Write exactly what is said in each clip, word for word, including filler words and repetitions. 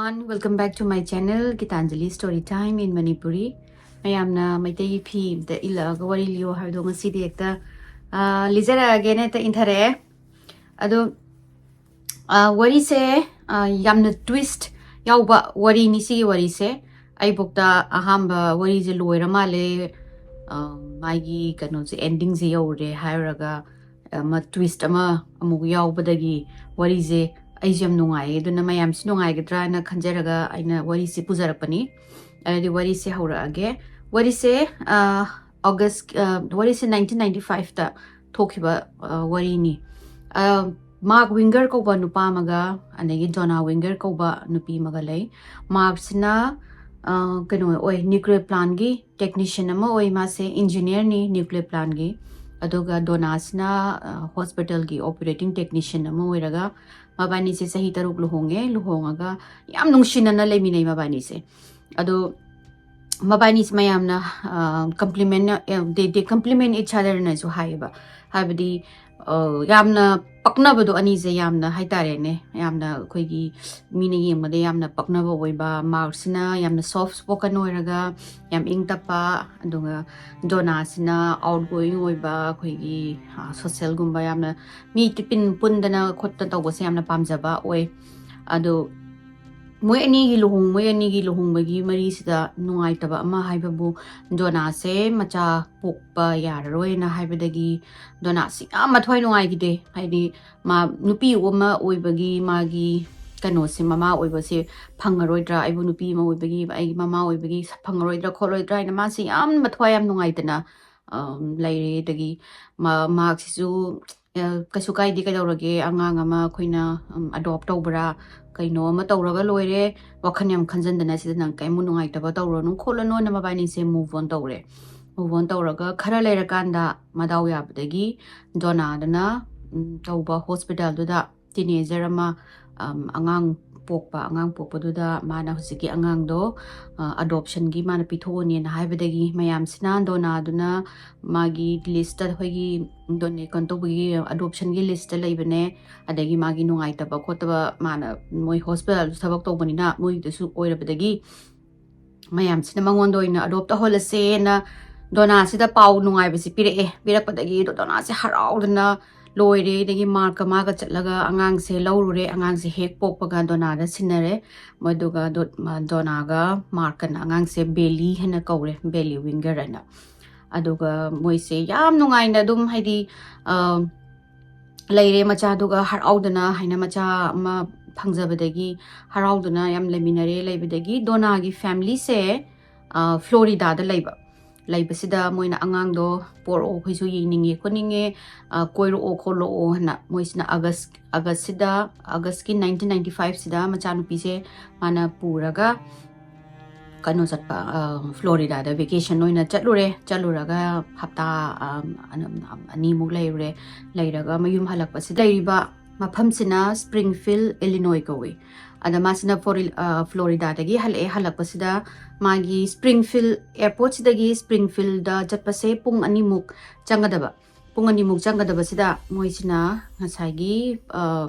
Welcome back to my channel, Gitanjali Story Time in Manipuri. ꯃꯌꯥꯝꯅ ꯃꯩꯇꯩꯒꯤ ꯐꯤ ꯑꯝꯇ ꯏꯜꯂꯛꯑꯒ ꯋꯥꯔꯤ ꯂꯤꯌꯣ ꯍꯥꯏꯕꯗꯣ ꯉꯁꯤꯗꯤ ꯍꯦꯛꯇ, ꯑꯥ, ꯂꯤꯖꯔꯛꯑꯒꯦꯅ ꯍꯦꯛꯇ ꯏꯟꯊꯔꯛꯑꯦ꯫ ꯑꯗꯣ, ꯑꯥ, ꯋꯥꯔꯤꯁꯦ, ꯑꯥ, ꯌꯥꯝꯅ twist ꯌꯥꯎꯕ ꯋꯥꯔꯤꯅꯤ ꯁꯤꯒꯤ ꯋꯥꯔꯤꯁꯦ꯫ ꯑꯩꯕꯨꯛꯇ ꯑꯍꯥꯟꯕ ꯋꯥꯔꯤꯁꯦ ꯂꯣꯏꯔ ꯃꯥꯜꯂꯦ, ꯑꯥ, ꯃꯥꯒꯤ ꯀꯩꯅꯣꯁꯦ, endingꯁꯦ ꯌꯧꯔꯦ ꯍꯥꯏꯔꯒ, ꯑꯃ twist ꯑꯃ ꯑꯃꯨꯛ ꯌꯥꯎꯕꯗꯒꯤ ꯋꯥꯔꯤꯁꯦ ꯑꯩꯁꯦ ꯌꯥꯝ ꯅꯨꯡꯉꯥꯏꯌꯦ꯫ ꯑꯗꯨꯅ ꯃꯌꯥꯝꯁꯨ ꯅꯨꯡꯉꯥꯏꯒꯗ꯭ꯔꯥ ꯍꯥꯏꯅ ꯈꯟꯖꯔꯒ ꯑꯩꯅ ꯋꯥꯔꯤꯁꯦ ꯄꯨꯖꯔꯛꯄꯅꯤ꯫ ꯑꯗꯨꯗꯤ ꯋꯥꯔꯤꯁꯦ ꯍꯧꯔꯛꯑꯒꯦ꯫ ꯋꯥꯔꯤꯁꯦ, ꯑ, August, ꯑ, ꯋꯥꯔꯤꯁꯦ nineteen ninety fiveꯇ ꯊꯣꯛꯈꯤꯕ, ꯑ, ꯋꯥꯔꯤꯅꯤ꯫ ꯑ, Mark Winger ꯀꯧꯕ ꯅꯨꯄꯥ ꯑꯃꯒ, ꯑꯗꯒꯤ Donna Winger ꯀꯧꯕ ꯅꯨꯄꯤ ꯑꯃꯒ ꯂꯩ꯫ Markꯁꯤꯅ, ꯑ, ꯀꯩꯅꯣ ꯑꯣꯏ, nuclear plantꯀꯤ technician ꯑꯃ ꯑꯣꯏ, ꯃꯥꯁꯦ engineerꯅꯤ nuclear plantꯀꯤ꯫ ꯑꯗꯨꯒ Donnaꯁꯤꯅ, ꯑ, hospitalꯒꯤ operating technician ꯑꯃ ꯑꯣꯏꯔꯒ, ꯃꯕꯥꯅꯤꯁꯦ ꯆꯍꯤ ꯇꯔꯨꯛ ꯂꯨꯍꯣꯡꯉꯦ꯫ ꯂꯨꯍꯣꯡꯉꯒ ꯌꯥꯝ ꯅꯨꯡꯁꯤꯅꯅ ꯂꯩꯃꯤꯟꯅꯩ ꯃꯕꯥꯅꯤꯁꯦ꯫ ꯑꯗꯣ ꯃꯕꯥꯅꯤꯁꯦ ꯃꯌꯥꯝꯅ, ꯑ, compliment, ꯑ, they, they compliment each otherꯅꯁꯨ ꯍꯥꯏꯌꯦꯕ꯫ ꯍꯥꯏꯕꯗꯤ, ꯑ, ꯌꯥꯝꯅ ꯄꯛꯅꯕꯗꯣ, ꯑꯅꯤꯁꯦ ꯌꯥꯝꯅ ꯍꯥꯏꯇꯥꯔꯦꯅꯦ, ꯌꯥꯝꯅ ꯑꯩꯈꯣꯏꯒꯤ ꯃꯤꯅ ꯌꯦꯡꯕꯗ ꯌꯥꯝꯅ ꯄꯛꯅꯕ ꯑꯣꯏꯕ꯫ Markꯁꯤꯅ ꯌꯥꯝꯅ soft spoken ꯑꯣꯏꯔꯒ ꯌꯥꯝ ꯏꯪ ꯇꯞꯄ, ꯑꯗꯨꯒ Donnaꯁꯤꯅ outgoing ꯑꯣꯏꯕ, ꯑꯩꯈꯣꯏꯒꯤ, ꯑ, socialꯒꯨꯝꯕ, ꯌꯥꯝꯅ ꯃꯤ ꯇꯤꯐꯤꯟ ꯄꯨꯟꯗꯅ ꯈꯣꯠꯇꯅ ꯇꯧꯕꯁꯦ ꯌꯥꯝꯅ ꯄꯥꯝꯖꯕ ꯑꯣꯏ꯫ ꯑꯗꯣ ꯃꯣꯏ ꯑꯅꯤꯒꯤ ꯂꯨꯍꯣꯡ-, ꯃꯣꯏ ꯑꯅꯤꯒꯤ ꯂꯨꯍꯣꯡꯕꯒꯤ ꯃꯔꯤꯁꯤꯗ ꯅꯨꯡꯉꯥꯏꯇꯕ ꯑꯃ ꯍꯥꯏꯕꯕꯨ, Donnaꯁꯦ ꯃꯆꯥ ꯄꯣꯛꯄ ꯌꯥꯔꯔꯣꯏꯅ ꯍꯥꯏꯕꯗꯒꯤ Donnaꯁꯤ ꯌꯥꯝ ꯃꯊ꯭ꯋꯥꯏ ꯅꯨꯡꯉꯥꯏꯈꯤꯗꯦ꯫ ꯍꯥꯏꯗꯤ ꯃꯥ ꯅꯨꯄꯤ ꯑꯃ ꯑꯣꯏꯕꯒꯤ ꯃꯥꯒꯤ ꯀꯩꯅꯣꯁꯦ, ꯃꯃꯥ ꯑꯣꯏꯕꯁꯦ ꯐꯪꯉꯔꯣꯏꯗ꯭ꯔꯥ, ꯑꯩꯕꯨ ꯅꯨꯄꯤ ꯑꯃ ꯑꯣꯏꯕꯒꯤ ꯑꯩꯒꯤ ꯃꯃꯥ ꯑꯣꯏꯕꯒꯤ ꯐꯪꯉꯔꯣꯏꯗ꯭ꯔꯥ ꯈꯣꯠꯂꯣꯏꯗ꯭ꯔꯥ ꯍꯥꯏꯅ ꯃꯥꯁꯦ ꯌꯥꯝ ꯃꯊ꯭ꯋꯥꯏ ꯌꯥꯝ ꯅꯨꯡꯉꯥꯏꯇꯅ, ꯑꯝ, ꯂꯩꯔꯦ꯫ ꯑꯗꯒꯤ ꯃꯥ-, Markꯁꯤꯁꯨ, ꯑ, "ꯀꯩꯁꯨ ꯀꯥꯏꯗꯦ, ꯀꯩꯗꯧꯔꯒꯦ, ꯑꯉꯥꯡ ꯑꯃ ꯑꯩꯈꯣꯏꯅ, ꯎꯝ, adopt ꯇꯧꯕ꯭ꯔꯥ, ꯀꯩꯅꯣ ꯑꯃ ꯇꯧꯔꯒ ꯂꯣꯏꯔꯦ, ꯋꯥꯈꯜ ꯌꯥꯝ ꯈꯟꯖꯟꯗꯅ ꯁꯤꯗ ꯅꯪ ꯀꯩꯝ ꯅꯨꯡꯉꯥꯏꯇꯕ ꯇꯧꯔꯨꯔꯅꯨ ꯈꯣꯠꯂꯅꯨꯅ" ꯃꯕꯥꯅꯤꯁꯦ move on ꯇꯧꯔꯦ꯫ Move on ꯇꯧꯔꯒ ꯈꯔ ꯂꯩꯔꯀꯥꯟꯗ ꯃꯗꯥꯎ ꯌꯥꯕꯗꯒꯤ Donnaꯗꯨꯅ, ꯎꯝ, ꯇꯧꯕ hospitalꯗꯨꯗ teenager ꯑꯃ, ꯑꯝ, ꯑꯉꯥꯡ ꯄꯣꯛꯄ ꯑꯉꯥꯡ ꯄꯣꯛꯄꯗꯨꯗ ꯃꯥꯅ ꯍꯧꯖꯤꯛꯀꯤ ꯑꯉꯥꯡꯗꯣ ꯑꯗꯣꯞꯁꯟꯒꯤ ꯃꯥꯅ ꯄꯤꯊꯣꯛꯑꯅꯦꯅ ꯍꯥꯏꯕꯗꯒꯤ ꯃꯌꯥꯝꯁꯤꯅ ꯗꯣꯅꯥꯗꯨꯅ ꯃꯥꯒꯤ ꯂꯤꯁꯇ ꯑꯩꯈꯣꯏꯒꯤ ꯗꯣꯅꯦ ꯀꯩꯅꯣ ꯇꯧꯕꯒꯤ ꯑꯗꯣꯞꯁꯟꯒꯤ ꯂꯤꯁꯇ ꯂꯩꯕꯅꯦ꯫ ꯑꯗꯒꯤ ꯃꯥꯒꯤ ꯅꯨꯡꯉꯥꯏꯇꯕ ꯈꯣꯠꯇꯕ ꯃꯥꯅ ꯃꯣꯏ ꯍꯣꯁꯄꯤꯇꯥꯜꯗꯁꯨ ꯊꯕꯛ ꯇꯧꯕꯅꯤꯅ ꯃꯣꯏꯗꯁꯨ ꯑꯣꯏꯔꯕꯗꯒꯤ ꯃꯌꯥꯝꯁꯤꯅ ꯃꯉꯣꯟꯗ ꯑꯣꯏꯅ ꯑꯗꯣꯞ ꯇꯧꯍꯜꯂꯁꯦꯅ ꯗꯣꯅꯥꯁꯤꯗ ꯄꯥꯎ ꯅꯨꯡꯉꯥꯏꯕꯁꯤ ꯄꯤꯔꯛꯑꯦ꯫ ꯄꯤꯔꯛꯄꯗꯒꯤ ꯗꯣꯅꯥꯁꯦ ꯍꯔꯥꯎꯗꯅ ꯂꯣꯏꯔꯦ꯫ ꯑꯗꯒꯤ ꯃꯥꯔꯛꯀ ꯃꯥꯒ ꯆꯠꯂꯒ ꯑꯉꯥꯡꯁꯦ ꯂꯧꯔꯨꯔꯦ꯫ ꯑꯉꯥꯡꯁꯦ ꯍꯦꯛ ꯄꯣꯛꯄꯒ ꯗꯣꯅꯥꯗ ꯁꯤꯟꯅꯔꯦ꯫ ꯃꯗꯨꯒ ꯗꯣ-, ꯃ-, ꯗꯣꯅꯥꯒ ꯃꯥꯔꯛꯀꯅ ꯑꯉꯥꯡꯁꯦ ꯕꯦꯂꯤ ꯍꯥꯏꯅ ꯀꯧꯔꯦ, ꯕꯦꯂꯤ ꯋꯤꯡꯒꯔ ꯍꯥꯏꯅ꯫ ꯑꯗꯨꯒ ꯃꯣꯏꯁꯦ ꯌꯥꯝ ꯅꯨꯡꯉꯥꯏꯅ ꯑꯗꯨꯝ ꯍꯥꯏꯗꯤ, ꯑ, ꯂꯩꯔꯦ꯫ ꯃꯆꯥꯗꯨꯒ ꯍꯔꯥꯎꯗꯅ ꯍꯥꯏꯅ ꯃꯆꯥ ꯑꯃ ꯐꯪꯖꯕꯗꯒꯤ ꯍꯔꯥꯎꯗꯅ ꯌꯥꯝ ꯂꯩꯃꯤꯟꯅꯔꯦ꯫ ꯂꯩꯕꯗꯒꯤ ꯗꯣꯅꯥꯒꯤ ꯐꯦꯃꯤꯂꯤꯁꯦ, ꯑ, ꯐ꯭ꯂꯣꯔꯤꯗꯥꯗ ꯂꯩꯕ꯫ ꯂꯩꯕꯁꯤꯗ ꯃꯣꯏꯅ ꯑꯉꯥꯡꯗꯣ ꯄꯣꯔꯛꯑꯣ, ꯑꯩꯈꯣꯏꯁꯨ ꯌꯦꯡꯅꯤꯡꯉꯦ ꯈꯣꯠꯅꯤꯡꯉꯦ, ꯑ, ꯀꯣꯏꯔꯛꯑꯣ ꯈꯣꯠꯂꯛꯑꯣ ꯍꯥꯏꯅ ꯃꯣꯏꯁꯤꯅ ꯑꯥꯒꯁ, ꯑꯥꯒꯁꯁꯤꯗ, ꯑꯥꯒꯁꯀꯤ ꯅꯥꯏꯟꯇꯤꯟ ꯅꯥꯏꯟꯇꯤ ꯐꯥꯏꯚꯁꯤꯗ ꯃꯆꯥꯅꯨꯄꯤꯁꯦ ꯃꯥꯅ ꯄꯨꯔꯒ ꯀꯩꯅꯣ ꯆꯠꯄ, ꯑ, ꯐ꯭ꯂꯣꯔꯤꯗꯥꯗ ꯚꯦꯀꯦꯁꯟ ꯑꯣꯏꯅ ꯆꯠꯂꯨꯔꯦ꯫ ꯆꯠꯂꯨꯔꯒ ꯍꯞꯇꯥ, ꯑ, ꯑꯅ-, ꯑꯅꯤꯃꯨꯛ ꯂꯩꯔꯨꯔꯦ꯫ ꯂꯩꯔꯒ ꯃꯌꯨꯝ ꯍꯜꯂꯛꯄꯁꯤꯗ ꯂꯩꯔꯤꯕ ꯃꯐꯝꯁꯤꯅ ꯁ꯭ꯄ꯭ꯔꯤꯡꯐꯤꯜ, ꯏꯂꯤꯅꯣꯏ ꯀꯧꯏ꯫ ꯑꯗ ꯃꯥꯁꯤꯅ ꯐꯣꯔꯤ-, ꯑ, ꯐ꯭ꯂꯣꯔꯤꯗꯥꯗꯒꯤ ꯍꯜꯂꯛꯑꯦ꯫ ꯍꯜꯂꯛꯄꯁꯤꯗ ꯃꯥꯒꯤ ꯁ꯭ꯄ꯭ꯔꯤꯡꯐꯤꯜ ꯑꯦꯌꯥꯔꯄꯣꯔꯠꯁꯤꯗꯒꯤ ꯁ꯭ꯄ꯭ꯔꯤꯡꯐꯤꯜꯗ ꯆꯠꯄꯁꯦ ꯄꯨꯡ ꯑꯅꯤꯃꯨꯛ ꯆꯪꯒꯗꯕ꯫ ꯄꯨꯡ ꯑꯅꯤꯃꯨꯛ ꯆꯪꯒꯗꯕꯁꯤꯗ ꯃꯣꯏꯁꯤꯅ ꯉꯁꯥꯏꯒꯤ, ꯑ,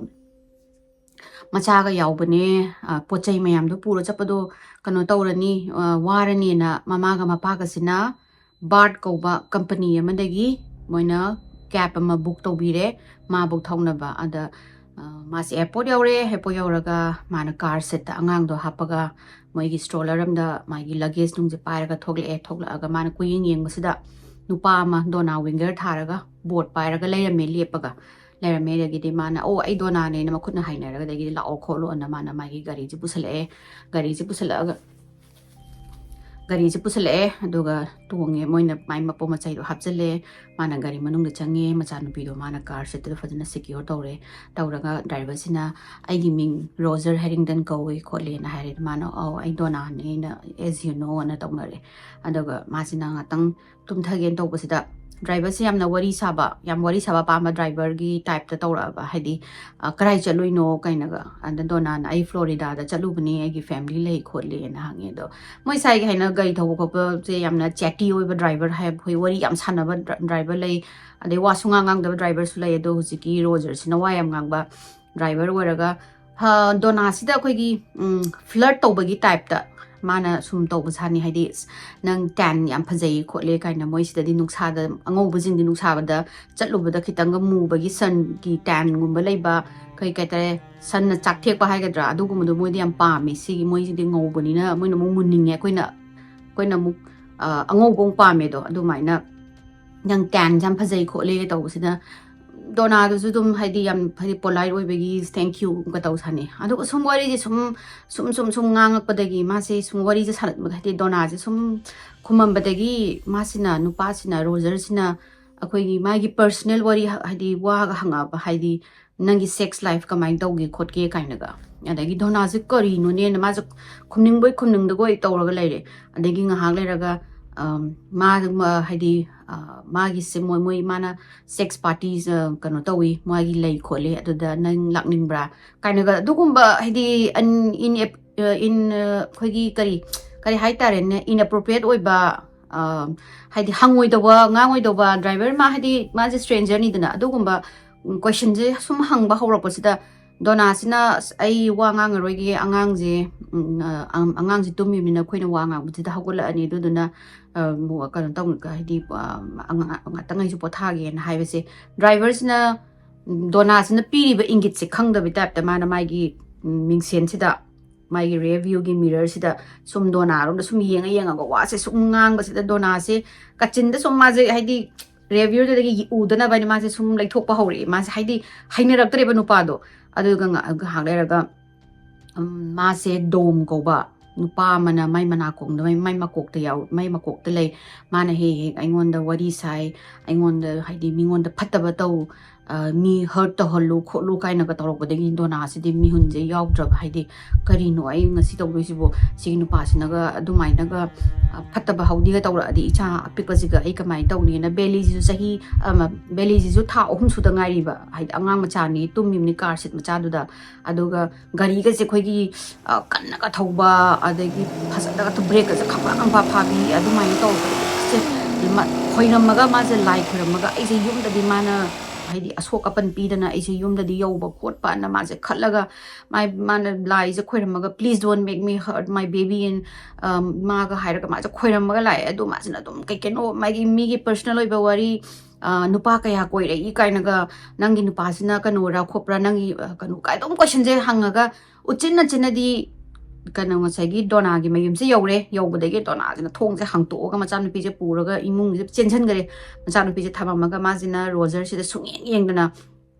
ꯃꯆꯥꯒ ꯌꯥꯎꯕꯅꯦ, ꯑ, ꯄꯣꯠ ꯆꯩ ꯃꯌꯥꯝꯗꯣ ꯄꯨꯔ ꯆꯠꯄꯗꯣ ꯀꯩꯅꯣ ꯇꯧꯔꯅꯤ, ꯑ, ꯋꯥꯔꯅꯤꯅ ꯃꯃꯥꯒ ꯃꯄꯥꯒꯁꯤꯅ ꯕꯥꯔꯠ ꯀꯧꯕ ꯀꯝꯄꯅꯤ ꯑꯃꯗꯒꯤ ꯃꯣꯏꯅ ꯀꯦꯕ ꯑꯃ ꯕꯨꯛ ꯇꯧꯕꯤꯔꯦ, ꯃꯥꯕꯨ ꯊꯧꯅꯕ꯫ ꯑꯗ, ꯑ, ꯃꯥꯁꯦ ꯑꯦꯌꯥꯔꯄꯣꯔꯠ ꯌꯧꯔꯦ꯫ ꯑꯦꯌꯥꯔꯄꯣꯔꯠ ꯌꯧꯔꯒ ꯃꯥꯅ ꯀꯥꯔ ꯁꯤꯠꯇ ꯑꯉꯥꯡꯗꯣ ꯍꯥꯞꯄꯒ ꯃꯣꯏꯒꯤ ꯁ꯭ꯇ꯭ꯔꯣꯂꯔ ꯑꯃꯗ ꯃꯥꯒꯤ ꯂꯒꯦꯖ ꯅꯨꯡꯁꯦ ꯄꯥꯏꯔꯒ ꯊꯣꯛꯂꯛꯑꯦ꯫ ꯊꯣꯛꯂꯛꯑꯒ ꯃꯥꯅ ꯀꯣꯏꯌꯦꯡ ꯌꯦꯡꯕꯁꯤꯗ ꯅꯨꯄꯥ ꯑꯃ ꯗꯣꯅꯥ ꯋꯤꯡꯒꯔ ꯊꯥꯔꯒ ꯕꯣꯔꯗ ꯄꯥꯏꯔꯒ ꯂꯩꯔꯝꯃꯦ ꯂꯦꯞꯄꯒ꯫ ꯂꯩꯔꯝꯃꯦ꯫ ꯑꯗꯒꯤꯗꯤ ꯃꯥꯅ, "ꯑꯣ, ꯑꯩ ꯗꯣꯅꯥꯅꯦꯅ" ꯃꯈꯨꯠꯅ ꯍꯥꯏꯅꯔꯒ, ꯑꯗꯒꯤꯗꯤ "ꯂꯥꯛꯑꯣ ꯈꯣꯠꯂꯣꯅ" ꯃꯥꯅ ꯃꯥꯒꯤ ꯒꯥꯔꯤꯁꯦ ꯄꯨꯁꯜꯂꯛꯑꯦ꯫ ꯒꯥꯔꯤꯁꯦ ꯄꯨꯁꯜꯂꯛꯑꯒ, ꯒꯥꯔꯤꯁꯦ ꯄꯨꯁꯜꯂꯛꯑꯦ, ꯑꯗꯨꯒ ꯇꯣꯡꯉꯦ꯫ ꯃꯣꯏꯅ ꯃꯥꯏ ꯃꯄꯣ ꯃꯆꯩꯗꯣ ꯍꯥꯞꯆꯜꯂꯦ꯫ ꯃꯥꯅ ꯒꯥꯔꯤ ꯃꯅꯨꯡꯗ ꯆꯪꯉꯦ꯫ ꯃꯆꯥꯅꯨꯄꯤꯗꯣ ꯃꯥꯅ ꯀꯥꯔ ꯁꯤꯠꯇꯨꯗ ꯐꯖꯅ ꯁꯦꯀ꯭ꯌꯣꯔ ꯇꯧꯔꯦ꯫ ꯇꯧꯔꯒ ꯗ꯭ꯔꯥꯏꯚꯔꯁꯤꯅ, "ꯑꯩꯒꯤ ꯃꯤꯡ ꯔꯣꯖꯔ ꯍꯦꯔꯤꯡꯇꯟ ꯀꯧꯋꯦ" ꯈꯣꯠꯂꯦꯅ ꯍꯥꯏꯔꯦ꯫ ꯃꯥꯅ, "ꯑꯧ, ꯑꯩ ꯗꯣꯅꯥꯅꯦꯅ, as you know" ꯑꯅ ꯇꯧꯅꯔꯦ꯫ ꯑꯗꯨꯒ ꯃꯥꯁꯤꯅ ꯉꯥꯛꯇꯪ ꯇꯨꯝꯊꯒꯦꯅ ꯇꯧꯕꯁꯤꯗ ꯗ꯭ꯔꯥꯏꯚꯔꯁꯦ ꯌꯥꯝꯅ ꯋꯥꯔꯤ ꯁꯥꯕ, ꯌꯥꯝ ꯋꯥꯔꯤ ꯁꯥꯕ ꯄꯥꯝꯕ ꯗ꯭ꯔꯥꯏꯚꯔꯒꯤ ꯇꯥꯏꯞꯇ ꯇꯧꯔꯛꯑꯕ, ꯍꯥꯏꯗꯤ, "ꯑ, ꯀꯔꯥꯏ ꯆꯠꯂꯨꯏꯅꯣ?" ꯀꯥꯏꯅꯒ꯫ ꯑꯗ ꯗꯣꯅꯥꯅ, "ꯑꯩ ꯐ꯭ꯂꯣꯔꯤꯗꯥꯗ ꯆꯠꯂꯨꯕꯅꯦ, ꯑꯩꯒꯤ ꯐꯦꯃꯤꯂꯤ ꯂꯩ ꯈꯣꯠꯂꯤꯅ" ꯍꯪꯉꯦ꯫ ꯑꯗꯣ ꯃꯣꯏ ꯁ꯭ꯋꯥꯏꯒꯤ ꯍꯥꯏꯅ ꯒꯥꯔꯤ ꯊꯧꯕ ꯈꯣꯠꯄꯁꯦ ꯌꯥꯝꯅ ꯆꯦꯇꯤ ꯑꯣꯏꯕ ꯗ꯭ꯔꯥꯏꯚꯔ ꯍꯥꯏ, ꯑꯩꯈꯣꯏ ꯋꯥꯔꯤ ꯌꯥꯝ ꯁꯥꯟꯅꯕ ꯗ꯭ꯔ-, ꯗ꯭ꯔꯥꯏꯚꯔ ꯂꯩ, ꯑꯗꯩ ꯋꯥ ꯁꯨꯡꯉꯥꯡ ꯉꯥꯡꯗꯕ ꯗ꯭ꯔꯥꯏꯚꯔꯁꯨ ꯂꯩ꯫ ꯑꯗꯣ ꯍꯧꯖꯤꯛꯀꯤ ꯔꯣꯖꯔꯁꯤꯅ ꯋꯥ ꯌꯥꯝ ꯉꯥꯡꯕ ꯗ꯭ꯔꯥꯏꯚꯔ ꯑꯣꯏꯔꯒ, ꯍ, ꯗꯣꯅꯥꯁꯤꯗ ꯑꯩꯈꯣꯏꯒꯤ, ꯎꯝ, ꯐ꯭ꯂꯔꯠ ꯇꯧꯕꯒꯤ ꯇꯥꯏꯞꯇ ꯃꯥꯅ ꯁꯨꯝ ꯇꯧꯕ ꯁꯥꯅꯤ, ꯍꯥꯏꯗꯤ, "ꯑꯁ, ꯅꯪ ꯇꯦꯟ ꯌꯥꯝ ꯐꯖꯩ ꯈꯣꯠꯂꯦ" ꯀꯥꯏꯅ꯫ ꯃꯣꯏꯁꯤꯗꯗꯤ ꯅꯨꯡꯁꯥꯗ, ꯑꯉꯧꯕꯁꯤꯡꯗꯤ ꯅꯨꯡꯁꯥꯗ ꯆꯠꯂꯨꯕꯗ ꯈꯤꯇꯪꯒ ꯃꯨꯕꯒꯤ, ꯁꯟꯒꯤ ꯇꯦꯟꯒꯨꯝꯕ ꯂꯩꯕ, ꯀꯩ ꯀꯩ ꯍꯥꯏꯇꯥꯔꯦ, ꯁꯟꯅ ꯆꯥꯛꯊꯦꯛꯄ ꯍꯥꯏꯒꯗ꯭ꯔꯥ, ꯑꯗꯨꯒꯨꯝꯕꯗꯣ ꯃꯣꯏꯗꯤ ꯌꯥꯝ ꯄꯥꯝꯃꯦ꯫ ꯁꯤꯒꯤ ꯃꯣꯏꯁꯤꯗꯤ ꯉꯧꯕꯅꯤꯅ ꯃꯣꯏꯅ ꯑꯃꯨꯛ ꯃꯨꯅꯤꯡꯉꯦ, ꯑꯩꯈꯣꯏꯅ, ꯑꯩꯈꯣꯏꯅ ꯑꯃꯨꯛ, ꯑ, ꯑꯉꯧꯕ ꯑꯃꯨꯛ ꯄꯥꯝꯃꯦꯗꯣ꯫ ꯑꯗꯨꯃꯥꯏꯅ, "ꯅꯪ ꯇꯦꯟꯁꯦ ꯌꯥꯝ ꯐꯖꯩ ꯈꯣꯠꯂꯦ" ꯇꯧꯕꯁꯤꯗ ꯗꯣꯅꯥꯗꯨꯁꯨ ꯑꯗꯨꯝ, ꯍꯥꯏꯗꯤ, ꯌꯥꯝ, ꯍꯥꯏꯗꯤ, ꯄꯣꯂꯥꯏꯠ ꯑꯣꯏꯕꯒꯤ "ꯊꯦꯡꯀ꯭ꯌꯨ" ꯀ ꯇꯧ ꯁꯥꯟꯅꯩ꯫ ꯑꯗꯨꯒ ꯁꯨꯝ ꯋꯥꯔꯤꯁꯦ ꯁꯨꯝ, ꯁꯨꯝ, ꯁꯨꯝ, ꯁꯨꯝ ꯉꯥꯡꯉꯛꯄꯗꯒꯤ ꯃꯥꯁꯦ ꯁꯨꯝ ꯋꯥꯔꯤꯁꯦ ꯁꯥꯟꯅ-, ꯍꯥꯏꯗꯤ, ꯗꯣꯅꯥꯁꯦ ꯁꯨꯝ ꯈꯨꯝꯃꯝꯕꯗꯒꯤ ꯃꯥꯁꯤꯅ, ꯅꯨꯄꯥꯁꯤꯅ, ꯔꯣꯖꯔꯁꯤꯅ ꯑꯩꯈꯣꯏꯒꯤ ꯃꯥꯒꯤ ꯄꯔꯁꯅꯦꯜ ꯋꯥꯔꯤ ꯍ-, ꯍꯥꯏꯗꯤ, ꯋꯥꯒ ꯍꯪꯉꯛꯑꯕ, ꯍꯥꯏꯗꯤ, "ꯅꯪꯒꯤ ꯁꯦꯛꯁ ꯂꯥꯏꯐ ꯀꯃꯥꯏꯅ ꯇꯧꯒꯦ ꯈꯣꯠꯀꯦ?" ꯀꯥꯏꯅꯒ꯫ ꯑꯗꯒꯤ ꯗꯣꯅꯥꯁꯦ ꯀꯔꯤꯅꯣꯅꯦꯅ ꯃꯥꯁꯦ ꯈꯨꯝꯅꯤꯡꯕꯣꯏ ꯈꯨꯝꯅꯤꯡꯗꯕꯣꯏ ꯇꯧꯔꯒ ꯂꯩꯔꯦ꯫ ꯑꯗꯒꯤ ꯉꯥꯏꯍꯥꯛ ꯂꯩꯔꯒ, ꯑꯝ, ꯃꯥ, ꯃ-, ꯍꯥꯏꯗꯤ, ꯑ, ꯃꯥꯒꯤꯁꯦ ꯃꯣꯏ, ꯃꯣꯏ ꯃꯥꯅ ꯁꯦꯛꯁ ꯄꯥꯔꯇꯤꯁ, ꯑ, ꯀꯩꯅꯣ ꯇꯧꯏ, ꯃꯥꯒꯤ ꯂꯩ ꯈꯣꯠꯂꯤ, ꯑꯗꯨꯗ ꯅꯪ ꯂꯥꯛꯅꯤꯡꯕ꯭ꯔꯥ? ꯀꯥꯏꯅꯒ ꯑꯗꯨꯒꯨꯝꯕ, ꯍꯥꯏꯗꯤ, ꯑꯟ-, ꯏꯟ ꯑꯦꯞ-, ꯑ, ꯏꯟ, ꯑ, ꯑꯩꯈꯣꯏꯒꯤ ꯀꯔꯤ, ꯀꯔꯤ ꯍꯥꯏꯇꯥꯔꯦꯅꯦ, inappropriate ꯑꯣꯏꯕ, ꯑ, ꯍꯥꯏꯗꯤ, ꯍꯪꯉꯣꯏꯗꯧꯕ, ꯉꯥꯡꯉꯣꯏꯗꯧꯕ, ꯗ꯭ꯔꯥꯏꯚꯔ ꯃꯥ, ꯍꯥꯏꯗꯤ, ꯃꯥꯁꯦ ꯁ꯭ꯇ꯭ꯔꯦꯟꯖꯔꯅꯤꯗꯅ, ꯑꯗꯨꯒꯨꯝꯕ, ꯎꯝ, ꯀꯣꯏꯁꯟꯁꯦ ꯁꯨꯝ ꯍꯪꯕ ꯍꯧꯔꯛꯄꯁꯤꯗ, ꯗꯣꯅꯥꯁꯤꯅ, "ꯑꯁ, ꯑꯩ ꯋꯥ ꯉꯥꯡꯉꯔꯣꯏꯒꯦ, ꯑꯉꯥꯡꯁꯦ, ꯎꯝ, ꯑ, ꯑꯉꯥꯡꯁꯦ ꯇꯨꯝꯃꯤꯕꯅꯤꯅ ꯑꯩꯈꯣꯏꯅ ꯋꯥ ꯉꯥꯡꯕꯁꯤꯗ ꯍꯧꯒꯠꯂꯛꯑꯅꯤ, ꯑꯗꯨꯗꯨꯅ, ꯑ, ꯀꯩꯅꯣ ꯇꯧ-, ꯍꯥꯏꯗꯤ, ꯑ, ꯉꯥ-, ꯉꯥꯛꯇꯪ ꯑꯩꯁꯨ ꯄꯣꯊꯥꯒꯦꯅ" ꯍꯥꯏꯕꯁꯦ, ꯗ꯭ꯔꯥꯏꯚꯔꯁꯤꯅ, ꯎꯝ, ꯗꯣꯅꯥꯁꯤꯅ ꯄꯤꯔꯤꯕ ꯏꯪꯒꯤꯠꯁꯦ ꯈꯪꯗꯕꯩ ꯇꯥꯏꯞꯇ ꯃꯥꯅ ꯃꯥꯒꯤ, ꯎꯝ, ꯃꯤꯡꯁꯦꯟꯁꯤꯗ, ꯃꯥꯒꯤ rear view ꯒꯤ mirror ꯁꯤꯗ ꯁꯨꯝ ꯗꯣꯅꯥꯔꯣꯝꯗ ꯁꯨꯝ ꯌꯦꯡꯉ ꯌꯦꯡꯉꯒ ꯋꯥꯁꯦ ꯁꯨꯝ ꯉꯥꯡꯕꯁꯤꯗ, ꯗꯣꯅꯥꯁꯦ ꯀꯥꯆꯤꯟꯗ ꯁꯨꯝ ꯃꯥꯁꯦ, ꯍꯥꯏꯗꯤ, rear view ꯗꯨꯗꯒꯤ ꯎꯗꯅꯕ ꯍꯥꯏꯅ ꯃꯥꯁꯦ ꯁꯨꯝ ꯂꯩꯊꯣꯛꯄ ꯍꯧꯔꯛꯑꯦ꯫ ꯃꯥꯁꯦ, ꯍꯥꯏꯗꯤ, ꯍꯩꯅꯔꯛꯇ꯭ꯔꯦꯕ ꯅꯨꯄꯥꯗꯣ꯫ ꯑꯗꯨꯒ ꯉ-, ꯉꯥꯏꯍꯥꯛ ꯂꯩꯔꯒ, ꯎꯝ, ꯃꯥꯁꯦ ꯗꯣꯝ ꯀꯧꯕ ꯅꯨꯄꯥ ꯑꯃꯅ ꯃꯥꯏ ꯃꯅꯥꯀꯣꯡꯗ, ꯃꯥꯏ, ꯃꯥꯏ ꯃꯀꯣꯛꯇ ꯌꯥꯎ-, ꯃꯥꯏ ꯃꯀꯣꯛꯇ ꯂꯩ꯫ ꯃꯥꯅ ꯍꯦꯛ ꯍꯦꯛ ꯑꯩꯉꯣꯟꯗ ꯋꯥꯔꯤ ꯁꯥꯏ, ꯑꯩꯉꯣꯟꯗ, ꯍꯥꯏꯗꯤ, ꯃꯤꯉꯣꯟꯗ ꯐꯠꯇꯕ ꯇꯧ, ꯃꯤ ꯍꯔꯠ ꯇꯧꯍꯜꯂꯨ ꯈꯣꯠꯂꯨ ꯀꯥꯏꯅꯒ ꯇꯧꯔꯛꯄꯗꯒꯤ ꯗꯣꯅꯥꯁꯤꯗꯤ ꯃꯤꯍꯨꯟꯁꯦ ꯌꯥꯎꯗ꯭ꯔꯕ꯫ ꯍꯥꯏꯗꯤ, ꯀꯔꯤꯅꯣ ꯑꯩ ꯉꯁꯤ ꯇꯧꯗꯣꯏꯁꯤꯕꯣ? ꯁꯤꯒꯤ ꯅꯨꯄꯥꯁꯤꯅꯒ ꯑꯗꯨꯃꯥꯏꯅꯒ ꯐꯠꯇꯕ ꯍꯧꯗꯤꯒ ꯇꯧꯔꯛꯑꯗꯤ ꯏꯆꯥ ꯑꯄꯤꯛꯄꯁꯤꯒ ꯑꯩ ꯀꯃꯥꯏꯅ ꯇꯧꯅꯤꯅ, ꯕꯦꯂꯤꯁꯤꯁꯨ ꯆꯍꯤ ꯕꯦꯂꯤꯁꯤꯁꯨ ꯊꯥ ꯑꯍꯨꯝ ꯁꯨꯗ ꯉꯥꯏꯔꯤꯕ꯫ ꯍꯥꯏꯗꯤ, ꯑꯉꯥꯡ ꯃꯆꯥꯅꯤ, ꯇꯨꯝꯃꯤꯕꯅꯤ ꯀꯥꯔ ꯁꯤꯠ ꯃꯆꯥꯗꯨꯗ꯫ ꯑꯗꯨꯒ ꯒꯥꯔꯤꯒꯁꯦ ꯑꯩꯈꯣꯏꯒꯤ ꯀꯟꯅꯒ ꯊꯧꯕ, ꯑꯗꯒꯤ ꯐꯖꯅꯒ ꯕ꯭ꯔꯦꯛꯀꯁꯦ ꯈꯪꯐꯥ ꯈꯪꯐꯥ ꯐꯥꯕꯤ, ꯑꯗꯨꯃꯥꯏꯅ ꯇꯧꯕꯁꯦ꯫ ꯈꯣꯏꯔꯝꯃꯒ, ꯃꯥꯁꯦ ꯂꯥꯏ ꯈꯣꯏꯔꯝꯃꯒ, ꯑꯩꯁꯦ ꯌꯨꯝꯗꯗꯤ ꯃꯥꯅ ꯍꯥꯏꯗꯤ ꯑꯁꯣꯛ ꯑꯄꯟ ꯄꯤꯗꯅ ꯑꯩꯁꯦ ꯌꯨꯝꯗꯗꯤ ꯌꯧꯕ ꯈꯣꯠꯄꯅ ꯃꯥꯁꯦ ꯈꯜꯂꯒ, ꯃꯥꯏ ꯃꯥꯅ ꯂꯥꯏꯁꯦ ꯈꯣꯏꯔꯝꯃꯒ, "Please don't make me hurt my baby" and ꯃꯥꯒ ꯍꯥꯏꯔꯒ ꯃꯥꯁꯦ ꯈꯣꯏꯔꯝꯃꯒ ꯂꯥꯛꯑꯦ꯫ ꯑꯗꯣ ꯃꯥꯁꯤꯅ ꯑꯗꯨꯝ ꯀꯩ ꯀꯩꯅꯣ ꯃꯥꯒꯤ ꯃꯤꯒꯤ ꯄꯔꯁꯅꯦꯜ ꯑꯣꯏꯕ ꯋꯥꯔꯤ, "ꯅꯨꯄꯥ ꯀꯌꯥ ꯀꯣꯏꯔꯛꯏ ꯀꯥꯏꯅꯒ, ꯅꯪꯒꯤ ꯅꯨꯄꯥꯁꯤꯅ ꯀꯩꯅꯣꯔꯥ ꯈꯣꯠꯄ꯭ꯔꯥ, ꯅꯪꯒꯤ ꯀꯩꯅꯣ ꯀꯥꯏ?" ꯑꯗꯨꯝ ꯀꯣꯏꯁꯟꯁꯦ ꯍꯪꯉꯒ, ꯎꯆꯤꯟ ꯅꯥꯆꯤꯟꯅꯗꯤ ꯀꯩꯅꯣ, ꯉꯁꯥꯏꯒꯤ ꯗꯣꯅꯥꯒꯤ ꯃꯌꯨꯝꯁꯦ ꯌꯧꯔꯦ꯫ ꯌꯧꯕꯗꯒꯤ ꯗꯣꯅꯥꯁꯤꯅ ꯊꯣꯡꯁꯦ ꯍꯥꯡꯇꯣꯛꯑꯒ ꯃꯆꯥꯅꯨꯄꯤꯁꯦ ꯄꯨꯔꯒ ꯏꯃꯨꯡꯁꯤꯗ ꯆꯦꯟꯁꯤꯟꯈꯔꯦ꯫ ꯃꯆꯥꯅꯨꯄꯤꯁꯦ ꯊꯝꯃꯝꯃꯒ ꯃꯥꯁꯤꯅ ꯔꯣꯖꯔꯁꯤꯗ ꯁꯨꯡꯌꯦꯡ ꯌꯦꯡꯗꯅ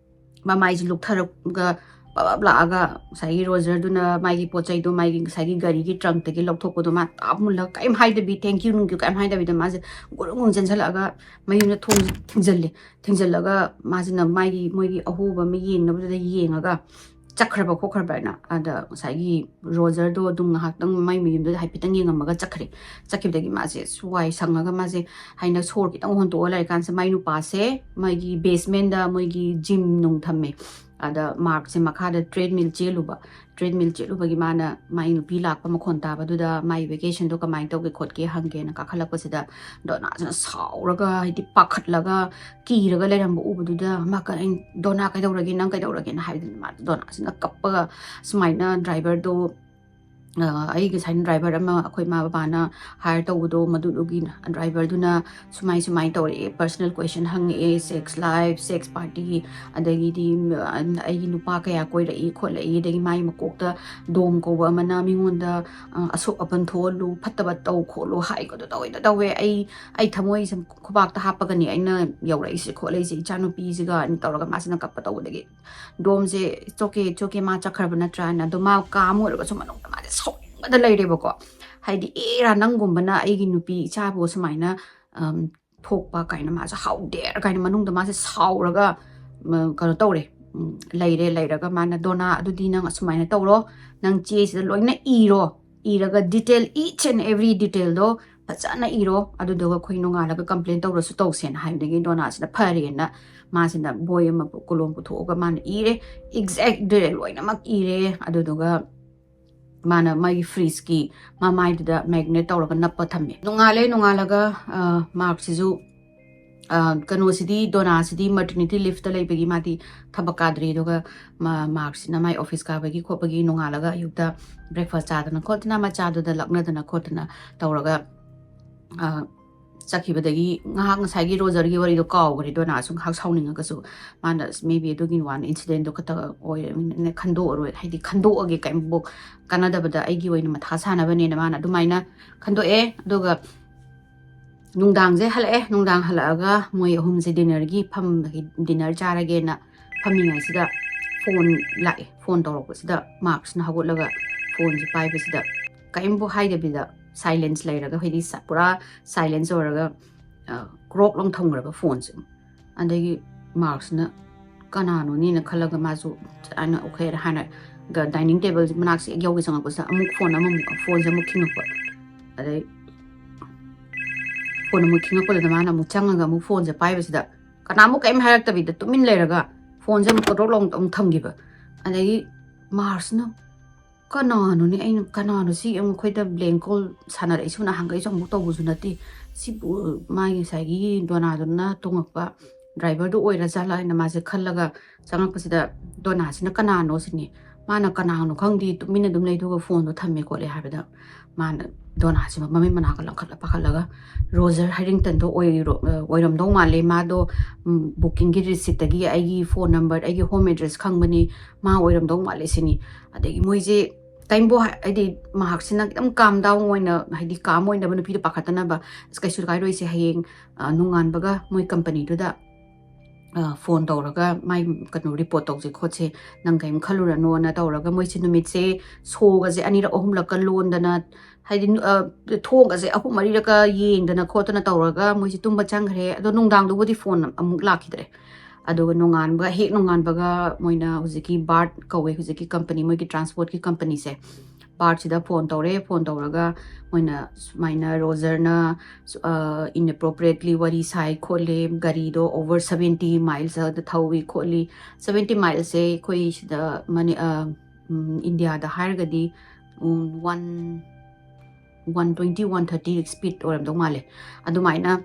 ꯃꯃꯥꯏꯁꯦ ꯂꯨꯛꯊꯔꯒ ꯄꯕꯞ ꯂꯥꯛꯑꯒ ꯉꯁꯥꯏꯒꯤ ꯔꯣꯖꯔꯗꯨꯅ ꯃꯥꯒꯤ ꯄꯣꯠ ꯆꯩꯗꯣ ꯃꯥꯒꯤ ꯉꯁꯥꯏꯒꯤ ꯒꯥꯔꯤꯒꯤ ꯇ꯭ꯔꯪꯛꯇꯒꯤ ꯂꯧꯊꯣꯛꯄꯗꯣ ꯃꯥ ꯇꯥꯞ ꯃꯨꯜꯂꯒ ꯀꯔꯤꯝ ꯍꯥꯏꯗꯕꯤ, thank you ꯅꯨꯡ ꯌꯨ ꯀꯔꯤꯝ ꯍꯥꯏꯗꯕꯤꯗ ꯃꯥꯁꯦ ꯒꯨꯔꯨꯡ ꯒꯨꯔꯨꯡ ꯆꯦꯟꯁꯤꯜꯂꯛꯑꯒ ꯃꯌꯨꯝꯗ ꯊꯣꯡꯁꯦ ꯊꯤꯡꯖꯤꯜꯂꯦ꯫ ꯊꯤꯡꯖꯤꯜꯂꯒ ꯃꯥꯁꯤꯅ ꯃꯥꯒꯤ, ꯃꯣꯏꯒꯤ ꯑꯍꯣꯕ ꯑꯃ ꯌꯦꯡꯅꯕꯗꯨꯗ ꯌꯦꯡꯉꯒ ꯆꯠꯈ꯭ꯔꯕ ꯈꯣꯠꯈ꯭ꯔꯕ ꯍꯥꯏꯅ꯫ ꯑꯗ ꯉꯁꯥꯏꯒꯤ ꯔꯣꯖꯔꯗꯣ ꯑꯗꯨꯝ ꯉꯥꯏꯍꯥꯛꯇꯪ ꯃꯥꯏ ꯃꯌꯨꯝꯗꯨꯗ ꯍꯥꯏꯐꯦꯠꯇꯪ ꯌꯦꯡꯉꯝꯃꯒ ꯆꯠꯈ꯭ꯔꯦ꯫ ꯆꯠꯈꯤꯕꯗꯒꯤ ꯃꯥꯁꯦ ꯋꯥꯏ ꯁꯪꯉꯒ ꯃꯥꯁꯦ ꯍꯥꯏꯅ ꯁꯣꯔ ꯈꯤꯇꯪ ꯍꯣꯟꯇꯣꯛꯑ ꯂꯩꯔꯀꯥꯟꯁꯤꯗ ꯃꯥꯏ ꯅꯨꯄꯥꯁꯦ ꯃꯣꯏꯒꯤ ꯕꯦꯁꯃꯦꯟꯗ ꯃꯣꯏꯒꯤ ꯖꯤꯝ ꯅꯨꯡ ꯊꯝꯃꯦ꯫ ꯑꯗ ꯃꯥꯔꯛꯁꯦ ꯃꯈꯥꯗ ꯇ꯭ꯔꯦꯗꯃꯤꯜ ꯆꯦꯜꯂꯨꯕ꯫ ꯇ꯭ꯔꯦꯗꯃꯤꯜ ꯆꯦꯜꯂꯨꯕꯒꯤ ꯃꯥꯅ ꯃꯥꯏ ꯅꯨꯄꯤ ꯂꯥꯛꯄ ꯃꯈꯣꯟ ꯇꯥꯕꯗꯨꯗ ꯃꯥꯏ ꯚꯦꯀꯦꯁꯟꯗꯣ ꯀꯃꯥꯏꯅ ꯇꯧꯒꯦ ꯈꯣꯠꯀꯦ ꯍꯪꯒꯦꯅ ꯀꯥꯈꯠꯂꯛꯄꯁꯤꯗ ꯗꯣꯅꯥꯁꯤꯅ ꯁꯥꯎꯔꯒ, ꯍꯥꯏꯗꯤ ꯄꯥꯈꯠꯂꯒ, ꯀꯤꯔꯒ ꯂꯩꯔꯝꯕ ꯎꯕꯗꯨꯗ ꯃꯥ ꯀ-, "ꯑꯩ, ꯗꯣꯅꯥ ꯀꯩꯗꯧꯔꯒꯦ? ꯅꯪ ꯀꯩꯗꯧꯔꯒꯦꯅ?" ꯍꯥꯏꯕꯗꯨꯅ ꯃꯥ ꯗꯣꯅꯥꯁꯤꯅ ꯀꯞꯄꯒ ꯁꯨꯃꯥꯏꯅ ꯗ꯭ꯔꯥꯏꯚꯔꯗꯣ, ꯑ, ꯑꯩ ꯉꯁꯥꯏꯅ ꯗ꯭ꯔꯥꯏꯚꯔ ꯑꯃ ꯑꯩꯈꯣꯏ ꯏꯃꯥ ꯕꯕꯥꯅ ꯍꯥꯏꯌꯔ ꯇꯧꯕꯗꯣ, ꯃꯗꯨꯗꯨꯒꯤ ꯗ꯭ꯔꯥꯏꯚꯔꯗꯨꯅ ꯁꯨꯃꯥꯏ ꯁꯨꯃꯥꯏꯅ ꯇꯧꯔꯛꯑꯦ, ꯄꯔꯁꯅꯦꯜ ꯀꯣꯏꯁꯟ ꯍꯪꯉꯛꯑꯦ, ꯁꯦꯛꯁ ꯂꯥꯏꯐ, ꯁꯦꯛꯁ ꯄꯥꯔꯇꯤ, ꯑꯗꯒꯤꯗꯤ, ꯑ, ꯑꯩꯒꯤ ꯅꯨꯄꯥ ꯀꯌꯥ ꯀꯣꯏꯔꯛꯏ ꯈꯣꯠꯂꯛꯏ, ꯑꯗꯒꯤ ꯃꯥꯒꯤ ꯃꯀꯣꯛꯇ ꯗꯣꯝ ꯀꯧꯕ ꯑꯃꯅ ꯃꯤꯉꯣꯟꯗ, ꯑ, ꯑꯁꯣꯛ ꯑꯄꯟ ꯊꯣꯛꯍꯜꯂꯨ, ꯐꯠꯇꯕ ꯇꯧ ꯈꯣꯠꯂꯨ ꯍꯥꯏ, ꯑꯗꯨ ꯇꯧꯋꯦ, ꯑꯗꯨ ꯇꯧꯋꯦ, ꯑꯩ, ꯑꯩ ꯊꯃꯣꯏꯁꯦ ꯈꯨꯕꯥꯛꯇ ꯍꯥꯞꯄꯒꯅꯤ ꯑꯩꯅ ꯌꯧꯔꯛꯏꯁꯦ ꯈꯣꯠꯂꯛꯏꯁꯦ, ꯏꯆꯥꯅꯨꯄꯤꯁꯤꯒ ꯇꯧꯔꯒ ꯃꯥꯁꯤꯅ ꯀꯞꯄ ꯇꯧꯕꯗꯒꯤ ꯗꯣꯝꯁꯦ, "It's okay, it's okay, ꯃꯥ ꯆꯠꯈ꯭ꯔꯕ ꯅꯠꯇ꯭ꯔꯥ?" ꯍꯥꯏꯅ꯫ ꯑꯗꯣ ꯃꯥ ꯀꯥꯝ ꯑꯣꯏꯔꯒꯁꯨ ꯃꯅꯨꯡꯗ ꯃꯥꯁꯦ ꯁꯥꯎꯅꯤꯡꯕꯗ ꯂꯩꯔꯦꯕꯀꯣ꯫ ꯍꯥꯏꯗꯤ, "ꯑꯦꯔꯥ, ꯅꯪꯒꯨꯝꯕꯅ ꯑꯩꯒꯤ ꯅꯨꯄꯤ ꯏꯆꯥꯕꯨ ꯁꯨꯃꯥꯏꯅ, ꯑꯝ, ꯊꯣꯛꯄ" ꯀꯥꯏꯅ ꯃꯥꯁꯦ "How dare" ꯀꯥꯏꯅ ꯃꯅꯨꯡꯗ ꯃꯥꯁꯦ ꯁꯥꯎꯔꯒ ꯀꯩꯅꯣ ꯇꯧꯔꯦ, ꯂꯩꯔꯦ꯫ ꯂꯩꯔꯒ ꯃꯥꯅ, "ꯗꯣꯅꯥ, ꯑꯗꯨꯗꯤ ꯅꯪ ꯑꯁꯨꯃꯥꯏꯅ ꯇꯧꯔꯣ, ꯅꯪ ꯆꯦꯁꯤꯗ ꯂꯣꯏꯅ ꯏꯔꯣ, ꯏꯔꯒ detail, each and every detailꯗꯣ ꯐꯖꯅ ꯏꯔꯣ, ꯑꯗꯨꯗꯨꯒ ꯑꯩꯈꯣꯏ ꯅꯣꯡꯉꯥꯜꯂꯒ complain ꯇꯧꯔꯁꯨ ꯇꯧꯁꯦꯅ" ꯍꯥꯏꯕꯗꯒꯤ ꯗꯣꯅꯥꯁꯤꯅ ꯐꯔꯦꯅ ꯃꯥꯁꯤꯅ ꯕꯣꯏ ꯑꯃ, ꯀꯣꯂꯣꯝ ꯄꯨꯊꯣꯛꯑꯒ ꯃꯥꯅ ꯏꯔꯦ, exact detail ꯂꯣꯏꯅꯃꯛ ꯏꯔꯦ꯫ ꯑꯗꯨꯗꯨꯒ ꯃꯥꯅ ꯃꯥꯒꯤ ꯐ꯭ꯔꯤꯖꯀꯤ ꯃꯃꯥꯏꯗꯨꯗ magnet ꯇꯧꯔꯒ ꯅꯞꯄ ꯊꯝꯃꯦ꯫ ꯅꯣꯡꯉꯥꯜꯂꯦ, ꯅꯣꯡꯉꯥꯜꯂꯒ ꯃꯥꯔꯛꯁꯤꯁꯨ, ꯀꯩꯅꯣꯁꯤꯗꯤ, ꯗꯣꯅꯥꯁꯤꯗꯤ maternity leaveꯇ ꯂꯩꯕꯒꯤ ꯃꯥꯗꯤ ꯊꯕꯛ ꯀꯥꯗ꯭ꯔꯤ꯫ ꯑꯗꯨꯒ ꯃꯥꯔꯛꯁꯤꯅ ꯃꯥꯏ office ꯀꯥꯕꯒꯤ ꯈꯣꯠꯄꯒꯤ ꯅꯣꯡꯉꯥꯜꯂꯒ ꯑꯌꯨꯛꯇ breakfast ꯆꯥꯗꯅ ꯈꯣꯠꯇꯅ, ꯃꯆꯥꯗꯨꯗ ꯂꯛꯅꯗꯅ ꯈꯣꯠꯇꯅ ꯇꯧꯔꯒ ꯆꯠꯈꯤꯕꯗꯒꯤ ꯉꯥꯏꯍꯥꯛ ꯉꯁꯥꯏꯒꯤ ꯔꯣꯖꯔꯒꯤ ꯋꯥꯔꯤꯗꯣ ꯀꯥꯎꯈ꯭ꯔꯦ꯫ ꯗꯣꯅꯥꯁꯨ ꯉꯥꯏꯍꯥꯛ ꯁꯥꯎꯅꯤꯡꯉꯒꯁꯨ ꯃꯥꯅ, "ꯑꯁ, maybe ꯑꯗꯨꯒꯤ ꯋꯥꯅ incidentꯗꯣ ꯈꯛꯇ ꯑꯣꯏꯔꯕꯅꯤꯅ ꯈꯟꯗꯣꯛꯑꯔꯣꯏ, ꯍꯥꯏꯗꯤ ꯈꯟꯗꯣꯛꯑꯒꯦ, ꯀꯩꯝꯕꯨ ꯀꯥꯟꯅꯗꯕꯗ ꯑꯩꯒꯤ ꯑꯣꯏꯅ ꯃꯊꯥ ꯁꯥꯅꯕꯅꯦꯅ" ꯃꯥꯅ ꯑꯗꯨꯃꯥꯏꯅ ꯈꯟꯗꯣꯛꯑꯦ꯫ ꯑꯗꯨꯒ ꯅꯨꯡꯗꯥꯡꯁꯦ ꯍꯜꯂꯛꯑꯦ꯫ ꯅꯨꯡꯗꯥꯡ ꯍꯜꯂꯛꯑꯒ ꯃꯣꯏ ꯑꯍꯨꯝꯁꯦ dinnerꯒꯤ ꯐꯝ, dinner ꯆꯥꯔꯒꯦꯅ ꯐꯝꯃꯤꯉꯩꯁꯤꯗ phone ꯂꯥꯛꯑꯦ꯫ Phone ꯇꯧꯔꯛꯄꯁꯤꯗ ꯃꯥꯔꯛꯁꯅ ꯍꯧꯒꯠꯂꯒ phoneꯁꯦ ꯄꯥꯏꯕꯁꯤꯗ ꯀꯔꯤꯝꯕꯨ ꯍꯥꯏꯗꯕꯤꯗ silence ꯂꯩꯔꯒ, ꯍꯥꯏꯗꯤ ꯄꯨꯔꯥ silence ꯑꯣꯏꯔꯒ ꯀ꯭ꯔꯣꯛ ꯂꯥꯎ ꯊꯝꯈ꯭ꯔꯕ phoneꯁꯦ꯫ ꯑꯗꯒꯤ ꯃꯥꯔꯛꯁꯅ ꯀꯅꯥꯅꯣꯅꯦꯅ ꯈꯜꯂꯒ ꯃꯥꯁꯨ ꯑꯩꯅ okay ꯍꯥꯏꯅ dining table ꯃꯅꯥꯛꯁꯦ ꯍꯦꯛ ꯌꯧꯒꯦ ꯆꯪꯉꯛꯄꯁꯤꯗ ꯑꯃꯨꯛ phone ꯑꯃꯃꯨꯛ, phoneꯁꯦ ꯑꯃꯨꯛ ꯈꯤꯡꯉꯛꯄ꯫ ꯑꯗꯩ phone ꯑꯃꯨꯛ ꯈꯤꯡꯉꯛꯄꯗꯨꯗ ꯃꯥꯅ ꯑꯃꯨꯛ ꯆꯪꯉꯒ ꯑꯃꯨꯛ phoneꯁꯦ ꯄꯥꯏꯕꯁꯤꯗ ꯀꯅꯥꯃꯨꯛ ꯀꯔꯤꯝ ꯍꯥꯏꯔꯛꯇꯕꯤꯗ ꯇꯨꯃꯤꯟ ꯂꯩꯔꯒ phoneꯁꯦ ꯑꯃꯨꯛ ꯀ꯭ꯔꯣꯛ ꯂꯥꯎ ꯑꯃꯨꯛ ꯊꯝꯈꯤꯕ꯫ ꯑꯗꯒꯤ ꯃꯥꯔꯛꯁꯅ ꯀꯅꯥꯅꯣꯅꯦ? ꯑꯩꯅ, "ꯀꯅꯥꯅꯣ ꯁꯤ? ꯑꯃꯨꯛ ꯑꯩꯈꯣꯏꯗ blank call ꯁꯥꯟꯅꯔꯛꯏꯁꯤꯕꯨ ꯅꯍꯥꯟꯈꯩꯁꯨ ꯑꯃꯨꯛ ꯇꯧꯕꯁꯨ ꯅꯠꯇꯦ꯫ ꯁꯤꯕꯨ ꯃꯥꯒꯤ ꯉꯁꯥꯏꯒꯤ ꯗꯣꯅꯥꯗꯨꯅ ꯇꯣꯡꯉꯛꯄ driverꯗꯨ ꯑꯣꯏꯔ ꯖꯥꯠꯂꯥ?" ꯍꯥꯏꯅ ꯃꯥꯁꯦ ꯈꯜꯂꯒ ꯆꯪꯉꯛꯄꯁꯤꯗ ꯗꯣꯅꯥꯁꯤꯅ ꯀꯅꯥꯅꯣ ꯁꯤꯅꯤ꯫ ꯃꯥꯅ ꯀꯅꯥꯅꯣ ꯈꯪꯗꯦ, ꯇꯨꯃꯤꯟꯅ ꯑꯗꯨꯝ ꯂꯩ, ꯑꯗꯨꯒ phoneꯗꯣ ꯊꯝꯃꯦ ꯈꯣꯠꯂꯦ ꯍꯥꯏꯕꯗ ꯃꯥꯅ, ꯗꯣꯅꯥꯁꯤ ꯃꯃꯤꯠ ꯃꯅꯥꯛꯀ ꯂꯪꯈꯠꯂ ꯄꯥꯈꯠꯂꯒ, "ꯔꯣꯖꯔ ꯍꯦꯔꯤꯡꯇꯟꯗꯣ ꯑꯣꯏꯔꯣ-, ꯑꯣꯏꯔꯝꯗꯧ ꯃꯥꯜꯂꯦ꯫ ꯃꯥꯗꯣ, ꯎꯝ, bookingꯒꯤ receiptꯇꯒꯤ ꯑꯩꯒꯤ phone number, ꯑꯩꯒꯤ home address ꯈꯪꯕꯅꯤ, ꯃꯥ ꯑꯣꯏꯔꯝꯗꯧ ꯃꯥꯜꯂꯦ" ꯁꯤꯅꯤ꯫ ꯑꯗꯒꯤ ꯃꯣꯏꯁꯦ ꯀꯩꯝꯕꯨ ꯍꯥꯏ-, ꯍꯥꯏꯗꯤ ꯃꯍꯥꯛꯁꯤꯅ ꯈꯤꯇꯪ calm down ꯑꯣꯏꯅ, ꯍꯥꯏꯗꯤ calm ꯑꯣꯏꯅꯕ, ꯅꯨꯄꯤꯗꯣ ꯄꯥꯈꯠꯇꯅꯕ, "ꯑꯁ, ꯀꯩꯁꯨ ꯀꯥꯏꯔꯣꯏꯁꯦ, ꯍꯌꯦꯡ, ꯑ, ꯅꯣꯡꯉꯥꯟꯕꯒ ꯃꯣꯏ companyꯗꯨꯗ, ꯑ, phone ꯇꯧꯔꯒ ꯃꯥꯏ ꯀꯩꯅꯣ report ꯇꯧꯁꯦ ꯈꯣꯠꯁꯦ, ꯅꯪ ꯀꯩꯝ ꯈꯜꯂꯨꯔꯅꯣꯅ" ꯇꯧꯔꯒ ꯃꯣꯏꯁꯦ ꯅꯨꯃꯤꯠꯁꯦ ꯁꯣꯒꯁꯦ ꯑꯅꯤꯔꯛ ꯑꯍꯨꯝꯂꯛꯀ ꯂꯣꯟꯗꯅ, ꯍꯥꯏꯗꯤ, ꯑ, ꯊꯣꯡꯒꯁꯦ ꯑꯍꯨꯝ ꯃꯔꯤꯔꯛꯀ ꯌꯦꯡꯗꯅ ꯈꯣꯠꯇꯅ ꯇꯧꯔꯒ ꯃꯣꯏꯁꯦ ꯇꯨꯝꯕ ꯆꯪꯈ꯭ꯔꯦ꯫ ꯑꯗꯣ ꯅꯨꯡꯗꯥꯡꯗꯨꯕꯨꯗꯤ phone ꯑꯃꯨꯛ ꯂꯥꯛꯈꯤꯗ꯭ꯔꯦ꯫ ꯑꯗꯨꯒ ꯅꯣꯡꯉꯥꯟꯕ, ꯍꯦꯛ ꯅꯣꯡꯉꯥꯟꯕꯒ ꯃꯣꯏꯅ ꯍꯧꯖꯤꯛꯀꯤ BART ꯀꯧꯋꯦ, ꯍꯧꯖꯤꯛꯀꯤ ꯀꯝꯄꯅꯤ, ꯃꯣꯏꯒꯤ ꯇ꯭ꯔꯥꯟꯁꯄꯣꯔꯠꯀꯤ ꯀꯝꯄꯅꯤꯁꯦ, BART ꯁꯤꯗ ꯐꯣꯟ ꯇꯧꯔꯦ꯫ ꯐꯣꯟ ꯇꯧꯔꯒ ꯃꯣꯏꯅ ꯁꯨꯃꯥꯏꯅ ꯔꯣꯖꯔꯅ inappropriately ꯋꯥꯔꯤ ꯁꯥꯏ ꯈꯣꯠꯂꯦ, ꯒꯥꯔꯤꯗꯣ over seventy miles ꯊꯧꯏ ꯈꯣꯠꯂꯤ꯫ Seventy miles ꯁꯦ ꯑꯩꯈꯣꯏ ꯁꯤꯗ ꯃꯅꯤ-, ꯑ, ꯎꯝ, ꯏꯟꯗꯤꯌꯥꯗ ꯍꯥꯏꯔꯒꯗꯤ, ꯎꯝ, one, one twenty, one thirty speed ꯑꯣꯏꯔꯝꯗꯧ ꯃꯥꯜꯂꯦ꯫ ꯑꯗꯨꯃꯥꯏꯅ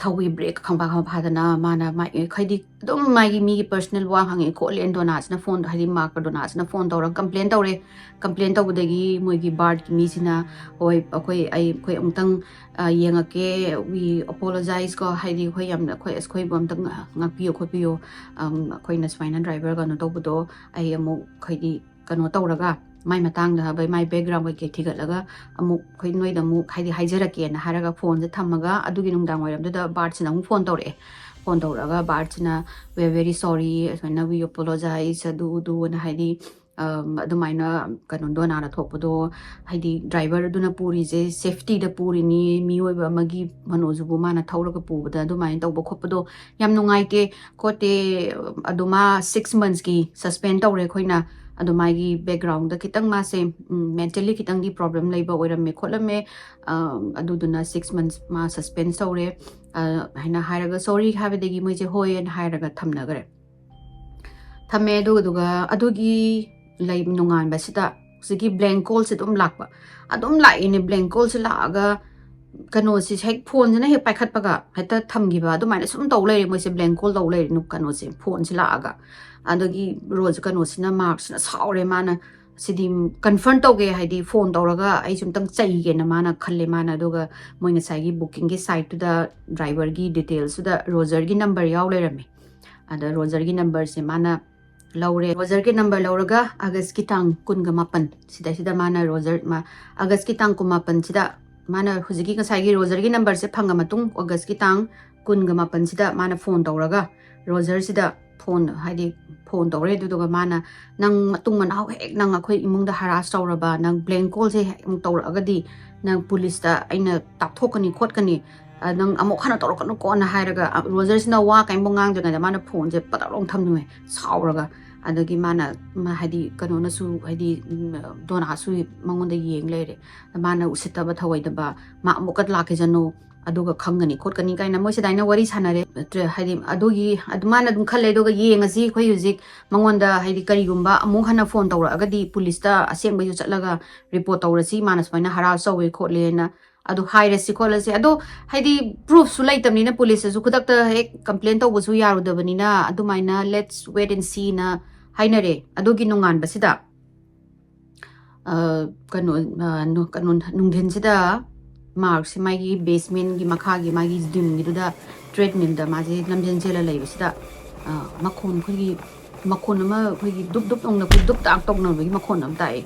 ꯊꯧꯏ, ꯕ꯭ꯔꯦꯛ ꯈꯪꯐꯥ ꯈꯪꯐꯥ ꯐꯥꯗꯅ ꯃꯥꯅ ꯃꯥꯏ-, ꯍꯥꯏꯗꯤ ꯑꯗꯨꯝ ꯃꯥꯒꯤ ꯃꯤꯒꯤ personal ꯋꯥ ꯍꯪꯉꯛꯑꯦ ꯈꯣꯠꯂꯦ, ꯗꯣꯅꯥꯁꯤꯅ ꯐꯣꯟ, ꯍꯥꯏꯗꯤ ꯃꯥꯔꯛꯀ ꯗꯣꯅꯥꯁꯤꯅ ꯐꯣꯟ ꯇꯧꯔꯒ complain ꯇꯧꯔꯦ꯫ Complain ꯇꯧꯕꯗꯒꯤ ꯃꯣꯏꯒꯤ BART ꯀꯤ ꯃꯤꯁꯤꯅ, "ꯍꯣꯏ, ꯑꯩꯈꯣꯏ, ꯑꯩ, ꯑꯩꯈꯣꯏ ꯑꯃꯨꯛꯇꯪ, ꯑ, ꯌꯦꯡꯉꯛꯀꯦ, we apologize" ꯀꯣ, ꯍꯥꯏꯗꯤ ꯑꯩꯈꯣꯏ ꯌꯥꯝꯅ, ꯑꯩꯈꯣꯏ, ꯑꯁ, ꯑꯩꯈꯣꯏꯕꯨ ꯑꯝꯇꯪ ꯉꯥꯛꯄꯤꯌꯨ ꯈꯣꯠꯄꯤꯌꯨ, ꯑꯝ, ꯑꯩꯈꯣꯏꯅ ꯁꯨꯃꯥꯏꯅ ꯗ꯭ꯔꯥꯏꯚꯔ ꯀꯩꯅꯣ ꯇꯧꯕꯗꯣ ꯑꯩ ꯑꯃꯨꯛ, ꯍꯥꯏꯗꯤ, ꯀꯩꯅꯣ ꯇꯧꯔꯒ, ꯃꯥꯏ ꯃꯇꯥꯡꯗ ꯍꯥꯏꯕ, ꯃꯥꯏ background ꯀꯩꯀꯩ ꯊꯤꯒꯠꯂꯒ ꯑꯃꯨꯛ ꯑꯩꯈꯣꯏ ꯅꯣꯏꯗ ꯑꯃꯨꯛ, ꯍꯥꯏꯗꯤ, ꯍꯥꯏꯖꯔꯛꯀꯦꯅ ꯍꯥꯏꯔꯒ ꯐꯣꯟꯁꯦ ꯊꯝꯃꯒ, ꯑꯗꯨꯒꯤ ꯅꯨꯡꯗꯥꯡ ꯋꯥꯏꯔꯝꯗꯨꯗ BART ꯁꯤꯅ ꯑꯃꯨꯛ ꯐꯣꯟ ꯇꯧꯔꯛꯑꯦ꯫ ꯐꯣꯟ ꯇꯧꯔꯛꯑꯒ BART ꯁꯤꯅ, "We are very sorry, ꯑꯁꯨꯃꯥꯏꯅ we apologize", ꯑꯗꯨ ꯑꯗꯨꯅ, ꯍꯥꯏꯗꯤ, ꯑꯝ, ꯑꯗꯨꯃꯥꯏꯅ ꯀꯩꯅꯣ ꯗꯣꯅꯥꯗ ꯊꯣꯛꯄꯗꯣ, ꯍꯥꯏꯗꯤ ꯗ꯭ꯔꯥꯏꯚꯔꯗꯨꯅ ꯄꯨꯔꯤꯁꯦ safety ꯗ ꯄꯨꯔꯤꯅꯤ, ꯃꯤꯑꯣꯏꯕ ꯑꯃꯒꯤ ꯃꯅꯣꯖꯨꯕꯨ ꯃꯥꯅ ꯊꯧꯔꯒ ꯄꯨꯕꯗ ꯑꯗꯨꯃꯥꯏꯅ ꯇꯧꯕ ꯈꯣꯠꯄꯗꯣ ꯌꯥꯝ ꯅꯨꯡꯉꯥꯏꯇꯦ ꯈꯣꯠꯇꯦ꯫ ꯑꯗꯣ ꯃꯥ six months ꯀꯤ suspend ꯇꯧꯔꯦ ꯑꯩꯈꯣꯏꯅ꯫ ꯑꯗꯣ ꯃꯥꯒꯤ background ꯗ ꯈꯤꯇꯪ ꯃꯥꯁꯦ, ꯎꯝ, mentally ꯈꯤꯇꯪꯗꯤ problem ꯂꯩꯕ ꯑꯣꯏꯔꯝꯃꯦ ꯈꯣꯠꯂꯝꯃꯦ, ꯑ, ꯑꯗꯨꯗꯨꯅ six months ꯃꯥ suspend ꯇꯧꯔꯦ, ꯑ, ꯍꯥꯏꯅ ꯍꯥꯏꯔꯒ, sorry ꯍꯥꯏꯕꯗꯒꯤ ꯃꯣꯏꯁꯦ ꯍꯣꯏ ꯍꯥꯏꯅ ꯍꯥꯏꯔꯒ ꯊꯝꯅꯈ꯭ꯔꯦ꯫ ꯊꯝꯃꯦ꯫ ꯑꯗꯨꯒ, ꯑꯗꯨꯒ ꯑꯗꯨꯒꯤ ꯂꯩ ꯅꯣꯡꯉꯥꯟꯕꯁꯤꯗ ꯍꯧꯖꯤꯛꯀꯤ blank call ꯁꯦ ꯑꯗꯨꯝ ꯂꯥꯛꯄ, ꯑꯗꯨꯝ ꯂꯥꯛꯏꯅꯦ꯫ Blank call ꯁꯦ ꯂꯥꯛꯑꯒ ꯀꯩꯅꯣꯁꯤ ꯍꯦꯛ ꯐꯣꯟꯁꯤꯅ ꯍꯦꯛ ꯄꯥꯏꯈꯠꯄꯒ ꯍꯦꯛꯇ ꯊꯝꯈꯤꯕ, ꯑꯗꯨꯃꯥꯏꯅ ꯁꯨꯝ ꯇꯧ ꯂꯩꯔꯦ ꯃꯣꯏꯁꯦ꯫ Blank call ꯇꯧ ꯂꯩꯔꯦ ꯅꯨ-, ꯀꯩꯅꯣꯁꯦ, ꯐꯣꯟꯁꯦ ꯂꯥꯛꯑꯒ꯫ ꯑꯗꯒꯤ ꯔꯣꯖ-, ꯀꯩꯅꯣꯁꯤꯅ, ꯃꯥꯔꯛꯁꯤꯅ ꯁꯥꯎꯔꯦ ꯃꯥꯅ, "ꯁꯤꯗꯤ confront ꯇꯧꯒꯦ, ꯍꯥꯏꯗꯤ ꯐꯣꯟ ꯇꯧꯔꯒ ꯑꯩꯁꯨ ꯑꯝꯇꯪ ꯆꯩꯒꯦꯅ" ꯃꯥꯅ ꯈꯜꯂꯦ ꯃꯥꯅ꯫ ꯑꯗꯨꯒ ꯃꯣꯏ ꯉꯁꯥꯏꯒꯤ booking ꯒꯤ site ꯇꯨꯗ ꯗ꯭ꯔꯥꯏꯚꯔꯒꯤ details ꯇꯨꯗ ꯔꯣꯖꯔꯒꯤ number ꯌꯥꯎ ꯂꯩꯔꯝꯃꯦ꯫ ꯑꯗ ꯔꯣꯖꯔꯒꯤ number ꯁꯦ ꯃꯥꯅ ꯂꯧꯔꯦ꯫ ꯔꯣꯖꯔꯒꯤ number ꯂꯧꯔꯒ ꯑꯥꯒꯁꯀꯤ ꯇꯥꯡ ꯀꯨꯟꯒ ꯃꯥꯄꯟ ꯁꯤꯗꯩꯁꯤꯗ ꯃꯥꯅ ꯔꯣꯖꯔ, ꯃꯥ-, ꯑꯥꯒꯁꯀꯤ ꯇꯥꯡ ꯀꯨꯟꯃꯥꯄꯟꯁꯤꯗ ꯃꯥꯅ ꯍꯧꯖꯤꯛꯀꯤ ꯉꯁꯥꯏꯒꯤ ꯔꯣꯖꯔꯒꯤ number ꯁꯦ ꯐꯪꯉ ꯃꯇꯨꯡ, ꯑꯥꯒꯁꯀꯤ ꯇꯥꯡ ꯀꯨꯟꯒ ꯃꯥꯄꯟꯁꯤꯗ ꯃꯥꯅ ꯐꯣꯟ ꯇꯧꯔꯒ, ꯔꯣꯖꯔꯁꯤꯗ ꯐꯣꯟ, ꯍꯥꯏꯗꯤ ꯐꯣꯟ ꯇꯧꯔꯦ꯫ ꯑꯗꯨꯗꯨꯒ ꯃꯥꯅ, "ꯅꯪ ꯃꯇꯨꯡ ꯃꯅꯥꯎ ꯍꯦꯛ ꯅꯪ ꯑꯩꯈꯣꯏ ꯏꯃꯨꯡꯗ harass ꯇꯧꯔꯕ, ꯅꯪ blank call ꯁꯦ ꯍꯦꯛ ꯑꯃꯨꯛ ꯇꯧꯔꯛꯑꯒꯗꯤ ꯅꯪ ꯄꯨꯂꯤꯁꯇ ꯑꯩꯅ ꯇꯥꯛꯊꯣꯛꯀꯅꯤ ꯈꯣꯠꯀꯅꯤ", "ꯅꯪ ꯑꯃꯨꯛ ꯍꯟꯅ ꯇꯧꯔꯛꯀꯅꯨꯀꯣꯅ" ꯍꯥꯏꯔꯒ, ꯔꯣꯖꯔꯁꯤꯅ ꯋꯥ ꯀꯩꯝꯕꯨ ꯉꯥꯡꯗ꯭ꯔꯤꯉꯩꯗ ꯃꯥꯅ ꯐꯣꯟꯁꯦ ꯄꯇꯛ ꯂꯥꯎꯅ ꯊꯝꯂꯝꯃꯦ, ꯁꯥꯎꯔꯒ꯫ ꯑꯗꯒꯤ ꯃꯥꯅ, ꯃꯥ, ꯍꯥꯏꯗꯤ, ꯀꯩꯅꯣꯅꯁꯨ, ꯍꯥꯏꯗꯤ, ꯎꯝ, ꯗꯣꯅꯥꯁꯨ ꯃꯉꯣꯟꯗ ꯌꯦꯡ ꯂꯩꯔꯦ꯫ ꯃꯥꯅ ꯎꯁꯤꯠꯇꯕ, ꯊꯧꯑꯣꯏꯗꯕ, "ꯃꯥ ꯑꯃꯨꯛꯀ ꯂꯥꯛꯈꯤꯁꯅꯨ, ꯑꯗꯨꯒ ꯈꯪꯒꯅꯤ ꯈꯣꯠꯀꯅꯤ" ꯀꯥꯏꯅ ꯃꯣꯏꯁꯦ ꯑꯗꯨꯃꯥꯏꯅ ꯋꯥꯔꯤ ꯁꯥꯟꯅꯔꯦ꯫ ꯅꯠꯇ꯭ꯔꯦ, ꯍꯥꯏꯗꯤ, ꯑꯗꯨꯒꯤ, ꯑꯗꯨ ꯃꯥꯅ ꯑꯗꯨꯝ ꯈꯜꯂꯦ, ꯑꯗꯨꯒ ꯌꯦꯡꯉꯁꯤ ꯑꯩꯈꯣꯏ ꯍꯧꯖꯤꯛ ꯃꯉꯣꯟꯗ, ꯍꯥꯏꯗꯤ, ꯀꯔꯤꯒꯨꯝꯕ ꯑꯃꯨꯛ ꯍꯟꯅ ꯐꯣꯟ ꯇꯧꯔꯛꯑꯒꯗꯤ ꯄꯨꯂꯤꯁꯇ ꯑꯁꯦꯡꯕꯩꯁꯨ ꯆꯠꯂꯒ ꯔꯤꯄꯣꯔꯠ ꯇꯧꯔꯁꯤ, ꯃꯥꯅ ꯁꯨꯃꯥꯏꯅ ꯍꯔꯥꯁ ꯇꯧꯋꯦ ꯈꯣꯠꯂꯦꯅ, ꯑꯗꯨ ꯍꯥꯏꯔꯁꯤ ꯈꯣꯠꯂꯁꯤ꯫ ꯑꯗꯣ, ꯍꯥꯏꯗꯤ, ꯄ꯭ꯔꯨꯐꯁꯨ ꯂꯩꯇꯕꯅꯤꯅ ꯄꯨꯂꯤꯁꯇꯁꯨ ꯈꯨꯗꯛꯇ ꯍꯦꯛ ꯀꯝꯄ꯭ꯂꯦꯟ ꯇꯧꯕꯁꯨ ꯌꯥꯔꯨꯗꯕꯅꯤꯅ, ꯑꯗꯨꯃꯥꯏꯅ "Let's wait and see"ꯅ ꯍꯥꯏꯅꯔꯦ꯫ ꯑꯗꯨꯒꯤ ꯅꯣꯡꯉꯥꯟꯕꯁꯤꯗ, ꯑ, ꯀꯩꯅꯣ, ꯑ, ꯅꯨ-, ꯀꯩꯅꯣ, ꯅꯨꯡꯊꯤꯟꯁꯤꯗ ꯃꯥꯔꯛꯁꯦ ꯃꯥꯒꯤ ꯕꯦꯁꯃꯦꯟꯒꯤ ꯃꯈꯥꯒꯤ ꯃꯥꯒꯤ ꯖꯤꯝꯒꯤꯗꯨꯗ ꯇ꯭ꯔꯦꯗꯃꯤꯜꯗ ꯃꯥꯁꯦ ꯂꯝꯖꯦꯟ ꯆꯦꯜꯂ ꯂꯩꯕꯁꯤꯗ, ꯑ, ꯃꯈꯣꯟ, ꯑꯩꯈꯣꯏꯒꯤ ꯃꯈꯣꯟ ꯑꯃ, ꯑꯩꯈꯣꯏꯒꯤ ꯗꯨꯞ ꯗꯨꯞ ꯇꯧꯅ, ꯑꯩꯈꯣꯏ ꯗꯨꯞ ꯗꯥꯛ ꯇꯧꯅꯕꯒꯤ ꯃꯈꯣꯟ ꯑꯃ ꯇꯥꯛꯑꯦ꯫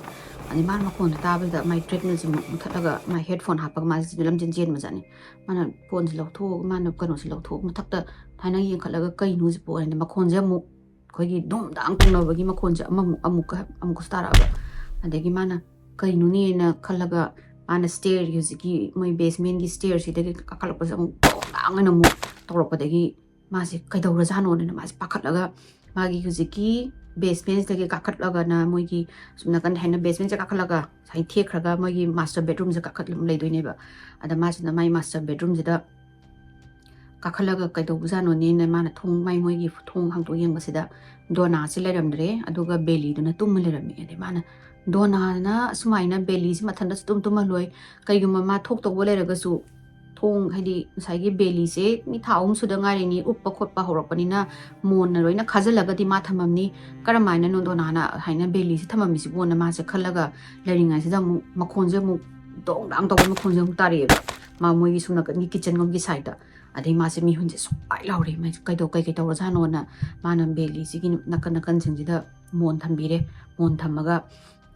ꯑꯗꯩ ꯃꯥꯅ ꯃꯈꯣꯟꯗꯣ ꯇꯥꯕꯗ ꯃꯥꯏ ꯇ꯭ꯔꯦꯗꯃꯤꯜꯁꯦ ꯃꯨ-, ꯃꯨꯊꯠꯂꯒ ꯃꯥꯏ ꯍꯦꯗꯐꯣꯟ ꯍꯥꯞꯄꯒ ꯃꯥꯁꯦ ꯂꯝꯖꯦꯟ ꯆꯦꯟꯕꯖꯥꯠꯅꯤ꯫ ꯃꯥꯅ ꯐꯣꯟꯁꯦ ꯂꯧꯊꯣꯛꯑꯒ, ꯃꯥꯅ ꯀꯩꯅꯣꯁꯦ ꯂꯧꯊꯣꯛꯑꯒ ꯃꯊꯛꯇ ꯊꯥꯏꯅ ꯌꯦꯡꯈꯠꯂꯒ, "ꯀꯩꯅꯣ ꯍꯧꯖꯤꯛꯄꯨ?" ꯍꯥꯏꯅ ꯃꯈꯣꯟꯁꯦ ꯑꯃꯨꯛ ꯑꯩꯈꯣꯏꯒꯤ ꯗꯨꯝ ꯗꯥꯡ ꯇꯧꯅꯕꯒꯤ ꯃꯈꯣꯟꯁꯦ ꯑꯃꯃꯨꯛ, ꯑꯃꯨꯛꯀ, ꯑꯃꯨꯛꯀꯁꯨ ꯇꯥꯔꯛꯑꯕ꯫ ꯑꯗꯒꯤ ꯃꯥꯅ ꯀꯩꯅꯣꯅꯦꯅ ꯈꯜꯂꯒ, ꯃꯥꯅ ꯁ꯭ꯇꯦꯔꯒꯤ, ꯍꯧꯖꯤꯛꯀꯤ ꯃꯣꯏ ꯕꯦꯁꯃꯦꯟꯒꯤ ꯁ꯭ꯇꯦꯔꯁꯤꯗꯒꯤ ꯀꯥꯈꯠꯂꯛꯄꯁꯦ ꯑꯃꯨꯛ ꯗꯣꯡ ꯗꯥꯡ ꯍꯥꯏꯅ ꯑꯃꯨꯛ ꯇꯧꯔꯛꯄꯗꯒꯤ, ꯃꯥꯁꯦ ꯀꯩꯗꯧꯔꯖꯥꯠꯅꯣꯅ ꯃꯥꯁꯦ ꯄꯥꯈꯠꯂꯒ, ꯃꯥꯒꯤ ꯍꯧꯖꯤꯛꯀꯤ ꯕꯦꯁꯃꯦꯟꯁꯤꯗꯒꯤ ꯀꯥꯈꯠꯂꯒꯅ ꯃꯣꯏꯒꯤ ꯁꯨꯝ ꯅꯥꯀꯟꯗ ꯍꯥꯏꯅ ꯕꯦꯁꯃꯦꯟꯁꯦ ꯀꯥꯈꯠꯂꯒ ꯁꯨꯃꯥꯏꯅ ꯊꯦꯛꯈ꯭ꯔꯒ ꯃꯣꯏꯒꯤ ꯃꯥꯁꯇꯔ ꯕꯦꯗꯔꯨꯝꯁꯦ ꯀꯥꯈꯠꯂ ꯂꯩꯗꯣꯏꯅꯦꯕ꯫ ꯑꯗ ꯃꯥꯁꯤꯅ ꯃꯥꯏ ꯃꯥꯁꯇꯔ ꯕꯦꯗꯔꯨꯝꯁꯤꯗ ꯀꯥꯈꯠꯂꯒ ꯀꯩꯗꯧꯕꯖꯥꯠꯅꯣꯅꯦꯅ ꯃꯥꯅ ꯊꯣꯡ, ꯃꯥꯏ ꯃꯣꯏꯒꯤ ꯊꯣꯡ ꯍꯥꯡꯗꯣꯛ ꯌꯦꯡꯕꯁꯤꯗ ꯗꯣꯅꯥꯁꯦ ꯂꯩꯔꯝꯗ꯭ꯔꯦ, ꯑꯗꯨꯒ ꯕꯦꯂꯤꯗꯨꯅ ꯇꯨꯝꯃ ꯂꯩꯔꯝꯃꯦ꯫ ꯑꯗꯩ ꯃꯥꯅ, "ꯗꯣꯅꯥꯅ ꯑꯁꯨꯃꯥꯏꯅ ꯕꯦꯂꯤꯁꯤ ꯃꯊꯟꯇꯁꯨ ꯇꯨꯝ ꯇꯨꯝꯍꯜꯂꯣꯏ, ꯀꯩꯒꯨꯝꯕ ꯃꯥ ꯊꯣꯛꯇꯧꯕ ꯂꯩꯔꯒꯁꯨ ꯊꯣꯡ, ꯍꯥꯏꯗꯤ, ꯉꯁꯥꯏꯒꯤ ꯕꯦꯂꯤꯁꯦ ꯃꯤ ꯊꯥ ꯑꯍꯨꯝ ꯁꯨꯗ ꯉꯥꯏꯔꯤꯅꯤ, ꯎꯞꯄ ꯈꯣꯠꯄ ꯍꯧꯔꯛꯄꯅꯤꯅ ꯃꯣꯟꯅ ꯂꯣꯏꯅ ꯈꯥꯖꯤꯜꯂꯒꯗꯤ ꯃꯥ ꯊꯝꯃꯝꯅꯤ, ꯀꯔꯝꯍꯥꯏꯅꯅꯣ ꯗꯣꯅꯥꯅ ꯍꯥꯏꯅ ꯕꯦꯂꯤꯁꯦ ꯊꯝꯃꯝꯃꯤꯁꯤꯕꯣꯅ" ꯃꯥꯁꯦ ꯈꯜꯂꯒ ꯂꯩꯔꯤꯉꯩꯁꯤꯗ ꯑꯃꯨꯛ ꯃꯈꯣꯟꯁꯦ ꯑꯃꯨꯛ ꯗꯣꯡ ꯗꯥꯡ ꯇꯧꯕ ꯃꯈꯣꯟꯁꯦ ꯑꯃꯨꯛ ꯇꯥꯔꯛꯑꯦꯕ꯫ ꯃꯥ ꯃꯣꯏꯒꯤ ꯁꯨꯝ ꯅꯥꯀꯟꯒꯤ ꯀꯤꯠꯆꯟ ꯂꯣꯝꯒꯤ ꯁꯥꯏꯗꯇ꯫ ꯑꯗꯩ ꯃꯥꯁꯦ ꯃꯤꯍꯨꯟꯁꯦ ꯁꯨꯛꯄꯥꯏ ꯂꯥꯎꯔꯦ꯫ ꯃꯥꯁꯦ ꯀꯩꯗꯧ-, ꯀꯩ ꯀꯩ ꯇꯧꯔꯖꯥꯠꯅꯣꯅ ꯃꯥꯅ ꯕꯦꯂꯤꯁꯤꯒꯤ ꯅꯥꯀꯟ ꯅꯥꯀꯟꯁꯤꯡꯁꯤꯗ ꯃꯣꯟ ꯊꯝꯕꯤꯔꯦ꯫ ꯃꯣꯟ ꯊꯝꯃꯒ,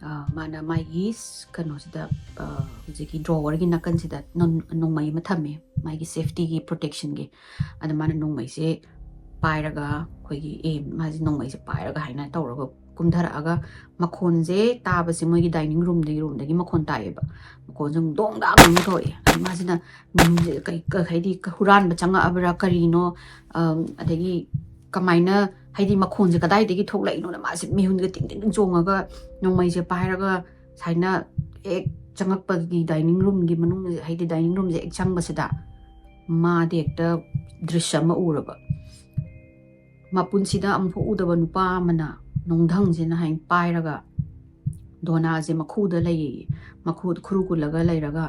ꯑ, ꯃꯥꯅ ꯃꯥꯒꯤ ꯁ-, ꯀꯩꯅꯣꯁꯤꯗ, ꯑ, ꯍꯧꯖꯤꯛꯀꯤ ꯗ꯭ꯔꯣꯋꯔꯒꯤ ꯅꯥꯀꯟꯁꯤꯗ ꯅꯣꯡ-, ꯅꯣꯡꯃꯩ ꯑꯃ ꯊꯝꯃꯦ, ꯃꯥꯒꯤ ꯁꯦꯐꯇꯤꯒꯤ, ꯄ꯭ꯔꯣꯇꯦꯛꯁꯟꯒꯤ꯫ ꯑꯗ ꯃꯥꯅ ꯅꯣꯡꯃꯩꯁꯦ ꯄꯥꯏꯔꯒ, ꯑꯩꯈꯣꯏꯒꯤ, ꯑꯦ, ꯃꯥꯁꯦ ꯅꯣꯡꯃꯩꯁꯦ ꯄꯥꯏꯔꯒ ꯍꯥꯏꯅ ꯇꯧꯔꯒ ꯀꯨꯝꯊꯔꯛꯑꯒ ꯃꯈꯣꯟꯁꯦ ꯇꯥꯕꯁꯦ ꯃꯣꯏꯒꯤ dining roomꯗꯒꯤ, roomꯗꯒꯤ ꯃꯈꯣꯟ ꯇꯥꯏꯌꯦꯕ꯫ ꯃꯈꯣꯟꯁꯦ ꯑꯃꯨꯛ ꯗꯣꯡ ꯗꯥꯡ ꯑꯃꯨꯛ ꯊꯣꯛꯑꯦ꯫ ꯑꯗ ꯃꯥꯁꯤꯅ ꯃꯤꯍꯨꯟꯁꯦ ꯀꯩ, ꯀ-, ꯍꯥꯏꯗꯤ ꯀ-, ꯍꯨꯔꯥꯟꯕ ꯆꯪꯉꯛꯑꯕ꯭ꯔꯥ ꯀꯔꯤꯅꯣ, ꯑꯝ, ꯑꯗꯒꯤ ꯀꯃꯥꯏꯅ, ꯍꯥꯏꯗꯤ ꯃꯈꯣꯟꯁꯦ ꯀꯗꯥꯏꯗꯒꯤ ꯊꯣꯛꯂꯛꯏꯅꯣꯅ ꯃꯥꯁꯦ ꯃꯤꯍꯨꯟꯒ ꯇꯤꯡ ꯇꯤꯡ ꯇꯤꯡ ꯆꯣꯡꯉꯒ ꯅꯣꯡꯃꯩꯁꯦ ꯄꯥꯏꯔꯒ ꯁꯨꯃꯥꯏꯅ ꯍꯦꯛ ꯆꯪꯉꯛꯄꯒꯤ dining roomꯒꯤ ꯃꯅꯨꯡ, ꯍꯥꯏꯗꯤ dining roomꯁꯦ ꯍꯦꯛ ꯆꯪꯕꯁꯤꯗ ꯃꯥꯗꯤ ꯍꯦꯛꯇ ꯗ꯭ꯔꯤꯁ ꯑꯃ ꯎꯔꯕ꯫ ꯃꯄꯨꯟꯁꯤꯗ ꯑꯃꯨꯛꯐꯥꯎ ꯎꯗꯕ ꯅꯨꯄꯥ ꯑꯃꯅ ꯅꯨꯡꯙꯪꯁꯤꯅ ꯍꯥꯏ ꯄꯥꯏꯔꯒ ꯗꯣꯅꯥꯁꯦ ꯃꯈꯨꯗ ꯂꯩꯌꯦ꯫ ꯃꯈꯨ ꯈꯨꯔꯨ ꯀꯨꯜꯂꯒ ꯂꯩꯔꯒ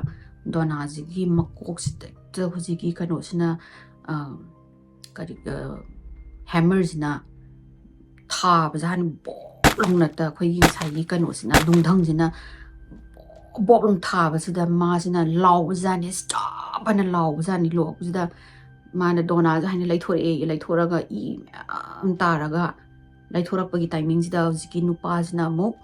ꯗꯣꯅꯥꯁꯤꯒꯤ ꯃꯀꯣꯛꯁꯤꯗ ꯍꯦꯛꯇ ꯍꯧꯖꯤꯛꯀꯤ ꯀꯩꯅꯣꯁꯤꯅ, ꯑ, ꯀꯔꯤ, ꯑ, ꯍꯦꯃꯔꯁꯤꯅ ꯊꯥꯕꯖꯥꯠꯅꯤ꯫ ꯕꯣꯞ ꯂꯥꯎꯅ ꯇ-, ꯑꯩꯈꯣꯏꯒꯤ ꯉꯁꯥꯏꯒꯤ ꯀꯩꯅꯣꯁꯤꯅ, ꯅꯨꯡꯙꯪꯁꯤꯅ ꯕꯣꯞ ꯂꯥꯎꯅ ꯊꯥꯕꯁꯤꯗ ꯃꯥꯁꯤꯅ ꯂꯥꯎꯕꯖꯥꯠꯅꯤ, "Stop!" ꯍꯥꯏꯅ ꯂꯥꯎꯕꯖꯥꯠꯅꯤ꯫ ꯂꯥꯎꯕꯁꯤꯗ ꯃꯥꯅ ꯗꯣꯅꯥꯁꯦ ꯍꯥꯏꯅ ꯂꯩꯊꯣꯔꯛꯑꯦ꯫ ꯂꯩꯊꯣꯔꯛꯑꯒ ꯏ ꯃꯌꯥꯝ ꯇꯥꯔꯒ ꯂꯩꯊꯣꯔꯛꯄꯒꯤ timingꯁꯤꯗ ꯍꯧꯖꯤꯛꯀꯤ ꯅꯨꯄꯥꯁꯤꯅ ꯑꯃꯨꯛ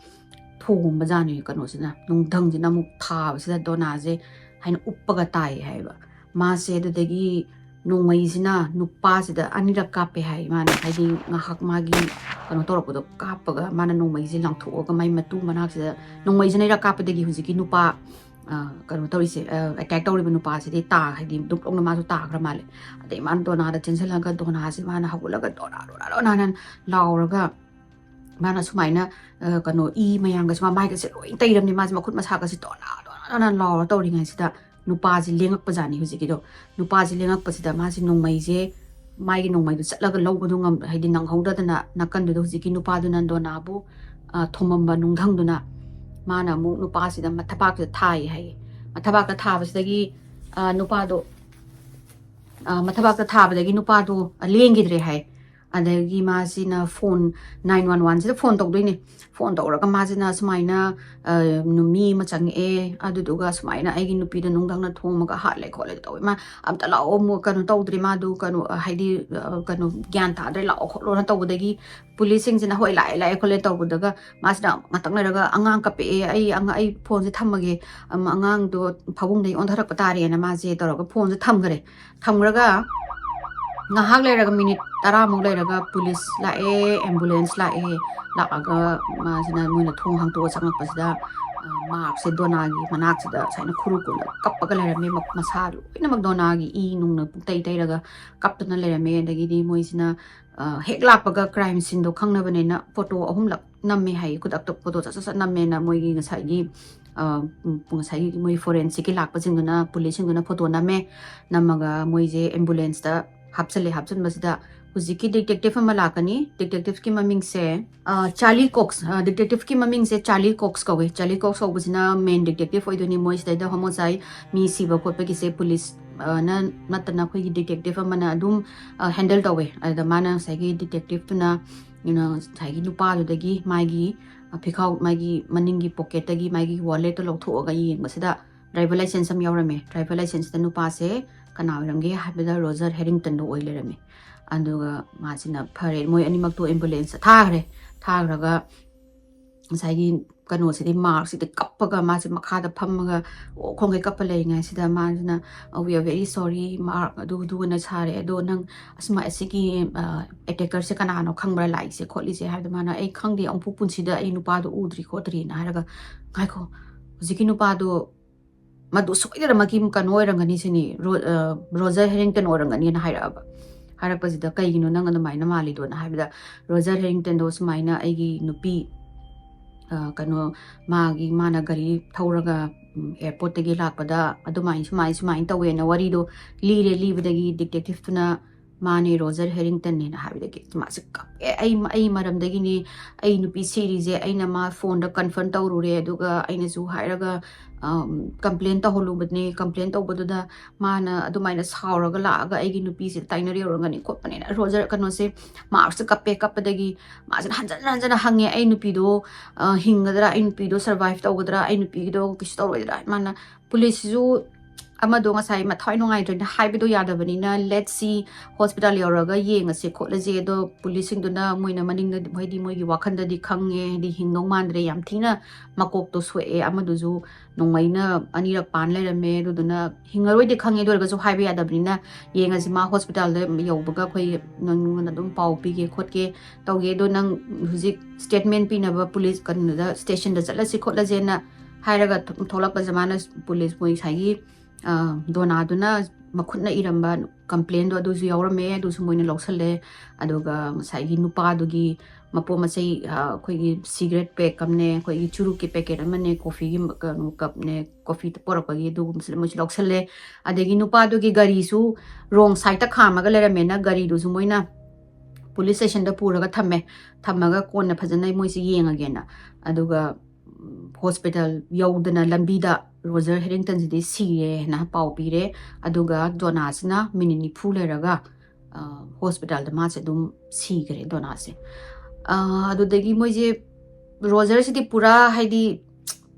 ꯊꯣꯝꯕꯖꯥꯠꯅꯤ ꯀꯩꯅꯣꯁꯤꯅ, ꯅꯨꯡꯙꯪꯁꯤꯅ ꯑꯃꯨꯛ ꯊꯥꯕꯁꯤꯗ ꯗꯣꯅꯥꯁꯦ ꯍꯥꯏꯅ ꯎꯞꯄꯒ ꯇꯥꯏ ꯍꯥꯏꯌꯦꯕ꯫ ꯃꯥꯁꯦ ꯑꯗꯨꯗꯒꯤ ꯅꯣꯡꯃꯩꯁꯤꯅ ꯅꯨꯄꯥꯁꯤꯗ ꯑꯅꯤꯔꯛ ꯀꯥꯞꯄꯦ ꯍꯥꯏ꯫ ꯃꯥꯅ ꯍꯥꯏꯗꯤ ꯉꯥꯏꯍꯥꯛ ꯃꯥꯒꯤ ꯀꯩꯅꯣ ꯇꯧꯔꯛꯄꯗꯣ ꯀꯥꯞꯄꯒ ꯃꯥꯅ ꯅꯣꯡꯃꯩꯁꯦ ꯂꯪꯊꯣꯛꯑꯒ ꯃꯥꯏ ꯃꯇꯨ ꯃꯅꯥꯛꯁꯤꯗ ꯅꯣꯡꯃꯩꯁꯤꯅ ꯑꯅꯤꯔꯛ ꯀꯥꯞꯄꯗꯒꯤ ꯍꯧꯖꯤꯛꯀꯤ ꯅꯨꯄꯥ, ꯑ, ꯀꯩꯅꯣ ꯇꯧꯔꯤꯁꯦ, ꯑ, attack ꯇꯧꯔꯤꯕ ꯅꯨꯄꯥꯁꯤꯗꯤ ꯇꯥ-, ꯍꯥꯏꯗꯤ ꯗꯨꯞ ꯂꯧꯅ ꯃꯥꯁꯨ ꯇꯥꯈ꯭ꯔ ꯃꯥꯜꯂꯦ꯫ ꯑꯗꯩ ꯃꯥꯅ ꯗꯣꯅꯥꯗ ꯆꯦꯟꯁꯤꯜꯂꯒ ꯗꯣꯅꯥꯁꯦ ꯃꯥꯅ ꯍꯧꯒꯠꯂꯒ "ꯗꯣꯅꯥ, ꯗꯣꯅꯥ, ꯗꯣꯅꯥ" ꯍꯥꯏꯅ ꯂꯥꯎꯔꯒ ꯃꯥꯅ ꯁꯨꯃꯥꯏꯅ, ꯑ, ꯀꯩꯅꯣ, ꯏ ꯃꯌꯥꯝꯒꯁꯦ ꯃꯥ ꯃꯥꯏꯒꯁꯦ ꯂꯣꯏ ꯇꯩꯔꯝꯅꯦ꯫ ꯃꯥꯁꯦ ꯃꯈꯨꯠ ꯃꯁꯥꯒꯁꯦ "ꯗꯣꯅꯥ, ꯗꯣꯅꯥ, ꯗꯣꯅꯥ" ꯂꯥꯎꯔ ꯇꯧꯔꯤꯉꯩꯁꯤꯗ ꯅꯨꯄꯥꯁꯦ ꯂꯦꯡꯉꯛꯄꯖꯥꯠꯅꯤ ꯍꯧꯖꯤꯛꯀꯤꯗꯣ꯫ ꯅꯨꯄꯥꯁꯦ ꯂꯦꯡꯉꯛꯄꯁꯤꯗ ꯃꯥꯁꯦ ꯅꯣꯡꯃꯩꯁꯦ, ꯃꯥꯒꯤ ꯅꯣꯡꯃꯩꯗꯣ ꯆꯠꯂꯒ ꯂꯧꯕꯗꯣ ꯉꯝ-, ꯍꯥꯏꯗꯤ ꯅꯪꯍꯧꯗꯗꯅ ꯅꯥꯀꯟꯗꯨꯗ ꯍꯧꯖꯤꯛꯀꯤ ꯅꯨꯄꯥꯗꯨꯅ ꯗꯣꯅꯥꯕꯨ, ꯑ, ꯊꯣꯝꯃꯝꯕ ꯅꯨꯡꯙꯪꯗꯨꯅ ꯃꯥꯅ ꯑꯃꯨꯛ ꯅꯨꯄꯥꯁꯤꯗ ꯃꯊꯕꯥꯛꯁꯤꯗ ꯊꯥꯏ ꯍꯥꯏꯌꯦ꯫ ꯃꯊꯕꯥꯛꯇ ꯊꯥꯕꯁꯤꯗꯒꯤ, ꯑ, ꯅꯨꯄꯥꯗꯣ, ꯑ, ꯃꯊꯕꯥꯛꯇ ꯊꯥꯕꯗꯒꯤ ꯅꯨꯄꯥꯗꯣ, ꯑ, ꯂꯦꯡꯈꯤꯗ꯭ꯔꯦ ꯍꯥꯏ꯫ ꯑꯗꯒꯤ ꯃꯥꯁꯤꯅ phone, nine one oneꯁꯤꯗ phone ꯇꯧꯗꯣꯏꯅꯦ꯫ Phone ꯇꯧꯔꯒ ꯃꯥꯁꯤꯅ ꯁꯨꯃꯥꯏꯅ, ꯑ, ꯅꯨ-, ꯃꯤ ꯑꯃ ꯆꯪꯉꯛꯑꯦ, ꯑꯗꯨꯗꯨꯒ ꯁꯨꯃꯥꯏꯅ ꯑꯩꯒꯤ ꯅꯨꯄꯤꯗꯣ ꯅꯨꯡꯗꯪꯅ ꯊꯣꯝꯃꯒ ꯍꯥꯠꯂꯦ ꯈꯣꯠꯂꯦ ꯇꯧꯋꯦ꯫ ꯃꯥ ꯑꯝꯇ ꯂꯥꯛꯑꯣ, ꯑꯃꯨꯛ ꯀꯩꯅꯣ ꯇꯧꯗ꯭ꯔꯤ, ꯃꯥꯗꯨ ꯀꯩꯅꯣ, ꯍꯥꯏꯗꯤ, ꯑ, ꯀꯩꯅꯣ, ꯒ꯭ꯌꯥꯟ ꯇꯥꯗ꯭ꯔꯦ, ꯂꯥꯛꯑꯣ ꯈꯣꯠꯂꯣꯅ ꯇꯧꯕꯗꯒꯤ ꯄꯨꯂꯤꯁꯁꯤꯡꯁꯤꯅ "ꯍꯣꯏ, ꯂꯥꯛꯑꯦ, ꯂꯥꯛꯑꯦ" ꯈꯣꯠꯂꯦ ꯇꯧꯕꯗꯒ ꯃꯥꯁꯤꯅ ꯉꯥꯛꯇꯪ ꯂꯩꯔꯒ "ꯑꯉꯥꯡ ꯀꯞꯄꯛꯑꯦ, ꯑꯩ ꯑꯉꯥꯡ, ꯑꯩ phoneꯁꯦ ꯊꯝꯃꯒꯦ, ꯑꯝ, ꯑꯉꯥꯡꯗꯣ ꯐꯃꯨꯡꯗꯒꯤ ꯑꯣꯟꯊꯔꯛꯄ ꯇꯥꯔꯦꯅ" ꯃꯥꯁꯦ ꯇꯧꯔꯒ phoneꯁꯦ ꯊꯝꯈ꯭ꯔꯦ꯫ ꯊꯝꯈ꯭ꯔꯒ ꯉꯥꯏꯍꯥꯛ ꯂꯩꯔꯒ, ꯃꯤꯅꯤꯠ ꯇꯔꯥꯃꯨꯛ ꯂꯩꯔꯒ, ꯄꯨꯂꯤꯁ ꯂꯥꯛꯑꯦ, ꯑꯦꯝꯕꯨꯂꯦꯟꯁ ꯂꯥꯛꯑꯦ꯫ ꯂꯥꯛꯑꯒ ꯃꯥꯁꯤꯅ, ꯃꯣꯏꯅ ꯊꯣꯡ ꯍꯥꯡꯇꯣꯛꯑ ꯆꯪꯉꯛꯄꯁꯤꯗ, ꯑ, ꯃꯥꯔꯛꯁꯦ ꯗꯣꯅꯥꯒꯤ ꯃꯅꯥꯛꯁꯤꯗ ꯁꯨꯃꯥꯏꯅ ꯈꯨꯔꯨ ꯀꯨꯜꯂꯒ ꯀꯞꯄꯒ ꯂꯩꯔꯝꯃꯦ꯫ ꯃ-, ꯃꯁꯥ ꯂꯣꯏꯅꯃꯛ ꯗꯣꯅꯥꯒꯤ ꯏ ꯅꯨꯡꯅ ꯄꯨꯡꯇꯩ ꯇꯩꯔꯒ ꯀꯞꯇꯅ ꯂꯩꯔꯝꯃꯦ꯫ ꯑꯗꯒꯤꯗꯤ ꯃꯣꯏꯁꯤꯅ, ꯑ, ꯍꯦꯛ ꯂꯥꯛꯄꯒ ꯀ꯭ꯔꯥꯏꯝ ꯁꯤꯟꯗꯣ ꯈꯪꯅꯕꯅꯦꯅ ꯐꯣꯇꯣ ꯑꯍꯨꯝꯂꯛ ꯅꯝꯃꯦ ꯍꯥꯏꯌꯦ꯫ ꯈꯨꯗꯛꯇ ꯐꯣꯇꯣ ꯆꯠ ꯆꯠ ꯆꯠ ꯅꯝꯃꯦꯅ ꯃꯣꯏꯒꯤ ꯉꯁꯥꯏꯒꯤ, ꯑ, ꯎꯝ, ꯉꯁꯥꯏꯒꯤ ꯃꯣꯏ ꯐꯣꯔꯦꯟꯁꯤꯛꯀꯤ ꯂꯥꯛꯄꯁꯤꯡꯗꯨꯅ, ꯄꯨꯂꯤꯁꯁꯤꯡꯗꯨꯅ ꯐꯣꯇꯣ ꯅꯝꯃꯦ꯫ ꯅꯝꯃꯒ ꯃꯣꯏꯁꯦ ꯑꯦꯝꯕꯨꯂꯦꯟꯁꯇ ꯍꯥꯞꯆꯜꯂꯦ꯫ ꯍꯥꯞꯆꯟꯕꯁꯤꯗ ꯍꯧꯖꯤꯛꯀꯤ ꯗꯤꯇꯦꯛꯇꯤꯚ ꯑꯃ ꯂꯥꯛꯀꯅꯤ꯫ ꯗꯤꯇꯦꯛꯇꯤꯚꯀꯤ ꯃꯃꯤꯡꯁꯦ, ꯑ, ꯆꯥꯔꯂꯤ ꯀꯣꯛꯁ, ꯑ, ꯗꯤꯇꯦꯛꯇꯤꯚꯀꯤ ꯃꯃꯤꯡꯁꯦ ꯆꯥꯔꯂꯤ ꯀꯣꯛꯁ ꯀꯧꯋꯦ꯫ ꯆꯥꯔꯂꯤ ꯀꯣꯛꯁ ꯀꯧꯕꯁꯤꯅ ꯃꯦꯟ ꯗꯤꯇꯦꯛꯇꯤꯚ ꯑꯣꯏꯗꯣꯏꯅꯤ꯫ ꯃꯣꯏꯁꯤꯗꯩꯗ ꯍꯣꯃꯣꯁꯥꯏ, ꯃꯤ ꯁꯤꯕ ꯈꯣꯠꯄꯒꯤꯁꯦ ꯄꯨꯂꯤꯁ, ꯑ, ꯅ ꯅꯠꯇꯅ ꯑꯩꯈꯣꯏꯒꯤ ꯗꯤꯇꯦꯛꯇꯤꯚ ꯑꯃꯅ ꯑꯗꯨꯝ, ꯑ, ꯍꯦꯟꯗꯜ ꯇꯧꯋꯦ꯫ ꯑꯗꯨꯗ ꯃꯥꯅ ꯉꯁꯥꯏꯒꯤ ꯗꯤꯇꯦꯛꯇꯤꯚꯇꯨꯅ, you know, ꯉꯁꯥꯏꯒꯤ ꯅꯨꯄꯥꯗꯨꯗꯒꯤ ꯃꯥꯒꯤ, ꯑ, ꯐꯤꯈꯥꯎ, ꯃꯥꯒꯤ ꯃꯅꯤꯡꯒꯤ ꯄꯣꯀꯦꯠꯇꯒꯤ ꯃꯥꯒꯤ ꯋꯥꯂꯦꯠꯇꯣ ꯂꯧꯊꯣꯛꯑꯒ ꯌꯦꯡꯕꯁꯤꯗ ꯗ꯭ꯔꯥꯏꯚꯔ ꯂꯥꯏꯁꯦꯟꯁ ꯑꯃ ꯌꯥꯎꯔꯝꯃꯦ꯫ ꯗ꯭ꯔꯥꯏꯚꯔ ꯂꯥꯏꯁꯦꯟꯁꯇ ꯅꯨꯄꯥꯁꯦ ꯀꯅꯥ ꯑꯣꯏꯔꯝꯒꯦ ꯍꯥꯏꯕꯗ ꯔꯣꯖꯔ ꯍꯦꯔꯤꯡꯇꯟꯗꯣ ꯑꯣꯏ ꯂꯩꯔꯝꯃꯦ꯫ ꯑꯗꯨꯒ ꯃꯥꯁꯤꯅ, ꯐꯔꯦ, ꯃꯣꯏ ꯑꯅꯤꯃꯛꯇꯣ ꯑꯦꯝꯕꯨꯂꯦꯟꯁꯇ ꯊꯥꯈ꯭ꯔꯦ꯫ ꯊꯥꯈ꯭ꯔꯒ ꯉꯁꯥꯏꯒꯤ ꯀꯩꯅꯣꯁꯤꯗꯤ, ꯃꯥꯔꯛꯁꯤꯗꯤ ꯀꯞꯄꯒ ꯃꯥꯁꯦ ꯃꯈꯥꯗ ꯐꯝꯃꯒ, ꯑꯣ, ꯈꯣꯡꯒꯩ ꯀꯞꯄ ꯂꯩꯔꯤꯉꯩꯁꯤꯗ ꯃꯥꯁꯤꯅ, "We are very sorry, mark ꯑꯗꯨ ꯑꯗꯨꯒꯅ ꯁꯥꯔꯦ, ꯑꯗꯣ ꯅꯪ ꯑꯁꯨꯃꯥꯏ, ꯑꯁꯤꯒꯤ, ꯑ, ꯑꯦꯇꯦꯀꯔꯁꯦ ꯀꯅꯥꯅꯣ ꯈꯪꯕ꯭ꯔꯥ, ꯂꯥꯛꯏꯁꯦ ꯈꯣꯠꯂꯤꯁꯦ?" ꯍꯥꯏꯕꯗ ꯃꯥꯅ, "ꯑꯩ ꯈꯪꯗꯦ, ꯑꯃꯨꯛꯐꯥꯎ ꯄꯨꯟꯁꯤꯗ ꯑꯩ ꯅꯨꯄꯥꯗꯣ ꯎꯗ꯭ꯔꯤ ꯈꯣꯠꯇ꯭ꯔꯤꯅ" ꯍꯥꯏꯔꯒ, "ꯉꯥꯏꯈꯣ, ꯍꯧꯖꯤꯛꯀꯤ ꯅꯨꯄꯥꯗꯣ ꯃꯗꯨ ꯁꯣꯏꯗꯅꯃꯛꯀꯤ ꯀꯩꯅꯣ ꯑꯣꯏꯔꯝꯒꯅꯤ ꯁꯤꯅꯤ, ꯔꯣ-, ꯑ, ꯔꯣꯖꯔ ꯍꯦꯔꯤꯡꯇꯟ ꯑꯣꯏꯔꯝꯒꯅꯤꯅ" ꯍꯥꯏꯔꯛꯑꯕ꯫ ꯍꯥꯏꯔꯛꯄꯁꯤꯗ, "ꯀꯩꯒꯤꯅꯣ ꯅꯪ ꯑꯗꯨꯃꯥꯏꯅ ꯃꯥꯜꯂꯤꯗꯣꯅ?" ꯍꯥꯏꯕꯗ, "ꯔꯣꯖꯔ ꯍꯦꯔꯤꯡꯇꯟꯗꯣ ꯁꯨꯃꯥꯏꯅ ꯑꯩꯒꯤ ꯅꯨꯄꯤ, ꯑ, ꯀꯩꯅꯣ, ꯃꯥꯒꯤ, ꯃꯥꯅ ꯒꯥꯔꯤ ꯊꯧꯔꯒ, ꯎꯝ, ꯑꯦꯌꯥꯔꯄꯣꯔꯠꯇꯒꯤ ꯂꯥꯛꯄꯗ ꯑꯗꯨꯃꯥꯏꯅ, ꯁꯨꯃꯥꯏꯅ, ꯁꯨꯃꯥꯏꯅ ꯇꯧꯋꯦꯅ" ꯋꯥꯔꯤꯗꯣ ꯂꯤꯔꯦ꯫ ꯂꯤꯕꯗꯒꯤ ꯗꯤꯇꯦꯛꯇꯤꯚꯇꯨꯅ, "ꯃꯥꯅꯦ, ꯔꯣꯖꯔ ꯍꯦꯔꯤꯡꯇꯟꯅꯦꯅ" ꯍꯥꯏꯕꯗꯒꯤ ꯃꯥꯁꯦ ꯀꯞꯄꯦ꯫ "ꯑꯩ, ꯑꯩ ꯃꯔꯝꯗꯒꯤꯅꯤ, ꯑꯩ ꯅꯨꯄꯤ ꯁꯤꯔꯤꯁꯦ, ꯑꯩꯅ ꯃꯥ ꯐꯣꯟꯗ ꯀꯟꯐꯔꯝ ꯇꯧꯔꯨꯔꯦ, ꯑꯗꯨꯒ ꯑꯩꯅꯁꯨ ꯍꯥꯏꯔꯒ, ꯑꯝ, ꯀꯝꯄ꯭ꯂꯦꯟ ꯇꯧꯍꯜꯂꯨꯕꯅꯦ꯫ ꯀꯝꯄ꯭ꯂꯦꯟ ꯇꯧꯕꯗꯨꯗ ꯃꯥꯅ ꯑꯗꯨꯃꯥꯏꯅ ꯁꯥꯎꯔꯒ ꯂꯥꯛꯑꯒ ꯑꯩꯒꯤ ꯅꯨꯄꯤꯁꯤꯗ ꯇꯥꯏꯅꯔ ꯌꯧꯔꯝꯒꯅꯤ ꯈꯣꯠꯄꯅꯦꯅ" ꯔꯣꯖꯔ, ꯀꯩꯅꯣꯁꯦ, ꯃꯥꯔꯛꯁꯦ ꯀꯞꯄꯦ꯫ ꯀꯞꯄꯗꯒꯤ ꯃꯥꯁꯤꯅ ꯍꯟꯖꯟ ꯍꯟꯖꯟꯅ ꯍꯪꯉꯦ, "ꯑꯩ ꯅꯨꯄꯤꯗꯣ, ꯑ, ꯍꯤꯡꯒꯗ꯭ꯔꯥ? ꯑꯩ ꯅꯨꯄꯤꯗꯣ ꯁꯔꯚꯥꯏꯚ ꯇꯧꯒꯗ꯭ꯔꯥ? ꯑꯩ ꯅꯨꯄꯤꯒꯤꯗꯣ ꯀꯩꯁꯨ ꯇꯧꯔꯣꯏꯗ꯭ꯔꯥ?" ꯃꯥꯅ, ꯄꯨꯂꯤꯁꯁꯤꯁꯨ ꯑꯃꯗꯣ ꯉꯁꯥꯏ ꯃꯊ꯭ꯋꯥꯏ ꯅꯨꯡꯉꯥꯏꯇ꯭ꯔꯦꯅ ꯍꯥꯏꯕꯗꯣ ꯌꯥꯗꯕꯅꯤꯅ, let's see, ꯍꯣꯁꯄꯤꯇꯥꯜ ꯌꯧꯔꯒ ꯌꯦꯡꯉꯁꯦ ꯈꯣꯠꯂꯁꯦ꯫ ꯑꯗꯣ ꯄꯨꯂꯤꯁꯁꯤꯡꯗꯨꯅ ꯃꯣꯏꯅ ꯃꯅꯤꯡꯗ, ꯍꯥꯏꯗꯤ ꯃꯣꯏꯒꯤ ꯋꯥꯈꯜꯗꯗꯤ ꯈꯪꯉꯦ, ꯍꯥꯏꯗꯤ ꯍꯤꯡꯗꯧ ꯃꯥꯟꯗ꯭ꯔꯦ, ꯌꯥꯝ ꯊꯤꯅ ꯃꯀꯣꯛꯇꯣ ꯁꯣꯛꯑꯦ, ꯑꯃꯗꯨꯁꯨ ꯅꯣꯡꯃꯩꯅ ꯑꯅꯤꯔꯛ ꯄꯥꯟ ꯂꯩꯔꯝꯃꯦ꯫ ꯑꯗꯨꯗꯨꯅ ꯍꯤꯡꯉꯔꯣꯏꯗꯤ ꯈꯪꯉꯦ, ꯑꯗꯨ ꯑꯣꯏꯔꯒꯁꯨ ꯍꯥꯏꯕ ꯌꯥꯗꯕꯅꯤꯅ ꯌꯦꯡꯉꯁꯤ, ꯃꯥ ꯍꯣꯁꯄꯤꯇꯥꯜꯗ ꯌꯧꯕꯒ ꯑꯩꯈꯣꯏ ꯅꯉꯣꯟꯗ ꯑꯗꯨꯝ ꯄꯥꯎ ꯄꯤꯒꯦ ꯈꯣꯠꯀꯦ ꯇꯧꯒꯦ꯫ ꯑꯗꯣ ꯅꯪ ꯍꯧꯖꯤꯛ ꯁ꯭ꯇꯦꯠꯃꯦꯟ ꯄꯤꯅꯕ ꯄꯨꯂꯤꯁ ꯀꯩꯅꯣꯗ, ꯁ꯭ꯇꯦꯁꯟꯗ ꯆꯠꯂꯁꯤ ꯈꯣꯠꯂꯁꯦꯅ ꯍꯥꯏꯔꯒ ꯊꯣꯛꯂꯛꯄꯁꯦ, ꯃꯥꯅ ꯄꯨꯂꯤꯁ ꯃꯣꯏ ꯉꯁꯥꯏꯒꯤ ꯑ, ꯗꯣꯅꯥꯗꯨꯅ ꯃꯈꯨꯠꯅ ꯏꯔꯝꯕ ꯀꯝꯄ꯭ꯂꯦꯟꯗꯣ ꯑꯗꯨꯁꯨ ꯌꯥꯎꯔꯝꯃꯦ, ꯑꯗꯨꯁꯨ ꯃꯣꯏꯅ ꯂꯧꯁꯜꯂꯦ꯫ ꯑꯗꯨꯒ ꯉꯁꯥꯏꯒꯤ ꯅꯨꯄꯥꯗꯨꯒꯤ ꯃꯄꯣꯠ ꯃꯆꯩ, ꯑ, ꯑꯩꯈꯣꯏꯒꯤ ꯁꯤꯒꯔꯦꯠ ꯄꯦꯛ ꯑꯃꯅꯦ, ꯑꯩꯈꯣꯏꯒꯤ ꯆꯨꯔꯨꯞꯀꯤ ꯄꯦꯀꯦꯠ ꯑꯃꯅꯦ, ꯀꯣꯐꯤꯒꯤ ꯀꯩꯅꯣ ꯀꯞꯅꯦ, ꯀꯣꯐꯤ ꯄꯣꯔꯛꯄꯒꯤ ꯑꯗꯨꯒꯨꯝꯕꯁꯨ ꯃꯣꯏꯁꯨ ꯂꯧꯁꯜꯂꯦ꯫ ꯑꯗꯒꯤ ꯅꯨꯄꯥꯗꯨꯒꯤ ꯒꯥꯔꯤꯁꯨ ꯔꯣꯡ ꯁꯥꯏꯗꯇ ꯈꯥꯝꯃꯒ ꯂꯩꯔꯝꯃꯦꯅ ꯒꯥꯔꯤꯗꯨꯁꯨ ꯃꯣꯏꯅ ꯄꯨꯂꯤꯁ ꯁ꯭ꯇꯦꯁꯟꯗ ꯄꯨꯔꯒ ꯊꯝꯃꯦ꯫ ꯊꯝꯃꯒ ꯀꯣꯟꯅ ꯐꯖꯅ ꯃꯣꯏꯁꯦ ꯌꯦꯡꯉꯒꯦꯅ꯫ ꯑꯗꯨꯒ ꯎꯝ, ꯍꯣꯁꯄꯤꯇꯥꯜ ꯌꯧꯗꯅ ꯂꯝꯕꯤꯗ ꯔꯣꯖꯔ ꯍꯦꯔꯤꯡꯇꯟꯁꯤꯗꯤ ꯁꯤꯔꯦꯅ ꯄꯥꯎ ꯄꯤꯔꯦ꯫ ꯑꯗꯨꯒ ꯗꯣꯅꯥꯁꯤꯅ ꯃꯤꯅꯤꯠ ꯅꯤꯐꯨ ꯂꯩꯔꯒ, ꯑ, ꯍꯣꯁꯄꯤꯇꯥꯜꯗ ꯃꯥꯁꯦ ꯑꯗꯨꯝ ꯁꯤꯈ꯭ꯔꯦ, ꯗꯣꯅꯥꯁꯦ꯫ ꯑ, ꯑꯗꯨꯗꯒꯤ ꯃꯣꯏꯁꯦ, ꯔꯣꯖꯔꯁꯤꯗꯤ ꯄꯨꯔꯥ ꯍꯥꯏꯗꯤ,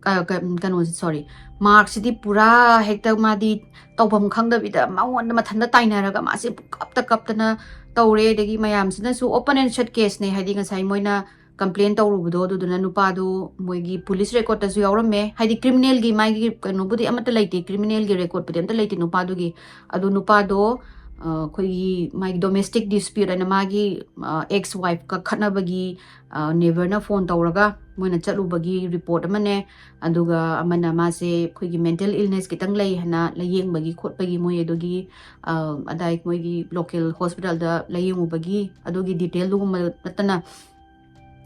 ꯑ, ꯀ-, ꯀꯩꯅꯣꯁꯦ, ꯁꯣꯔꯤ, ꯃꯥꯔꯛꯁꯤꯗꯤ ꯄꯨꯔꯥ ꯍꯦꯛꯇ ꯃꯥꯗꯤ ꯇꯧꯐꯝ ꯈꯪꯗꯕꯤꯗ ꯃꯉꯣꯟꯗ ꯃꯊꯟꯇ ꯇꯥꯏꯅꯔꯒ ꯃꯥꯁꯦ ꯀꯞꯇ ꯀꯞꯇꯅ ꯇꯧꯔꯦ꯫ ꯑꯗꯒꯤ ꯃꯌꯥꯝꯁꯤꯅꯁꯨ open and shut caseꯅꯦ, ꯍꯥꯏꯗꯤ ꯉꯁꯥꯏ ꯃꯣꯏꯅ ꯀꯝꯄ꯭ꯂꯦꯟ ꯇꯧꯔꯨꯕꯗꯣ, ꯑꯗꯨꯗꯨꯅ ꯅꯨꯄꯥꯗꯣ ꯃꯣꯏꯒꯤ ꯄꯨꯂꯤꯁ ꯔꯦꯀꯣꯔꯠꯇꯁꯨ ꯌꯥꯎꯔꯝꯃꯦ꯫ ꯍꯥꯏꯗꯤ ꯀ꯭ꯔꯤꯃꯤꯅꯦꯜꯒꯤ ꯃꯥꯒꯤ ꯀꯩꯅꯣꯕꯨꯗꯤ ꯑꯃꯠꯇ ꯂꯩꯇꯦ, ꯀ꯭ꯔꯤꯃꯤꯅꯦꯜꯒꯤ ꯔꯦꯀꯣꯔꯠꯄꯨꯗꯤ ꯑꯝꯇ ꯂꯩꯇꯦ ꯅꯨꯄꯥꯗꯨꯒꯤ꯫ ꯑꯗꯣ ꯅꯨꯄꯥꯗꯣ, ꯑ, ꯑꯩꯈꯣꯏꯒꯤ ꯃꯥꯒꯤ domestic dispute ꯍꯥꯏꯅ ꯃꯥꯒꯤ, ꯑ, ex wifeꯀ ꯈꯠꯅꯕꯒꯤ, ꯑ, neighbourꯅ ꯐꯣꯟ ꯇꯧꯔꯒ ꯃꯣꯏꯅ ꯆꯠꯂꯨꯕꯒꯤ ꯔꯤꯄꯣꯔꯠ ꯑꯃꯅꯦ, ꯑꯗꯨꯒ ꯑꯃꯅ ꯃꯥꯁꯦ ꯑꯩꯈꯣꯏꯒꯤ mental illness ꯈꯤꯇꯪ ꯂꯩ ꯍꯥꯏꯅ ꯂꯥꯌꯦꯡꯕꯒꯤ ꯈꯣꯠꯄꯒꯤ ꯃꯣꯏ ꯑꯗꯨꯒꯤ, ꯑ, ꯑꯗꯥꯏ ꯃꯣꯏꯒꯤ local hospitalꯗ ꯂꯥꯌꯦꯡꯉꯨꯕꯒꯤ ꯑꯗꯨꯒꯤ detailꯗꯨꯒꯨꯝꯕ ꯅꯠꯇꯅ,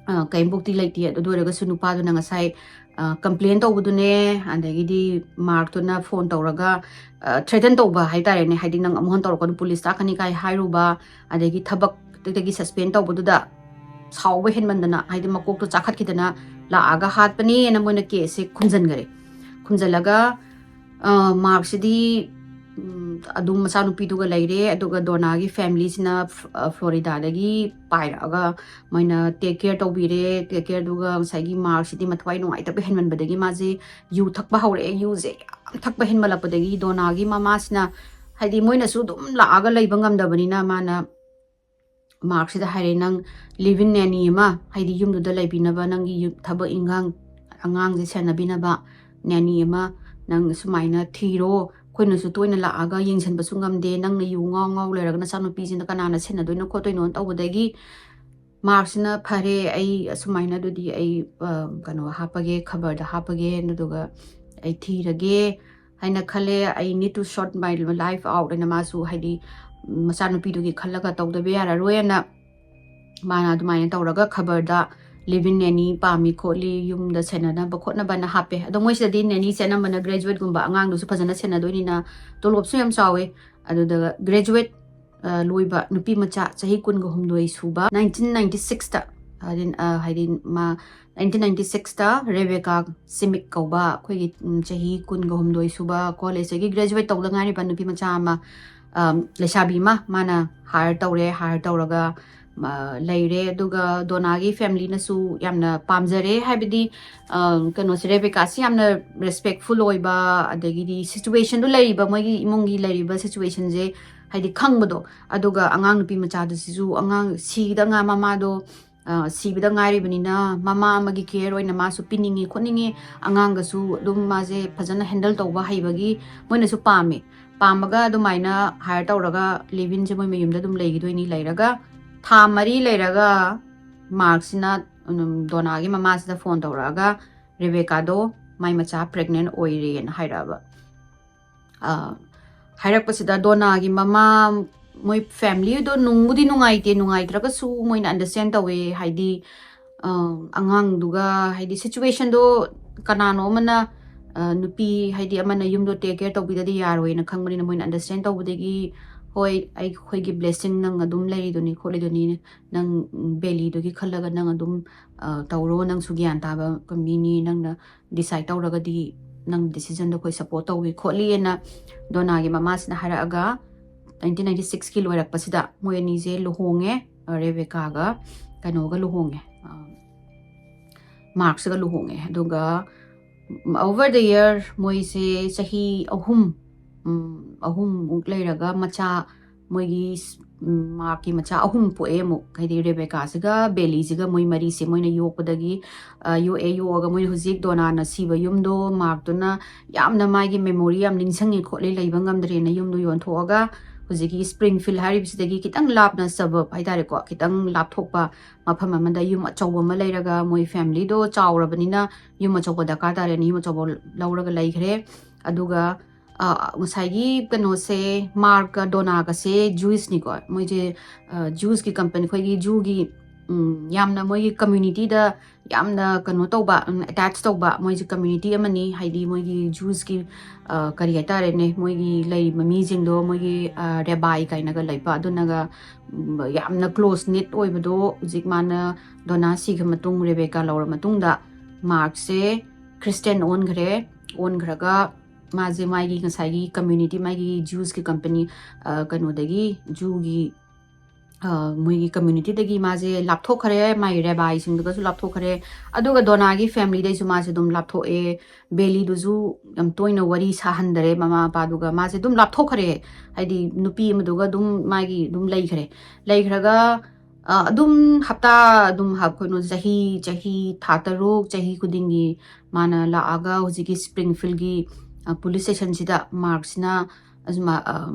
ꯑ, ꯀꯔꯤꯝꯐꯥꯎꯗꯤ ꯂꯩꯇꯦ꯫ ꯑꯗꯨ ꯑꯣꯏꯔꯒꯁꯨ ꯅꯨꯄꯥꯗꯨꯅ ꯉꯁꯥꯏ, ꯑ, ꯀꯝꯄ꯭ꯂꯦꯟ ꯇꯧꯕꯗꯨꯅꯦ, ꯑꯗꯒꯤꯗꯤ ꯃꯥꯔꯛꯇꯨꯅ ꯐꯣꯟ ꯇꯧꯔꯒ, ꯑ, threaten ꯇꯧꯕ ꯍꯥꯏꯇꯥꯔꯦꯅꯦ, ꯍꯥꯏꯗꯤ "ꯅꯪ ꯑꯃꯨꯛ ꯍꯟꯅ ꯇꯧꯔꯛꯀꯅꯨ, ꯄꯨꯂꯤꯁ ꯇꯥꯛꯀꯅꯤ" ꯀꯥꯏ ꯍꯥꯏꯔꯨꯕ, ꯑꯗꯒꯤ ꯊꯕꯛꯇꯒꯤ suspend ꯇꯧꯕꯗꯨꯗ ꯁꯥꯎꯕ ꯍꯦꯟꯃꯟꯗꯅ, ꯍꯥꯏꯗꯤ ꯃꯀꯣꯛꯇꯣ ꯆꯥꯈꯠꯈꯤꯗꯅ ꯂꯥꯛꯑꯒ ꯍꯥꯠꯄꯅꯦꯅ ꯃꯣꯏꯅ caseꯁꯦ ꯈꯨꯝꯖꯤꯟꯈꯔꯦ꯫ ꯈꯨꯝꯖꯤꯜꯂꯒ, ꯑ, ꯃꯥꯔꯛꯁꯤꯗꯤ ꯎꯝ, ꯑꯗꯨꯝ ꯃꯆꯥꯅꯨꯄꯤꯗꯨꯒ ꯂꯩꯔꯦ꯫ ꯑꯗꯨꯒ ꯗꯣꯅꯥꯒꯤ ꯐꯦꯃꯤꯂꯤꯁꯤꯅ ꯐ-, ꯑ, ꯐ꯭ꯂꯣꯔꯤꯗꯥꯗꯒꯤ ꯄꯥꯏꯔꯛꯑꯒ ꯃꯣꯏꯅ ꯇꯦꯛ ꯀꯦꯌꯔ ꯇꯧꯕꯤꯔꯦ꯫ ꯇꯦꯛ ꯀꯦꯌꯔꯗꯨꯒ ꯉꯁꯥꯏꯒꯤ ꯃꯥꯔꯛꯁꯤꯗꯤ ꯃꯊꯋꯥꯏ ꯅꯨꯡꯉꯥꯏꯇꯕ ꯍꯦꯟꯃꯟꯕꯗꯒꯤ ꯃꯥꯁꯦ ꯌꯨ ꯊꯛꯄ ꯍꯧꯔꯛꯑꯦ꯫ ꯌꯨꯁꯦ ꯌꯥꯝ ꯊꯛꯄ ꯍꯦꯟꯃꯜꯂꯛꯄꯗꯒꯤ ꯗꯣꯅꯥꯒꯤ ꯃꯃꯥꯁꯤꯅ, ꯍꯥꯏꯗꯤ ꯃꯣꯏꯅꯁꯨ ꯑꯗꯨꯝ ꯂꯥꯛꯑꯒ ꯂꯩꯕ ꯉꯝꯗꯕꯅꯤꯅ, ꯃꯥꯅ ꯃꯥꯔꯛꯁꯤꯗ ꯍꯥꯏꯔꯦ, "ꯅꯪ ꯂꯤꯚ ꯏꯟ ꯅꯦꯅꯤ ꯑꯃ, ꯍꯥꯏꯗꯤ ꯌꯨꯝꯗꯨꯗ ꯂꯩꯕꯤꯅꯕ, ꯅꯪꯒꯤ ꯌꯨꯝ ꯊꯕꯛ ꯏꯟꯈꯥꯡ, ꯑꯉꯥꯡꯁꯦ ꯁꯦꯟꯅꯕꯤꯅꯕ ꯅꯦꯅꯤ ꯑꯃ ꯅꯪ ꯁꯨꯃꯥꯏꯅ ꯊꯤꯔꯣ꯫ ꯑꯩꯈꯣꯏꯅꯁꯨ ꯇꯣꯏꯅ ꯂꯥꯛꯑꯒ ꯌꯦꯡꯁꯤꯟꯕꯁꯨ ꯉꯝꯗꯦ꯫ ꯅꯪꯅ ꯌꯨ ꯉꯥꯎ ꯉꯥꯎ ꯂꯩꯔꯒ ꯅꯆꯥꯅꯨꯄꯤꯁꯤꯅ ꯀꯅꯥꯅ ꯁꯦꯟꯅꯗꯣꯏꯅꯣ ꯈꯣꯠꯇꯣꯏꯅꯣꯅ" ꯇꯧꯕꯗꯒꯤ ꯃꯥꯔꯛꯁꯤꯅ, "ꯐꯔꯦ, ꯑꯩ ꯑꯁꯨꯃꯥꯏꯅ ꯑꯗꯨꯗꯤ ꯑꯩ, ꯑ, ꯀꯩꯅꯣ ꯍꯥꯞꯄꯒꯦ, ꯈꯕꯔꯗ ꯍꯥꯞꯄꯒꯦ, ꯑꯗꯨꯗꯨꯒ ꯑꯩ ꯊꯤꯔꯒꯦ ꯍꯥꯏꯅ ꯈꯜꯂꯦ꯫ I need to sort my life out" ꯍꯥꯏꯅ ꯃꯥꯁꯨ, ꯍꯥꯏꯗꯤ, ꯃꯆꯥꯅꯨꯄꯤꯗꯨꯒꯤ ꯈꯜꯂꯒ ꯇꯧꯗꯕ ꯌꯥꯔꯔꯣꯏꯅ ꯃꯥꯅ ꯑꯗꯨꯃꯥꯏꯅ ꯇꯧꯔꯒ ꯈꯕꯔꯗ ꯂꯤꯚ ꯏꯟ ꯅꯦꯅꯤ ꯄꯥꯝꯃꯤ ꯈꯣꯠꯂꯤ, ꯌꯨꯝꯗ ꯁꯦꯟꯅꯅꯕ ꯈꯣꯠꯅꯕꯅ ꯍꯥꯞꯄꯦ꯫ ꯑꯗꯣ ꯃꯣꯏꯁꯤꯗꯗꯤ ꯅꯦꯅꯤꯁꯦ ꯑꯅꯝꯕꯅ ꯒ꯭ꯔꯦꯖꯨꯋꯦꯠꯀꯨꯝꯕ, ꯑꯉꯥꯡꯗꯨꯁꯨ ꯐꯖꯅ ꯁꯦꯟꯅꯗꯣꯏꯅꯤꯅ ꯇꯣꯂꯣꯞꯁꯨ ꯌꯥꯝ ꯆꯥꯎꯋꯦ꯫ ꯑꯗꯨꯗ ꯒ꯭ꯔꯦꯖꯨꯋꯦꯠ, ꯑ, ꯂꯣꯏꯕ ꯅꯨꯄꯤ ꯃꯆꯥ ꯆꯍꯤ ꯀꯨꯟꯒ ꯍꯨꯝꯗꯣꯏ ꯁꯨꯕ, ꯅꯥꯏꯟꯇꯤꯟ ꯅꯥꯏꯟꯇꯤ ꯁꯤꯛꯁꯇ, ꯍꯥꯏꯗꯤ, ꯑ, ꯍꯥꯏꯗꯤ ꯃꯥ ꯅꯥꯏꯟꯇꯤꯟ ꯅꯥꯏꯟꯇꯤ ꯁꯤꯛꯁꯇ ꯔꯦꯕꯦꯀꯥ ꯁꯤꯃꯤꯛ ꯀꯧꯕ ꯑꯩꯈꯣꯏꯒꯤ, ꯎꯝ, ꯆꯍꯤ ꯀꯨꯟꯒ ꯍꯨꯝꯗꯣꯏ ꯁꯨꯕ ꯀꯣꯂꯦꯖꯇꯒꯤ ꯒ꯭ꯔꯦꯖꯨꯋꯦꯠ ꯇꯧꯗ ꯉꯥꯏꯔꯤꯕ ꯅꯨꯄꯤ ꯃꯆꯥ ꯑꯃ, ꯑ, ꯂꯩꯁꯥꯕꯤ ꯑꯃ ꯃꯥꯅ ꯍꯥꯌꯔ ꯇꯧꯔꯦ꯫ ꯍꯥꯌꯔ ꯇꯧꯔꯒ, ꯑ, ꯂꯩꯔꯦ꯫ ꯑꯗꯨꯒ ꯗꯣꯅꯥꯒꯤ ꯐꯦꯃꯤꯂꯤꯅꯁꯨ ꯌꯥꯝꯅ ꯄꯥꯝꯖꯔꯦ, ꯍꯥꯏꯕꯗꯤ, ꯑ, ꯀꯩꯅꯣꯁꯦ, ꯔꯦꯕꯦꯀꯥꯁꯤ ꯌꯥꯝꯅ ꯔꯦꯁꯄꯦꯛꯐꯨꯜ ꯑꯣꯏꯕ, ꯑꯗꯒꯤꯗꯤ ꯁꯤꯆꯨꯋꯦꯁꯟꯗꯣ ꯂꯩꯔꯤꯕ, ꯃꯣꯏꯒꯤ ꯏꯃꯨꯡꯒꯤ ꯂꯩꯔꯤꯕ ꯁꯤꯆꯨꯋꯦꯁꯟꯁꯦ ꯍꯥꯏꯗꯤ ꯈꯪꯕꯗꯣ꯫ ꯑꯗꯨꯒ ꯑꯉꯥꯡ ꯅꯨꯄꯤ ꯃꯆꯥꯗꯨꯁꯤꯁꯨ, ꯑꯉꯥꯡ ꯁꯤꯗ ꯉꯥ-, ꯃꯃꯥꯗꯣ, ꯑ, ꯁꯤꯕꯗ ꯉꯥꯏꯔꯤꯕꯅꯤꯅ ꯃꯃꯥ ꯑꯃꯒꯤ ꯀꯦꯌꯔ ꯑꯣꯏꯅ ꯃꯥꯁꯨ ꯄꯤꯅꯤꯡꯉꯤ ꯈꯣꯠꯅꯤꯡꯉꯤ, ꯑꯉꯥꯡꯒꯁꯨ ꯑꯗꯨꯝ ꯃꯥꯁꯦ ꯐꯖꯅ ꯍꯦꯟꯗꯜ ꯇꯧꯕ ꯍꯩꯕꯒꯤ ꯃꯣꯏꯅꯁꯨ ꯄꯥꯝꯃꯤ꯫ ꯄꯥꯝꯃꯒ ꯑꯗꯨꯃꯥꯏꯅ ꯍꯥꯌꯔ ꯇꯧꯔꯒ ꯂꯤꯚ ꯏꯟꯁꯦ ꯃꯣꯏ ꯃꯌꯨꯝꯗ ꯑꯗꯨꯝ ꯂꯩꯈꯤꯗꯣꯏꯅꯤ꯫ ꯂꯩꯔꯒ ꯊꯥ ꯃꯔꯤ ꯂꯩꯔꯒ ꯃꯥꯔꯛꯁꯤꯅ, ꯎꯝ, ꯗꯣꯅꯥꯒꯤ ꯃꯃꯥꯁꯤꯗ ꯐꯣꯟ ꯇꯧꯔꯛꯑꯒ ꯔꯦꯕꯦꯀꯥꯗꯣ ꯃꯥꯏ ꯃꯆꯥ ꯄ꯭ꯔꯦꯒꯅꯦꯟ ꯑꯣꯏꯔꯦꯅ ꯍꯥꯏꯔꯛꯑꯕ꯫ ꯑ, ꯍꯥꯏꯔꯛꯄꯁꯤꯗ ꯗꯣꯅꯥꯒꯤ ꯃꯃꯥ, ꯃꯣꯏ ꯐꯦꯃꯤꯂꯤꯗꯣ ꯅꯨꯡꯕꯨꯗꯤ ꯅꯨꯡꯉꯥꯏꯇꯦ, ꯅꯨꯡꯉꯥꯏꯇ꯭ꯔꯒꯁꯨ ꯃꯣꯏꯅ ꯑꯟꯗꯔꯁ꯭ꯇꯦꯟ ꯇꯧꯋꯦ, ꯍꯥꯏꯗꯤ, ꯑ, ꯑꯉꯥꯡꯗꯨꯒ, ꯍꯥꯏꯗꯤ, ꯁꯤꯆꯨꯋꯦꯁꯟꯗꯣ ꯀꯅꯥꯅꯣ ꯑꯃꯅ, ꯑ, ꯅꯨꯄꯤ, ꯍꯥꯏꯗꯤ, ꯑꯃꯅ ꯌꯨꯝꯗꯣ ꯇꯦꯛ ꯀꯦꯌꯔ ꯇꯧꯕꯤꯗꯗꯤ ꯌꯥꯔꯣꯏꯅ ꯈꯪꯕꯅꯤꯅ ꯃꯣꯏꯅ ꯑꯟꯗꯔꯁ꯭ꯇꯦꯟ ꯇꯧꯕꯗꯒꯤ, "ꯍꯣꯏ, ꯑꯩꯈꯣꯏꯒꯤ ꯕ꯭ꯂꯦꯁꯤꯡ ꯅꯪ ꯑꯗꯨꯝ ꯂꯩꯔꯤꯗꯨꯅꯤ ꯈꯣꯠꯂꯤꯗꯨꯅꯤ, ꯅꯪ ꯕꯦꯂꯤꯗꯨꯒꯤ ꯈꯜꯂꯒ ꯅꯪ ꯑꯗꯨꯝ, ꯑ, ꯇꯧꯔꯣ, ꯅꯪꯁꯨ ꯒ꯭ꯌꯥꯟ ꯇꯥꯕ ꯃꯤꯅꯤ, ꯅꯪꯅ ꯗꯤꯁꯥꯏꯗ ꯇꯧꯔꯒꯗꯤ ꯅꯪ decisionꯗꯣ ꯑꯩꯈꯣꯏ support ꯇꯧꯏ ꯈꯣꯠꯂꯤꯅ ꯗꯣꯅꯥꯒꯤ ꯃꯃꯥꯁꯤꯅ ꯍꯥꯏꯔꯛꯑꯒ, nineteen ninety sixꯀꯤ ꯂꯣꯏꯔꯛꯄꯁꯤꯗ ꯃꯣꯏ ꯑꯅꯤꯁꯦ ꯂꯨꯍꯣꯡꯉꯦ꯫ ꯑ, ꯔꯦꯕꯦꯀꯥꯒ ꯀꯩꯅꯣꯒ ꯂꯨꯍꯣꯡꯉꯦ, ꯑ, ꯃꯥꯔꯛꯁꯤꯒ ꯂꯨꯍꯣꯡꯉꯦ꯫ ꯑꯗꯨꯒ over the year ꯃꯣꯏꯁꯦ ꯆꯍꯤ ꯑꯍꯨꯝ, ꯎꯝ, ꯑꯍꯨꯝꯃꯨꯛ ꯂꯩꯔꯒ ꯃꯆꯥ, ꯃꯣꯏꯒꯤ ꯁ-, ꯎꯝ, ꯃꯥꯔꯛꯀꯤ ꯃꯆꯥ ꯑꯍꯨꯝ ꯄꯣꯛꯑꯦ ꯑꯃꯨꯛ꯫ ꯍꯥꯏꯗꯤ ꯔꯦꯕꯦꯀꯥꯁꯤꯒ ꯕꯦꯂꯤꯁꯤꯒ ꯃꯣꯏ ꯃꯔꯤꯁꯦ ꯃꯣꯏꯅ ꯌꯣꯛꯄꯗꯒꯤ, ꯑ, ꯌꯣꯛꯑꯦ꯫ ꯌꯣꯛꯑꯒ ꯃꯣꯏꯅ ꯍꯧꯖꯤꯛ ꯗꯣꯅꯥꯅ ꯁꯤꯕ ꯌꯨꯝꯗꯣ ꯃꯥꯔꯛꯇꯨꯅ ꯌꯥꯝꯅ ꯃꯥꯒꯤ memory ꯌꯥꯝ ꯅꯤꯡꯁꯤꯡꯉꯦ ꯈꯣꯠꯂꯦ, ꯂꯩꯕ ꯉꯝꯗ꯭ꯔꯦꯅ ꯌꯨꯝꯗꯣ ꯌꯣꯟꯊꯣꯛꯑꯒ ꯍꯧꯖꯤꯛꯀꯤ Springfield ꯍꯥꯏꯔꯤꯕꯁꯤꯗꯒꯤ ꯈꯤꯇꯪ ꯂꯥꯞꯅ, suburb ꯍꯥꯏꯇꯥꯔꯦꯀꯣ, ꯈꯤꯇꯪ ꯂꯥꯞꯊꯣꯛꯄ ꯃꯐꯝ ꯑꯃꯗ ꯌꯨꯝ ꯑꯆꯧꯕ ꯑꯃ ꯂꯩꯔꯒ, ꯃꯣꯏ familyꯗꯣ ꯆꯥꯎꯔꯕꯅꯤꯅ ꯌꯨꯝ ꯑꯆꯧꯕ ꯗꯔꯀꯥꯔ ꯇꯥꯔꯦꯅ ꯌꯨꯝ ꯑꯆꯧꯕ ꯂꯧꯔꯒ ꯂꯩꯈ꯭ꯔꯦ꯫ ꯑꯗꯨꯒ, ꯑ, ꯉꯁꯥꯏꯒꯤ ꯀꯩꯅꯣꯁꯦ, ꯃꯥꯔꯛꯀ ꯗꯣꯅꯥꯒꯁꯦ Jewishꯅꯤꯀꯣ꯫ ꯃꯣꯏꯁꯦ, ꯑ, Jewishꯀꯤ company, ꯑꯩꯈꯣꯏꯒꯤ Jewꯒꯤ, ꯎꯝ, ꯌꯥꯝꯅ ꯃꯣꯏꯒꯤ communityꯗ ꯌꯥꯝꯅ ꯀꯩꯅꯣ ꯇꯧꯕ, ꯎꯝ, attach ꯇꯧꯕ ꯃꯣꯏꯁꯦ community ꯑꯃꯅꯤ꯫ ꯍꯥꯏꯗꯤ ꯃꯣꯏꯒꯤ Jewishꯀꯤ, ꯑ, ꯀꯔꯤ ꯍꯥꯏꯇꯥꯔꯦꯅꯦ, ꯃꯣꯏꯒꯤ ꯂꯩꯔꯤꯕ ꯃꯤꯁꯤꯡꯗꯣ ꯃꯣꯏꯒꯤ, ꯑ, rabbi ꯀꯥꯏꯅꯒ ꯂꯩꯕ, ꯑꯗꯨꯅꯒ, ꯎꯝ, ꯌꯥꯝꯅ close knit ꯑꯣꯏꯕꯗꯣ ꯍꯧꯖꯤꯛ ꯃꯥꯅ ꯗꯣꯅꯥ ꯁꯤꯈ꯭ꯔ ꯃꯇꯨꯡ, ꯔꯦꯕꯦꯀꯥ ꯂꯧꯔ ꯃꯇꯨꯡꯗ ꯃꯥꯔꯛꯁꯦ Christian ꯑꯣꯟꯈ꯭ꯔꯦ꯫ ꯑꯣꯟꯈ꯭ꯔꯒ ꯃꯥꯁꯦ ꯃꯥꯒꯤ ꯉꯁꯥꯏꯒꯤ community, ꯃꯥꯒꯤ Jewishꯀꯤ company, ꯑ, ꯀꯩꯅꯣꯗꯒꯤ, Jewꯒꯤ, ꯑ, ꯃꯣꯏꯒꯤ communityꯗꯒꯤ ꯃꯥꯁꯦ ꯂꯥꯞꯊꯣꯛꯈ꯭ꯔꯦ, ꯃꯥꯒꯤ rabbiꯁꯤꯡꯗꯨꯒꯁꯨ ꯂꯥꯞꯊꯣꯛꯈ꯭ꯔꯦ꯫ ꯑꯗꯨꯒ ꯗꯣꯅꯥꯒꯤ familyꯗꯩꯁꯨ ꯃꯥꯁꯦ ꯑꯗꯨꯝ ꯂꯥꯞꯊꯣꯛꯑꯦ꯫ ꯕꯦꯂꯤꯗꯨꯁꯨ ꯌꯥꯝ ꯇꯣꯏꯅ ꯋꯥꯔꯤ ꯁꯥꯍꯟꯗꯔꯦ ꯃꯃꯥ ꯃꯄꯥꯗꯨꯒ꯫ ꯃꯥꯁꯦ ꯑꯗꯨꯝ ꯂꯥꯞꯊꯣꯛꯈ꯭ꯔꯦ, ꯍꯥꯏꯗꯤ ꯅꯨꯄꯤ ꯑꯃꯗꯨꯒ ꯑꯗꯨꯝ ꯃꯥꯒꯤ ꯑꯗꯨꯝ ꯂꯩꯈ꯭ꯔꯦ꯫ ꯂꯩꯈ꯭ꯔꯒ, ꯑ, ꯑꯗꯨꯝ ꯍꯞꯇꯥ ꯑꯗꯨꯝ ꯍꯥꯞ-, ꯀꯩꯅꯣ, ꯆꯍꯤ, ꯆꯍꯤ ꯊꯥ ꯇꯔꯨꯛ, ꯆꯍꯤ ꯈꯨꯗꯤꯡꯒꯤ ꯃꯥꯅ ꯂꯥꯛꯑꯒ ꯍꯧꯖꯤꯛꯀꯤ Springfieldꯀꯤ, ꯑ, police stationꯁꯤꯗ ꯃꯥꯔꯛꯁꯤꯅ ꯑꯁꯨꯝ, ꯑ,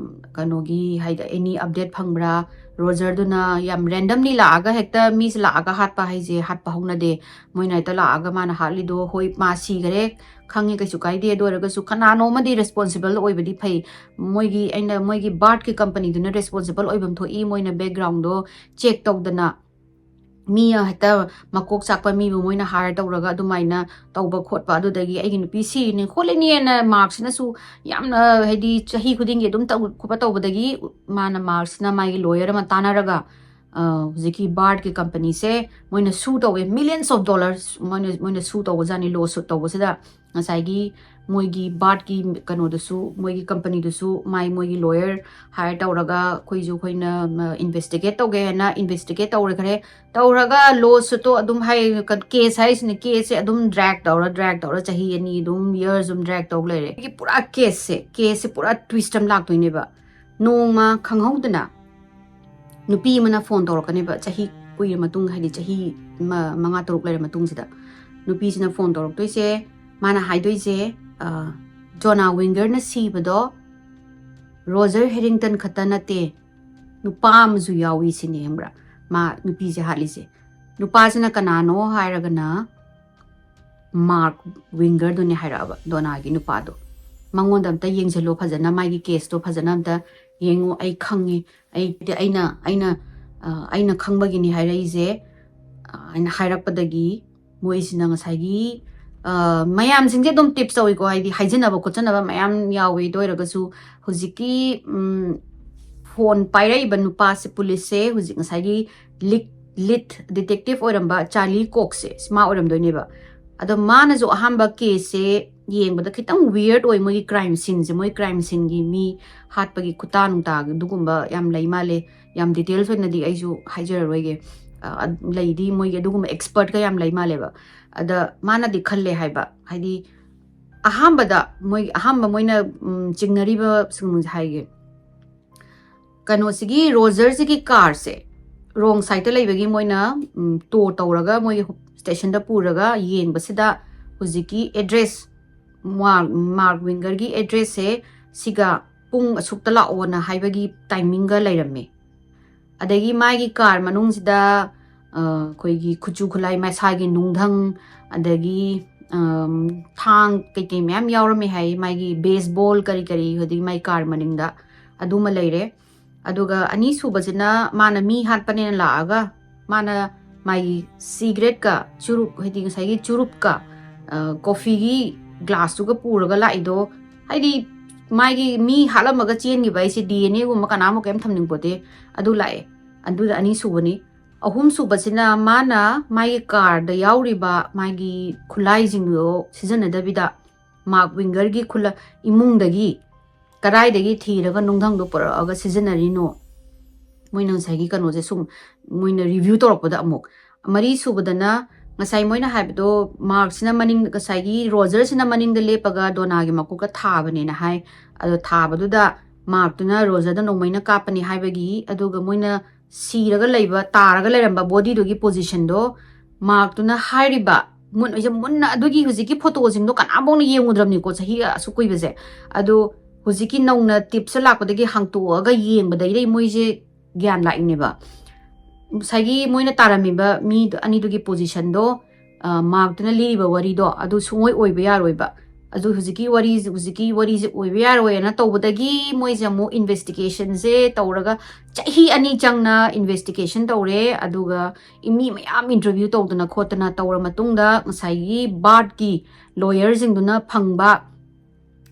ꯀꯩꯅꯣꯒꯤ, ꯍꯥꯏꯗꯤ, any update ꯐꯪꯕ꯭ꯔꯥ? ꯔꯣꯖꯔꯗꯨꯅ ꯌꯥꯝ randomly ꯂꯥꯛꯑꯒ ꯍꯦꯛꯇ ꯃꯤꯁꯦ ꯂꯥꯛꯑꯒ ꯍꯥꯠꯄ ꯍꯥꯏꯁꯦ ꯍꯥꯠꯄ ꯍꯧꯅꯗꯦ꯫ ꯃꯣꯏꯅ ꯍꯦꯛꯇ ꯂꯥꯛꯑꯒ ꯃꯥꯅ ꯍꯥꯠꯂꯤꯗꯣ, "ꯍꯣꯏ, ꯃꯥ ꯁꯤꯈꯔꯦ, ꯈꯪꯉꯦ, ꯀꯩꯁꯨ ꯀꯥꯏꯗꯦ, ꯑꯗꯨ ꯑꯣꯏꯔꯒꯁꯨ ꯀꯅꯥꯅꯣ ꯑꯃꯗꯤ responsible ꯑꯣꯏꯕꯗꯤ ꯐꯩ꯫ ꯃꯣꯏꯒꯤ, ꯑꯩꯅ, ꯃꯣꯏꯒꯤ birthꯀꯤ companyꯗꯨꯅ responsible ꯑꯣꯏꯐꯝ ꯊꯣꯛꯏ, ꯃꯣꯏꯅ backgroundꯗꯣ check ꯇꯧꯗꯅ, ꯃꯤ ꯍꯦꯛꯇ ꯃꯀꯣꯛ ꯆꯥꯛꯄ ꯃꯤꯕꯨ ꯃꯣꯏꯅ hire ꯇꯧꯔꯒ ꯑꯗꯨꯃꯥꯏꯅ ꯇꯧꯕ ꯈꯣꯠꯄ, ꯑꯗꯨꯗꯒꯤ ꯑꯩꯒꯤ ꯅꯨꯄꯤ ꯁꯤꯔꯤꯅꯤ ꯈꯣꯠꯂꯤꯅꯤꯅ ꯃꯥꯔꯛꯁꯤꯅꯁꯨ ꯌꯥꯝꯅ, ꯍꯥꯏꯗꯤ, ꯆꯍꯤ ꯈꯨꯗꯤꯡꯒꯤ ꯑꯗꯨꯝ ꯇꯧ ꯈꯣꯠꯄ ꯇꯧꯕꯗꯒꯤ ꯃꯥꯅ, ꯃꯥꯔꯛꯁꯤꯅ ꯃꯥꯒꯤ lawyer ꯑꯃ ꯇꯥꯟꯅꯔꯒ ꯍꯧꯖꯤꯛꯀꯤ ꯕꯥꯔꯠꯀꯤ ꯀꯝꯄꯅꯤꯁꯦ ꯃꯣꯏꯅ ꯁꯨ ꯇꯧꯋꯦ, millions of dollars ꯃꯣꯏꯅ ꯃꯣꯏꯅ ꯁꯨ ꯇꯧꯕꯖꯥꯠꯅꯤ꯫ ꯂꯣ ꯁꯨꯠ ꯇꯧꯕꯁꯤꯗ ꯉꯁꯥꯏꯒꯤ ꯃꯣꯏꯒꯤ ꯕꯥꯔꯠꯀꯤ ꯀꯩꯅꯣꯗꯨꯁꯨ, ꯃꯣꯏꯒꯤ ꯀꯝꯄꯅꯤꯗꯨꯁꯨ ꯃꯥꯏ ꯃꯣꯏꯒꯤ ꯂꯣꯌꯔ ꯍꯥꯏꯌꯔ ꯇꯧꯔꯒ ꯑꯩꯈꯣꯏꯁꯨ ꯑꯩꯈꯣꯏꯅ ꯏꯟꯚꯦꯁꯇꯤꯒꯦꯠ ꯇꯧꯒꯦ ꯍꯥꯏꯅ ꯏꯟꯚꯦꯁꯇꯤꯒꯦꯠ ꯇꯧꯔꯦ ꯈꯔꯦ꯫ ꯇꯧꯔꯒ ꯂꯣ ꯁꯨꯠꯇꯣ ꯑꯗꯨꯝ ꯍꯥꯏ, ꯀꯦꯁ ꯍꯥꯏꯁꯤꯅ ꯀꯦꯁꯁꯦ ꯑꯗꯨꯝ ꯗ꯭ꯔꯦꯛ ꯇꯧꯔ ꯗ꯭ꯔꯦꯛ ꯇꯧꯔ ꯆꯍꯤ ꯑꯅꯤ ꯑꯗꯨꯝ ꯌꯔꯁ ꯑꯗꯨꯝ ꯗ꯭ꯔꯦꯛ ꯇꯧ ꯂꯩꯔꯦ꯫ ꯑꯩꯒꯤ ꯄꯨꯔꯥ ꯀꯦꯁꯁꯦ ꯀꯦꯁꯁꯦ ꯄꯨꯔꯥ ꯇ꯭ꯋꯤꯁ ꯑꯃ ꯂꯥꯛꯇꯣꯏꯅꯦꯕ꯫ ꯅꯣꯡꯃ ꯈꯪꯍꯧꯗꯅ ꯅꯨꯄꯤ ꯑꯃꯅ ꯐꯣꯟ ꯇꯧꯔꯛꯀꯅꯦꯕ, ꯆꯍꯤ ꯀꯨꯏꯔ ꯃꯇꯨꯡ, ꯍꯥꯏꯗꯤ ꯆꯍꯤ ꯃ- ꯃꯉꯥ ꯇꯔꯨꯛ ꯂꯩꯔ ꯃꯇꯨꯡꯁꯤꯗ ꯅꯨꯄꯤꯁꯤꯅ ꯐꯣꯟ ꯇꯧꯔꯛꯇꯣꯏꯁꯦ꯫ ꯃꯥꯅ ꯍꯥꯏꯗꯣꯏꯁꯦ, "ꯑ, ꯖꯣꯅꯥ ꯋꯤꯡꯒꯔꯅ ꯁꯤꯕꯗꯣ ꯔꯣꯖꯔ ꯍꯦꯔꯤꯡꯇꯟ ꯈꯛꯇ ꯅꯠꯇꯦ, ꯅꯨꯄꯥ ꯑꯃꯁꯨ ꯌꯥꯎꯏ" ꯁꯤꯅꯤ, ꯈꯪꯕ꯭ꯔꯥ? ꯃꯥ ꯅꯨꯄꯤꯁꯦ ꯍꯥꯠꯂꯤꯁꯦ꯫ ꯅꯨꯄꯥꯁꯤꯅ ꯀꯅꯥꯅꯣ ꯍꯥꯏꯔꯒꯅ ꯃꯥꯔꯛ ꯋꯤꯡꯒꯔꯗꯨꯅꯦ ꯍꯥꯏꯔꯛꯑꯕ, ꯗꯣꯅꯥꯒꯤ ꯅꯨꯄꯥꯗꯣ꯫ "ꯃꯉꯣꯟꯗ ꯑꯝꯇ ꯌꯦꯡꯁꯤꯜꯂꯣ ꯐꯖꯅ, ꯃꯥꯒꯤ ꯀꯦꯁꯇꯣ ꯐꯖꯅ ꯑꯝꯇ ꯌꯦꯡꯉꯨ, ꯑꯩ ꯈꯪꯉꯤ, ꯑꯩ ꯑꯩꯅ ꯑꯩꯅ ꯑ, ꯑꯩꯅ ꯈꯪꯕꯒꯤꯅꯤ ꯍꯥꯏꯔꯛꯏꯁꯦ" ꯍꯥꯏꯅ ꯍꯥꯏꯔꯛꯄꯗꯒꯤ ꯃꯣꯏꯁꯤꯅ ꯉꯁꯥꯏꯒꯤ, ꯑ, ꯃꯌꯥꯝꯁꯤꯡꯁꯦ ꯑꯗꯨꯝ ꯇꯤꯞꯁ ꯇꯧꯏꯀꯣ, ꯍꯥꯏꯗꯤ ꯍꯥꯏꯖꯤꯟꯅꯕ ꯈꯣꯠꯆꯟꯅꯕ ꯃꯌꯥꯝ ꯌꯥꯎꯋꯦ꯫ ꯑꯗꯨ ꯑꯣꯏꯔꯒꯁꯨ ꯍꯧꯖꯤꯛꯀꯤ, ꯎꯝ, ꯐꯣꯟ ꯄꯥꯏꯔꯛꯏꯕ ꯅꯨꯄꯥꯁꯦ, ꯄꯨꯂꯤꯁꯁꯦ, ꯍꯧꯖꯤꯛ ꯉꯁꯥꯏꯒꯤ ꯂꯤꯛ ꯂꯤꯠ ꯗꯤꯇꯦꯛꯇꯤꯚ ꯑꯣꯏꯔꯝꯕ ꯆꯥꯔꯂꯤ ꯀꯣꯛꯁꯦ, ꯁꯤ ꯃꯥ ꯑꯣꯏꯔꯝꯗꯣꯏꯅꯦꯕ꯫ ꯑꯗꯣ ꯃꯥꯅꯁꯨ ꯑꯍꯥꯟꯕ ꯀꯦꯁꯁꯦ ꯌꯦꯡꯕꯗ ꯈꯤꯇꯪ ꯋꯤꯌꯔꯗ ꯑꯣꯏ, ꯃꯣꯏꯒꯤ ꯀ꯭ꯔꯥꯏꯝ ꯁꯤꯟꯁꯦ, ꯃꯣꯏ ꯀ꯭ꯔꯥꯏꯝ ꯁꯤꯟꯒꯤ ꯃꯤ ꯍꯥꯠꯄꯒꯤ ꯈꯨꯇꯥ ꯅꯨꯡꯇꯥꯒꯤ ꯑꯗꯨꯒꯨꯝꯕ ꯌꯥꯝ ꯂꯩ ꯃꯥꯜꯂꯦ꯫ ꯌꯥꯝ ꯗꯤꯇꯦꯜꯁ ꯑꯣꯏꯅꯗꯤ ꯑꯩꯁꯨ ꯍꯥꯏꯖꯔꯔꯣꯏꯒꯦ꯫ ꯑ, ꯑ, ꯂꯩꯗꯤ ꯃꯣꯏꯒꯤ ꯑꯗꯨꯒꯨꯝꯕ ꯑꯦꯛꯁꯄꯔꯠꯀ ꯌꯥꯝ ꯂꯩ ꯃꯥꯜꯂꯦꯕ꯫ ꯑꯗ ꯃꯥꯅꯗꯤ ꯈꯜꯂꯦ ꯍꯥꯏꯕ, ꯍꯥꯏꯗꯤ ꯑꯍꯥꯟꯕꯗ ꯃꯣꯏ ꯑꯍꯥꯟꯕ ꯃꯣꯏꯅ, ꯎꯝ, ꯆꯤꯡꯅꯔꯤꯕ ꯁꯤꯡꯁꯦ ꯍꯥꯏꯒꯦ꯫ ꯀꯩꯅꯣꯁꯤꯒꯤ ꯔꯣꯖꯔꯁꯤꯒꯤ ꯀꯥꯔꯁꯦ ꯔꯣꯡ ꯁꯥꯏꯗꯇ ꯂꯩꯕꯒꯤ ꯃꯣꯏꯅ, ꯎꯝ, ꯇꯣ ꯇꯧꯔꯒ ꯃꯣꯏ ꯁ꯭ꯇꯦꯁꯟꯗ ꯄꯨꯔꯒ ꯌꯦꯡꯕꯁꯤꯗ ꯍꯧꯖꯤꯛꯀꯤ ꯑꯦꯗ꯭ꯔꯦꯁ, ꯃꯥꯔꯛ ꯃꯥꯔꯛ ꯋꯤꯡꯒꯔꯒꯤ ꯑꯦꯗ꯭ꯔꯦꯁꯁꯦ ꯁꯤꯒ ꯄꯨꯡ ꯑꯁꯨꯛꯇ ꯂꯥꯛꯑꯣꯅ ꯍꯥꯏꯕꯒꯤ ꯇꯥꯏꯃꯤꯡꯒ ꯂꯩꯔꯝꯃꯦ꯫ ꯑꯗꯒꯤ ꯃꯥꯒꯤ ꯀꯥꯔ ꯃꯅꯨꯡꯁꯤꯗ, ꯑ, ꯑꯩꯈꯣꯏꯒꯤ ꯈꯨꯠꯁꯨ ꯈꯨꯠꯂꯥꯏ, ꯃꯁꯥꯒꯤ ꯅꯨꯡꯙꯪ, ꯑꯗꯒꯤ, ꯑꯝ, ꯊꯥꯡ ꯀꯩꯀꯩ ꯃꯌꯥꯝ ꯌꯥꯎꯔꯝꯃꯦ ꯍꯥꯏ, ꯃꯥꯒꯤ ꯕꯦꯁꯕꯣꯜ ꯀꯔꯤ ꯀꯔꯤ, ꯑꯗꯒꯤ ꯃꯥꯒꯤ ꯀꯥꯔ ꯃꯅꯤꯡꯗ ꯑꯗꯨꯃ ꯂꯩꯔꯦ꯫ ꯑꯗꯨꯒ ꯑꯅꯤꯁꯨꯕꯁꯤꯅ ꯃꯥꯅ ꯃꯤ ꯍꯥꯠꯄꯅꯦꯅ ꯂꯥꯛꯑꯒ ꯃꯥꯅ ꯃꯥꯒꯤ ꯁꯤꯒꯔꯦꯠꯀ ꯆꯨꯔꯨꯞ, ꯍꯥꯏꯗꯤ ꯉꯁꯥꯏꯒꯤ ꯆꯨꯔꯨꯞꯀ, ꯑ, ꯀꯣꯐꯤꯒꯤ ꯒ꯭ꯂꯥꯁꯇꯨꯒ ꯄꯨꯔꯒ ꯂꯥꯛꯏꯗꯣ, ꯍꯥꯏꯗꯤ ꯃꯥꯒꯤ ꯃꯤ ꯍꯥꯠꯂꯝꯃꯒ ꯆꯦꯟꯈꯤꯕ ꯍꯥꯏꯁꯦ ꯗꯤ ꯑꯦꯟ ꯑꯦꯒꯨꯝꯕ ꯀꯅꯥꯃꯨꯛ ꯀꯩꯝ ꯊꯝꯅꯤꯡꯄꯣꯠꯇꯦ꯫ ꯑꯗꯨ ꯂꯥꯛꯑꯦ꯫ ꯑꯗꯨꯗ ꯑꯅꯤꯁꯨꯕꯅꯤ꯫ ꯑꯍꯨꯝꯁꯨꯕꯁꯤꯅ ꯃꯥꯅ ꯃꯥꯒꯤ ꯀꯥꯔꯗ ꯌꯥꯎꯔꯤꯕ ꯃꯥꯒꯤ ꯈꯨꯠꯂꯥꯏꯁꯤꯡꯗꯣ ꯁꯤꯖꯤꯟꯅꯗꯕꯤꯗ ꯃꯥꯔꯛ ꯋꯤꯡꯒꯔꯒꯤ ꯈꯨꯂ-, ꯏꯃꯨꯡꯗꯒꯤ ꯀꯗꯥꯏꯗꯒꯤ ꯊꯤꯔꯒ ꯅꯨꯡꯙꯪꯗꯣ ꯄꯨꯔꯛꯑꯒ ꯁꯤꯖꯤꯟꯅꯔꯤꯅꯣ? ꯃꯣꯏꯅ ꯉꯁꯥꯏꯒꯤ ꯀꯩꯅꯣꯁꯦ ꯁꯨꯝ ꯃꯣꯏꯅ ꯔꯤꯚ꯭ꯌꯨ ꯇꯧꯔꯛꯄꯗ ꯑꯃꯨꯛ꯫ ꯃꯔꯤ ꯁꯨꯕꯗꯅ ꯉꯁꯥꯏ ꯃꯣꯏꯅ ꯍꯥꯏꯕꯗꯣ, ꯃꯥꯔꯛꯁꯤꯅ ꯃꯅꯤꯡ, ꯉꯁꯥꯏꯒꯤ ꯔꯣꯖꯔꯁꯤꯅ ꯃꯅꯤꯡꯗ ꯂꯦꯞꯄꯒ ꯗꯣꯅꯥꯒꯤ ꯃꯀꯣꯛꯇ ꯊꯥꯕꯅꯦꯅ ꯍꯥꯏ꯫ ꯑꯗꯣ ꯊꯥꯕꯗꯨꯗ ꯃꯥꯔꯛꯇꯨꯅ ꯔꯣꯖꯔꯗ ꯅꯣꯡꯃꯩꯅ ꯀꯥꯞꯄꯅꯤ ꯍꯥꯏꯕꯒꯤ, ꯑꯗꯨꯒ ꯃꯣꯏꯅ ꯁꯤꯔꯒ ꯂꯩꯕ, ꯇꯥꯔꯒ ꯂꯩꯔꯝꯕ ꯕꯣꯗꯤꯗꯨꯒꯤ ꯄꯣꯖꯤꯁꯟꯗꯣ ꯃꯥꯔꯛꯇꯨꯅ ꯍꯥꯏꯔꯤꯕ ꯃꯨꯟ-, ꯍꯧꯖꯤꯛ ꯃꯨꯟꯅ ꯑꯗꯨꯒꯤ ꯍꯧꯖꯤꯛꯀꯤ ꯐꯣꯇꯣꯁꯤꯡꯗꯣ ꯀꯅꯥꯐꯥꯎꯅ ꯌꯦꯡꯉꯨꯗ꯭ꯔꯕꯅꯤꯀꯣ, ꯆꯍꯤ ꯑꯁꯨꯛ ꯀꯨꯏꯕꯁꯦ꯫ ꯑꯗꯣ ꯍꯧꯖꯤꯛꯀꯤ ꯅꯧꯅ ꯇꯤꯞꯁ ꯂꯥꯛꯄꯗꯒꯤ ꯍꯥꯡꯇꯣꯛꯑꯒ ꯌꯦꯡꯕꯗꯒꯤꯗꯤ ꯃꯣꯏꯁꯦ ꯒ꯭ꯌꯥꯟ ꯂꯥꯛꯏꯅꯦꯕ꯫ ꯉꯁꯥꯏꯒꯤ ꯃꯣꯏꯅ ꯇꯥꯔꯝꯃꯤꯕ ꯃꯤ ꯑꯅꯤꯗꯨꯒꯤ ꯄꯣꯖꯤꯁꯟꯗꯣ, ꯑ, ꯃꯥꯔꯛꯇꯨꯅ ꯂꯤꯔꯤꯕ ꯋꯥꯔꯤꯗꯣ ꯑꯗꯨ ꯁꯨꯡꯑꯣꯏ ꯑꯣꯏꯕ ꯌꯥꯔꯣꯏꯕ꯫ ꯑꯗꯨ ꯍꯧꯖꯤꯛꯀꯤ ꯋꯥꯔꯤꯁꯦ, ꯍꯧꯖꯤꯛꯀꯤ ꯋꯥꯔꯤꯁꯦ ꯑꯣꯏꯕ ꯌꯥꯔꯣꯏꯅ ꯇꯧꯕꯗꯒꯤ ꯃꯣꯏꯁꯦ ꯑꯃꯨꯛ ꯏꯟꯚꯦꯁꯇꯤꯒꯦꯁꯟꯁꯦ ꯇꯧꯔꯒ ꯆꯍꯤ ꯑꯅꯤ ꯆꯪꯅ ꯏꯟꯚꯦꯁꯇꯤꯒꯦꯁꯟ ꯇꯧꯔꯦ꯫ ꯑꯗꯨꯒ ꯃꯤ ꯃꯌꯥꯝ ꯏꯟꯇꯔꯚ꯭ꯌꯨ ꯇꯧꯗꯅ ꯈꯣꯠꯇꯅ ꯇꯧꯔ ꯃꯇꯨꯡꯗ ꯉꯁꯥꯏꯒꯤ ꯕꯥꯔꯠꯀꯤ ꯂꯣꯌꯔꯁꯤꯡꯗꯨꯅ ꯐꯪꯕ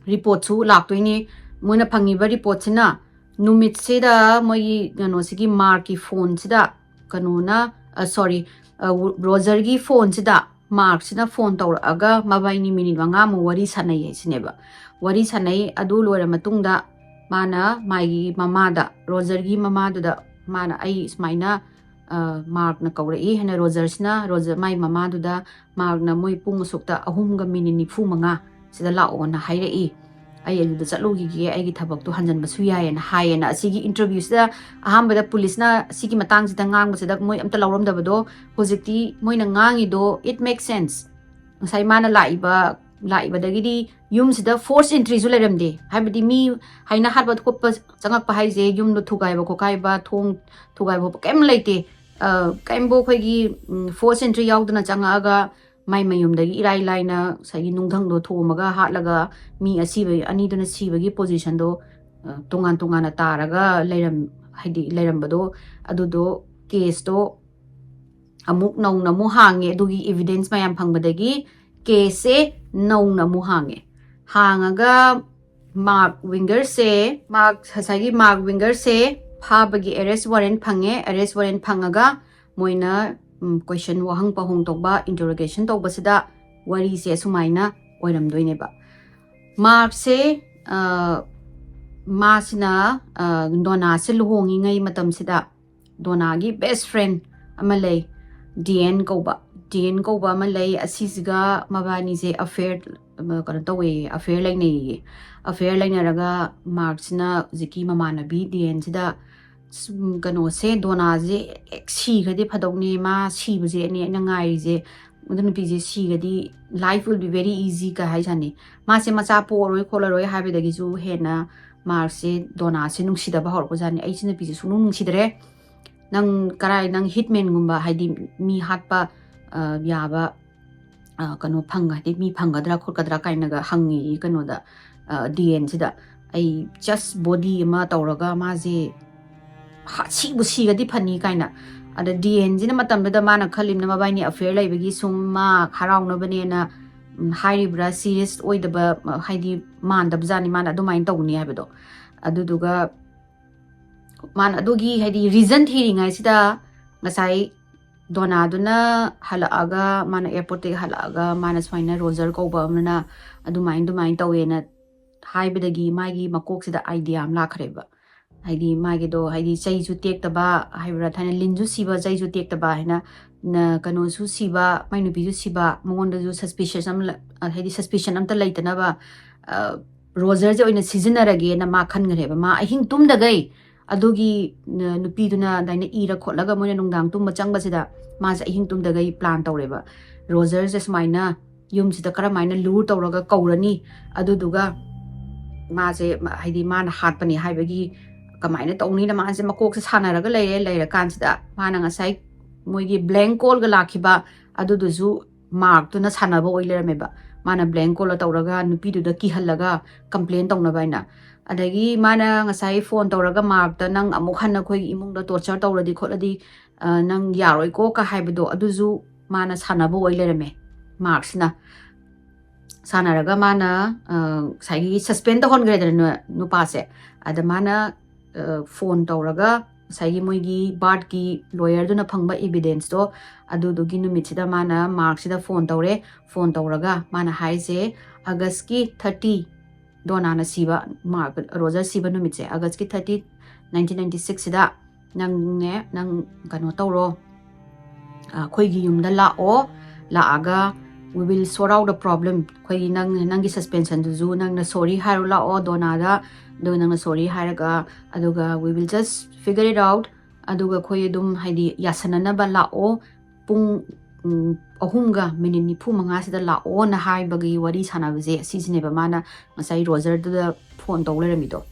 ꯔꯤꯄꯣꯔꯠꯁꯨ ꯂꯥꯛꯇꯣꯏꯅꯤ꯫ ꯃꯣꯏꯅ ꯐꯪꯉꯤꯕ ꯔꯤꯄꯣꯔꯠꯁꯤꯅ ꯅꯨꯃꯤꯠꯁꯤꯗ ꯃꯣꯏꯒꯤ ꯀꯩꯅꯣꯁꯤꯒꯤ ꯃꯥꯔꯛꯀꯤ ꯐꯣꯟꯁꯤꯗ ꯀꯩꯅꯣꯅ, ꯑ, ꯁꯣꯔꯤ, ꯑ, ꯔꯣꯖꯔꯒꯤ ꯐꯣꯟꯁꯤꯗ ꯃꯥꯔꯛꯁꯤꯅ ꯐꯣꯟ ꯇꯧꯔꯛꯑꯒ ꯃꯕꯥꯏꯅꯤ ꯃꯤꯅꯤꯠ ꯃꯉꯥꯃꯨꯛ ꯋꯥꯔꯤ ꯁꯥꯟꯅꯩ ꯍꯥꯏꯁꯤꯅꯦꯕ꯫ ꯋꯥꯔꯤ ꯁꯥꯟꯅꯩ, ꯑꯗꯨ ꯂꯣꯏꯔ ꯃꯇꯨꯡꯗ ꯃꯥꯅ ꯃꯥꯒꯤ ꯃꯃꯥꯗ, ꯔꯣꯖꯔꯒꯤ ꯃꯃꯥꯗꯨꯗ ꯃꯥꯅ, "ꯑꯩ ꯁꯨꯃꯥꯏꯅ, ꯑ, ꯃꯥꯔꯛꯅ ꯀꯧꯔꯛꯏ" ꯍꯥꯏꯅ ꯔꯣꯖꯔꯁꯤꯅ, ꯔꯣꯖꯔ, ꯃꯥꯏ ꯃꯃꯥꯗꯨꯗ ꯃꯥꯔꯛꯅ ꯃꯣꯏ ꯄꯨꯡ ꯑꯁꯨꯛꯇ ꯑꯍꯨꯝꯒ ꯃꯤꯅꯤꯠ ꯅꯤꯐꯨ ꯃꯉꯥ ꯁꯤꯗ ꯂꯥꯛꯑꯣꯅ ꯍꯥꯏꯔꯛꯏ꯫ "ꯑꯩ ꯑꯗꯨꯗ ꯆꯠꯂꯨꯈꯤꯒꯦ, ꯑꯩꯒꯤ ꯊꯕꯛꯇꯣ ꯍꯟꯖꯤꯟꯕꯁꯨ ꯌꯥꯏꯌꯦꯅ" ꯍꯥꯏꯌꯦꯅ꯫ ꯑꯁꯤꯒꯤ ꯏꯟꯇꯔꯚ꯭ꯌꯨꯁꯤꯗ ꯑꯍꯥꯟꯕꯗ ꯄꯨꯂꯤꯁꯅ ꯁꯤꯒꯤ ꯃꯇꯥꯡꯁꯤꯗ ꯉꯥꯡꯕꯁꯤꯗ ꯃꯣꯏ ꯑꯝꯇ ꯂꯧꯔꯝꯗꯕꯗꯣ ꯍꯧꯖꯤꯛꯇꯤ ꯃꯣꯏꯅ ꯉꯥꯡꯉꯤꯗꯣ it makes sense꯫ ꯉꯁꯥꯏ ꯃꯥꯅ ꯂꯥꯛꯏꯕ, ꯂꯥꯛꯏꯕꯗꯒꯤꯗꯤ ꯌꯨꯝꯁꯤꯗ ꯐꯣꯔꯁ ꯑꯦꯟꯇ꯭ꯔꯤꯁꯨ ꯂꯩꯔꯝꯗꯦ꯫ ꯍꯥꯏꯕꯗꯤ ꯃꯤ ꯍꯥꯏꯅ ꯍꯥꯠꯄ ꯈꯣꯠꯄ ꯆꯪꯉꯛꯄ ꯍꯥꯏꯁꯦ ꯌꯨꯝꯗꯣ ꯊꯨꯒꯥꯏꯕ ꯈꯣꯠꯀꯥꯏꯕ, ꯊꯣꯡ ꯊꯨꯒꯥꯏꯕ ꯈꯣꯠꯄ ꯀꯩꯝ ꯂꯩꯇꯦ꯫ ꯑ, ꯀꯩꯝꯕꯨ ꯑꯩꯈꯣꯏꯒꯤ, ꯎꯝ, ꯐꯣꯔꯁ ꯑꯦꯟꯇ꯭ꯔꯤ ꯌꯥꯎꯗꯅ ꯆꯪꯉꯛꯑꯒ ꯃꯥꯏ ꯃꯌꯨꯝꯗꯒꯤ ꯏꯔꯥꯏ ꯂꯥꯏꯅ ꯉꯁꯥꯏꯒꯤ ꯅꯨꯡꯙꯪꯗꯣ ꯊꯣꯝꯃꯒ ꯍꯥꯠꯂꯒ ꯃꯤ ꯑꯁꯤꯕ ꯑꯅꯤꯗꯨꯅ ꯁꯤꯕꯒꯤ ꯄꯣꯖꯤꯁꯟꯗꯣ, ꯑ, ꯇꯣꯉꯥꯟ ꯇꯣꯉꯥꯟꯅ ꯇꯥꯔꯒ ꯂꯩꯔꯝ-, ꯍꯥꯏꯗꯤ ꯂꯩꯔꯝꯕꯗꯣ, ꯑꯗꯨꯗꯣ ꯀꯦꯁꯇꯣ ꯑꯃꯨꯛ ꯅꯧꯅ ꯑꯃꯨꯛ ꯍꯥꯡꯉꯦ꯫ ꯑꯗꯨꯒꯤ ꯏꯚꯤꯗꯦꯟꯁ ꯃꯌꯥꯝ ꯐꯪꯕꯗꯒꯤ ꯀꯦꯁꯁꯦ ꯅꯧꯅ ꯑꯃꯨꯛ ꯍꯥꯡꯉꯦ꯫ ꯍꯥꯡꯉꯒ ꯃꯥꯔꯛ ꯋꯤꯡꯒꯔꯁꯦ, ꯃꯥꯔꯛ, ꯉꯁꯥꯏꯒꯤ ꯃꯥꯔꯛ ꯋꯤꯡꯒꯔꯁꯦ ꯐꯥꯕꯒꯤ ꯑꯦꯔꯦꯁ ꯋꯥꯔꯦꯟ ꯐꯪꯉꯦ꯫ ꯑꯦꯔꯦꯁ ꯋꯥꯔꯦꯟ ꯐꯪꯉꯒ ꯃꯣꯏꯅ ꯀꯣꯏꯁꯟ ꯋꯥꯍꯪ ꯄꯥꯎꯍꯪ ꯇꯧꯕ, ꯏꯟꯇꯔꯣꯒꯦꯁꯟ ꯇꯧꯕꯁꯤꯗ ꯋꯥꯔꯤꯁꯦ ꯑꯁꯨꯃꯥꯏꯅ ꯑꯣꯏꯔꯝꯗꯣꯏꯅꯦꯕ꯫ ꯃꯥꯔꯛꯁꯦ ꯃꯥꯁꯤꯅ ꯗꯣꯅꯥꯁꯦ ꯂꯨꯍꯣꯡꯉꯤꯉꯩ ꯃꯇꯝꯁꯤꯗ ꯗꯣꯅꯥꯒꯤ ꯕꯦꯁ ꯐ꯭ꯔꯦꯟ ꯑꯃ ꯂꯩ, ꯗꯤꯑꯦꯟ ꯀꯧꯕ꯫ ꯗꯤꯑꯦꯟ ꯀꯧꯕ ꯑꯃ ꯂꯩ꯫ ꯑꯁꯤꯁꯤꯒ ꯃꯕꯥꯅꯤꯁꯦ ꯑꯐꯦꯌꯔ, ꯀꯩꯅꯣ ꯇꯧꯋꯦ, ꯑꯐꯦꯌꯔ ꯂꯩꯅꯩꯌꯦ꯫ ꯑꯐꯦꯌꯔ ꯂꯩꯅꯔꯒ ꯃꯥꯔꯛꯁꯤꯅ ꯍꯧꯖꯤꯛꯀꯤ ꯃꯃꯥꯟꯅꯕꯤ ꯗꯤꯑꯦꯟꯁꯤꯗ, "ꯁꯨꯝ, ꯀꯩꯅꯣꯁꯦ, ꯗꯣꯅꯥꯁꯦ ꯍꯦꯛ ꯁꯤꯈ꯭ꯔꯗꯤ ꯐꯗꯧꯅꯦ, ꯃꯥ ꯁꯤꯕꯁꯦꯅꯦ ꯑꯩꯅ ꯉꯥꯏꯔꯤꯁꯦ, ꯑꯗꯨ ꯅꯨꯄꯤꯁꯦ ꯁꯤꯈ꯭ꯔꯗꯤ life will be very easy" ꯀ ꯍꯥꯏꯖꯥꯠꯅꯤ꯫ ꯃꯥꯁꯦ ꯃꯆꯥ ꯄꯣꯛꯑꯔꯣꯏ ꯈꯣꯠꯂꯔꯣꯏ ꯍꯥꯏꯕꯗꯒꯤꯁꯨ ꯍꯦꯟꯅ ꯃꯥꯔꯛꯁꯦ ꯗꯣꯅꯥꯁꯦ ꯅꯨꯡꯁꯤꯗꯕ ꯍꯧꯔꯛꯄꯖꯥꯠꯅꯤ꯫ "ꯑꯩꯁꯤ ꯅꯨꯄꯤꯁꯦ ꯁꯨꯡꯅꯨꯡ ꯅꯨꯡꯁꯤꯗ꯭ꯔꯦ, ꯅꯪ ꯀꯔꯥꯏ, ꯅꯪ ꯍꯤꯠꯃꯦꯟꯒꯨꯝꯕ, ꯍꯥꯏꯗꯤ ꯃꯤ ꯍꯥꯠꯄ ꯌꯥꯕ ꯀꯩꯅꯣ ꯐꯪ ꯍꯥꯏꯗꯤ ꯃꯤ ꯐꯪꯒꯗ꯭ꯔꯥ ꯈꯣꯠꯀꯗ꯭ꯔꯥ" ꯀꯥꯏꯅꯒ ꯍꯪꯉꯤ ꯀꯩꯅꯣꯗ, ꯗꯤꯑꯦꯟꯁꯤꯗ꯫ "ꯑꯩ ꯖꯁ ꯕꯣꯗꯤ ꯑꯃ ꯇꯧꯔꯒ ꯃꯥꯁꯦ ꯁꯤꯕꯨ ꯁꯤꯒꯗꯤ ꯐꯅꯤ" ꯀꯥꯏꯅ꯫ ꯑꯗ ꯗꯤꯑꯦꯟꯁꯤꯅ ꯃꯇꯝꯗꯨꯗ ꯃꯥꯅ ꯈꯜꯂꯤꯕꯅ ꯃꯕꯥꯏꯅꯤ ꯑꯐꯦꯌꯔ ꯂꯩꯕꯒꯤ ꯁꯨꯝ ꯃꯥ ꯍꯔꯥꯎꯅꯕꯅꯦꯅ ꯍꯥꯏꯔꯤꯕ꯭ꯔꯥ, ꯁꯤꯔꯤꯌꯁ ꯑꯣꯏꯗꯕ, ꯍꯥꯏꯗꯤ ꯃꯥꯟꯗꯕꯖꯥꯠꯅꯤ ꯃꯥꯅ ꯑꯗꯨꯃꯥꯏꯅ ꯇꯧꯅꯤ ꯍꯥꯏꯕꯗꯣ꯫ ꯑꯗꯨꯗꯨꯒ ꯃꯥꯅ ꯑꯗꯨꯒꯤ ꯍꯥꯏꯗꯤ ꯔꯤꯖꯟ ꯊꯤꯔꯤꯉꯩꯁꯤꯗ ꯉꯁꯥꯏ ꯗꯣꯅꯥꯗꯨꯅ ꯍꯜꯂꯛꯑꯒ, ꯃꯥꯅ ꯑꯦꯌꯥꯔꯄꯣꯔꯠꯇꯒꯤ ꯍꯜꯂꯛꯑꯒ ꯃꯥꯅ ꯁꯨꯃꯥꯏꯅ ꯔꯣꯖꯔ ꯀꯧꯕ ꯑꯃꯅ ꯑꯗꯨꯃꯥꯏꯅ ꯑꯗꯨꯃꯥꯏꯅ ꯇꯧꯋꯦꯅ ꯍꯥꯏꯕꯗꯒꯤ ꯃꯥꯒꯤ ꯃꯀꯣꯛꯁꯤꯗ ꯑꯥꯏꯗꯤꯌꯥ ꯑꯃ ꯂꯥꯛꯈ꯭ꯔꯦꯕ꯫ ꯍꯥꯏꯗꯤ ꯃꯥꯒꯤꯗꯣ ꯍꯥꯏꯗꯤ ꯆꯩꯁꯨ ꯇꯦꯛꯇꯕ ꯍꯥꯏꯕ꯭ꯔꯥ, ꯊꯥꯏꯅ ꯂꯤꯟꯁꯨ ꯁꯤꯕ ꯆꯩꯁꯨ ꯇꯦꯛꯇꯕ ꯍꯥꯏꯅ, ꯀꯩꯅꯣꯁꯨ ꯁꯤꯕ, ꯃꯥꯏ ꯅꯨꯄꯤꯁꯨ ꯁꯤꯕ, ꯃꯉꯣꯟꯗꯁꯨ ꯁꯁꯄꯤꯁꯟ ꯑꯃ, ꯍꯥꯏꯗꯤ ꯁꯁꯄꯤꯁꯟ ꯑꯝꯇ ꯂꯩꯇꯅꯕ ꯔꯣꯖꯔꯁꯦ ꯑꯣꯏꯅ ꯁꯤꯖꯤꯟꯅꯔꯒꯦꯅ ꯃꯥ ꯈꯟꯈ꯭ꯔꯦꯕ꯫ ꯃꯥ ꯑꯍꯤꯡ ꯇꯨꯝꯗꯈꯩ ꯑꯗꯨꯒꯤ ꯅꯨꯄꯤꯗꯨꯅ ꯑꯗꯨꯃꯥꯏꯅ ꯏꯔ ꯈꯣꯠꯂꯒ ꯃꯣꯏꯅ ꯅꯨꯡꯗꯥꯡ ꯇꯨꯝꯕ ꯆꯪꯕꯁꯤꯗ ꯃꯥꯁꯦ ꯑꯍꯤꯡ ꯇꯨꯝꯗꯈꯩ ꯄ꯭ꯂꯥꯟ ꯇꯧꯔꯦꯕ꯫ ꯔꯣꯖꯔꯁꯦ ꯁꯨꯃꯥꯏꯅ ꯌꯨꯝꯁꯤꯗ ꯀꯔꯝꯍꯥꯏꯅ ꯂꯨꯔ ꯇꯧꯔꯒ ꯀꯧꯔꯅꯤ, ꯑꯗꯨꯗꯨꯒ ꯃꯥꯁꯦ ꯍꯥꯏꯗꯤ ꯃꯥꯅ ꯍꯥꯠꯄꯅꯤ ꯍꯥꯏꯕꯒꯤ ꯀꯃꯥꯏꯅ ꯇꯧꯅꯤꯅ ꯃꯥꯁꯦ ꯃꯀꯣꯛꯁꯦ ꯁꯥꯟꯅꯔꯒ ꯂꯩꯔꯦ꯫ ꯂꯩꯔꯀꯥꯟꯁꯤꯗ ꯃꯥꯅ ꯉꯁꯥꯏ ꯃꯣꯏꯒꯤ ꯕ꯭ꯂꯦꯡ ꯀꯣꯜꯒ ꯂꯥꯛꯈꯤꯕ ꯑꯗꯨꯗꯨꯁꯨ ꯃꯥꯔꯛꯇꯨꯅ ꯁꯥꯟꯅꯕ ꯑꯣꯏ ꯂꯩꯔꯝꯃꯦꯕ꯫ ꯃꯥꯅ ꯕ꯭ꯂꯦꯡ ꯀꯣꯜ ꯇꯧꯔꯒ ꯅꯨꯄꯤꯗꯨꯗ ꯀꯤꯍꯜꯂꯒ ꯀꯝꯄ꯭ꯂꯦꯟ ꯇꯧꯅꯕ ꯍꯥꯏꯅ꯫ ꯑꯗꯒꯤ ꯃꯥꯅ ꯉꯁꯥꯏ ꯐꯣꯟ ꯇꯧꯔꯒ ꯃꯥꯔꯛꯇ "ꯅꯪ ꯑꯃꯨꯛ ꯍꯟꯅ ꯑꯩꯈꯣꯏꯒꯤ ꯏꯃꯨꯡꯗ ꯇꯣꯔꯆꯔ ꯇꯧꯔꯗꯤ ꯈꯣꯠꯂꯗꯤ ꯅꯪ ꯌꯥꯔꯣꯏꯀꯣ" ꯀ ꯍꯥꯏꯕꯗꯣ, ꯑꯗꯨꯁꯨ ꯃꯥꯅ ꯁꯥꯟꯅꯕ ꯑꯣꯏ ꯂꯩꯔꯝꯃꯦ꯫ ꯃꯥꯔꯛꯁꯤꯅ ꯁꯥꯟꯅꯔꯒ ꯃꯥꯅ ꯉꯁꯥꯏꯒꯤ ꯁꯁꯄꯦꯟ ꯇꯧꯍꯟꯈ꯭ꯔꯦꯗꯅ ꯅꯨꯄꯥꯁꯦ꯫ ꯑꯗ ꯃꯥꯅ ꯐꯣꯟ ꯇꯧꯔꯒ ꯉꯁꯥꯏꯒꯤ ꯃꯣꯏꯒꯤ ꯕꯥꯔꯠꯀꯤ ꯂꯣꯌꯔꯗꯨꯅ ꯐꯪꯕ ꯏꯕꯤꯗꯦꯟꯁꯇꯣ, ꯑꯗꯨꯗꯨꯒꯤ ꯅꯨꯃꯤꯠꯁꯤꯗ ꯃꯥꯅ ꯃꯥꯔꯛꯁꯤꯗ ꯐꯣꯟ ꯇꯧꯔꯦ꯫ ꯐꯣꯟ ꯇꯧꯔꯒ ꯃꯥꯅ ꯍꯥꯏꯁꯦ, ꯑꯥꯒꯁꯀꯤ ꯊꯥꯔꯇꯤ, ꯗꯣꯅꯥꯅ ꯁꯤꯕ, ꯃꯥꯔꯛ, ꯔꯣꯖꯔ ꯁꯤꯕ ꯅꯨꯃꯤꯠꯁꯦ, ꯑꯥꯒꯁꯀꯤ ꯊꯥꯔꯇꯤ, ꯅꯥꯏꯟꯇꯤꯟ ꯅꯥꯏꯟꯇꯤ ꯁꯤꯛꯁꯁꯤꯗ ꯅꯪꯅꯦ, ꯅꯪ ꯀꯩꯅꯣ ꯇꯧꯔꯣ, ꯑꯩꯈꯣꯏꯒꯤ ꯌꯨꯝꯗ ꯂꯥꯛꯑꯣ, ꯂꯥꯛꯑꯒ we will sort out the problem. ꯑꯩꯈꯣꯏꯒꯤ ꯅꯪ, ꯅꯪꯒꯤ ꯁꯁꯄꯦꯟꯁꯟꯗꯨꯁꯨ ꯅꯪꯅ ꯁꯣꯔꯤ ꯍꯥꯏꯔꯣ ꯂꯥꯛꯑꯣ ꯗꯣꯅꯥꯗ, ꯑꯗꯨꯒ ꯅꯪꯅ ꯁꯣꯔꯤ ꯍꯥꯏꯔꯒ, ꯑꯗꯨꯒ we will just figure it out. ꯑꯗꯨꯒ ꯑꯩꯈꯣꯏ ꯑꯗꯨꯝ, ꯍꯥꯏꯗꯤ, ꯌꯥꯁꯟꯅꯅꯕ ꯂꯥꯛꯑꯣ, ꯄꯨꯡ, ꯎꯝ, ꯑꯍꯨꯝꯒ ꯃꯤꯅꯤꯠ ꯅꯤꯐꯨ ꯃꯉꯥꯁꯤꯗ ꯂꯥꯛꯑꯣꯅ ꯍꯥꯏꯕꯒꯤ ꯋꯥꯔꯤ ꯁꯥꯟꯅꯕꯁꯦ ꯁꯤꯁꯤꯅꯦꯕ ꯃꯥꯅ ꯉꯁꯥꯏ ꯔꯣꯖꯔꯗꯨꯗ ꯐꯣꯟ ꯇꯧ ꯂꯩꯔꯝꯃꯤꯗꯣ꯫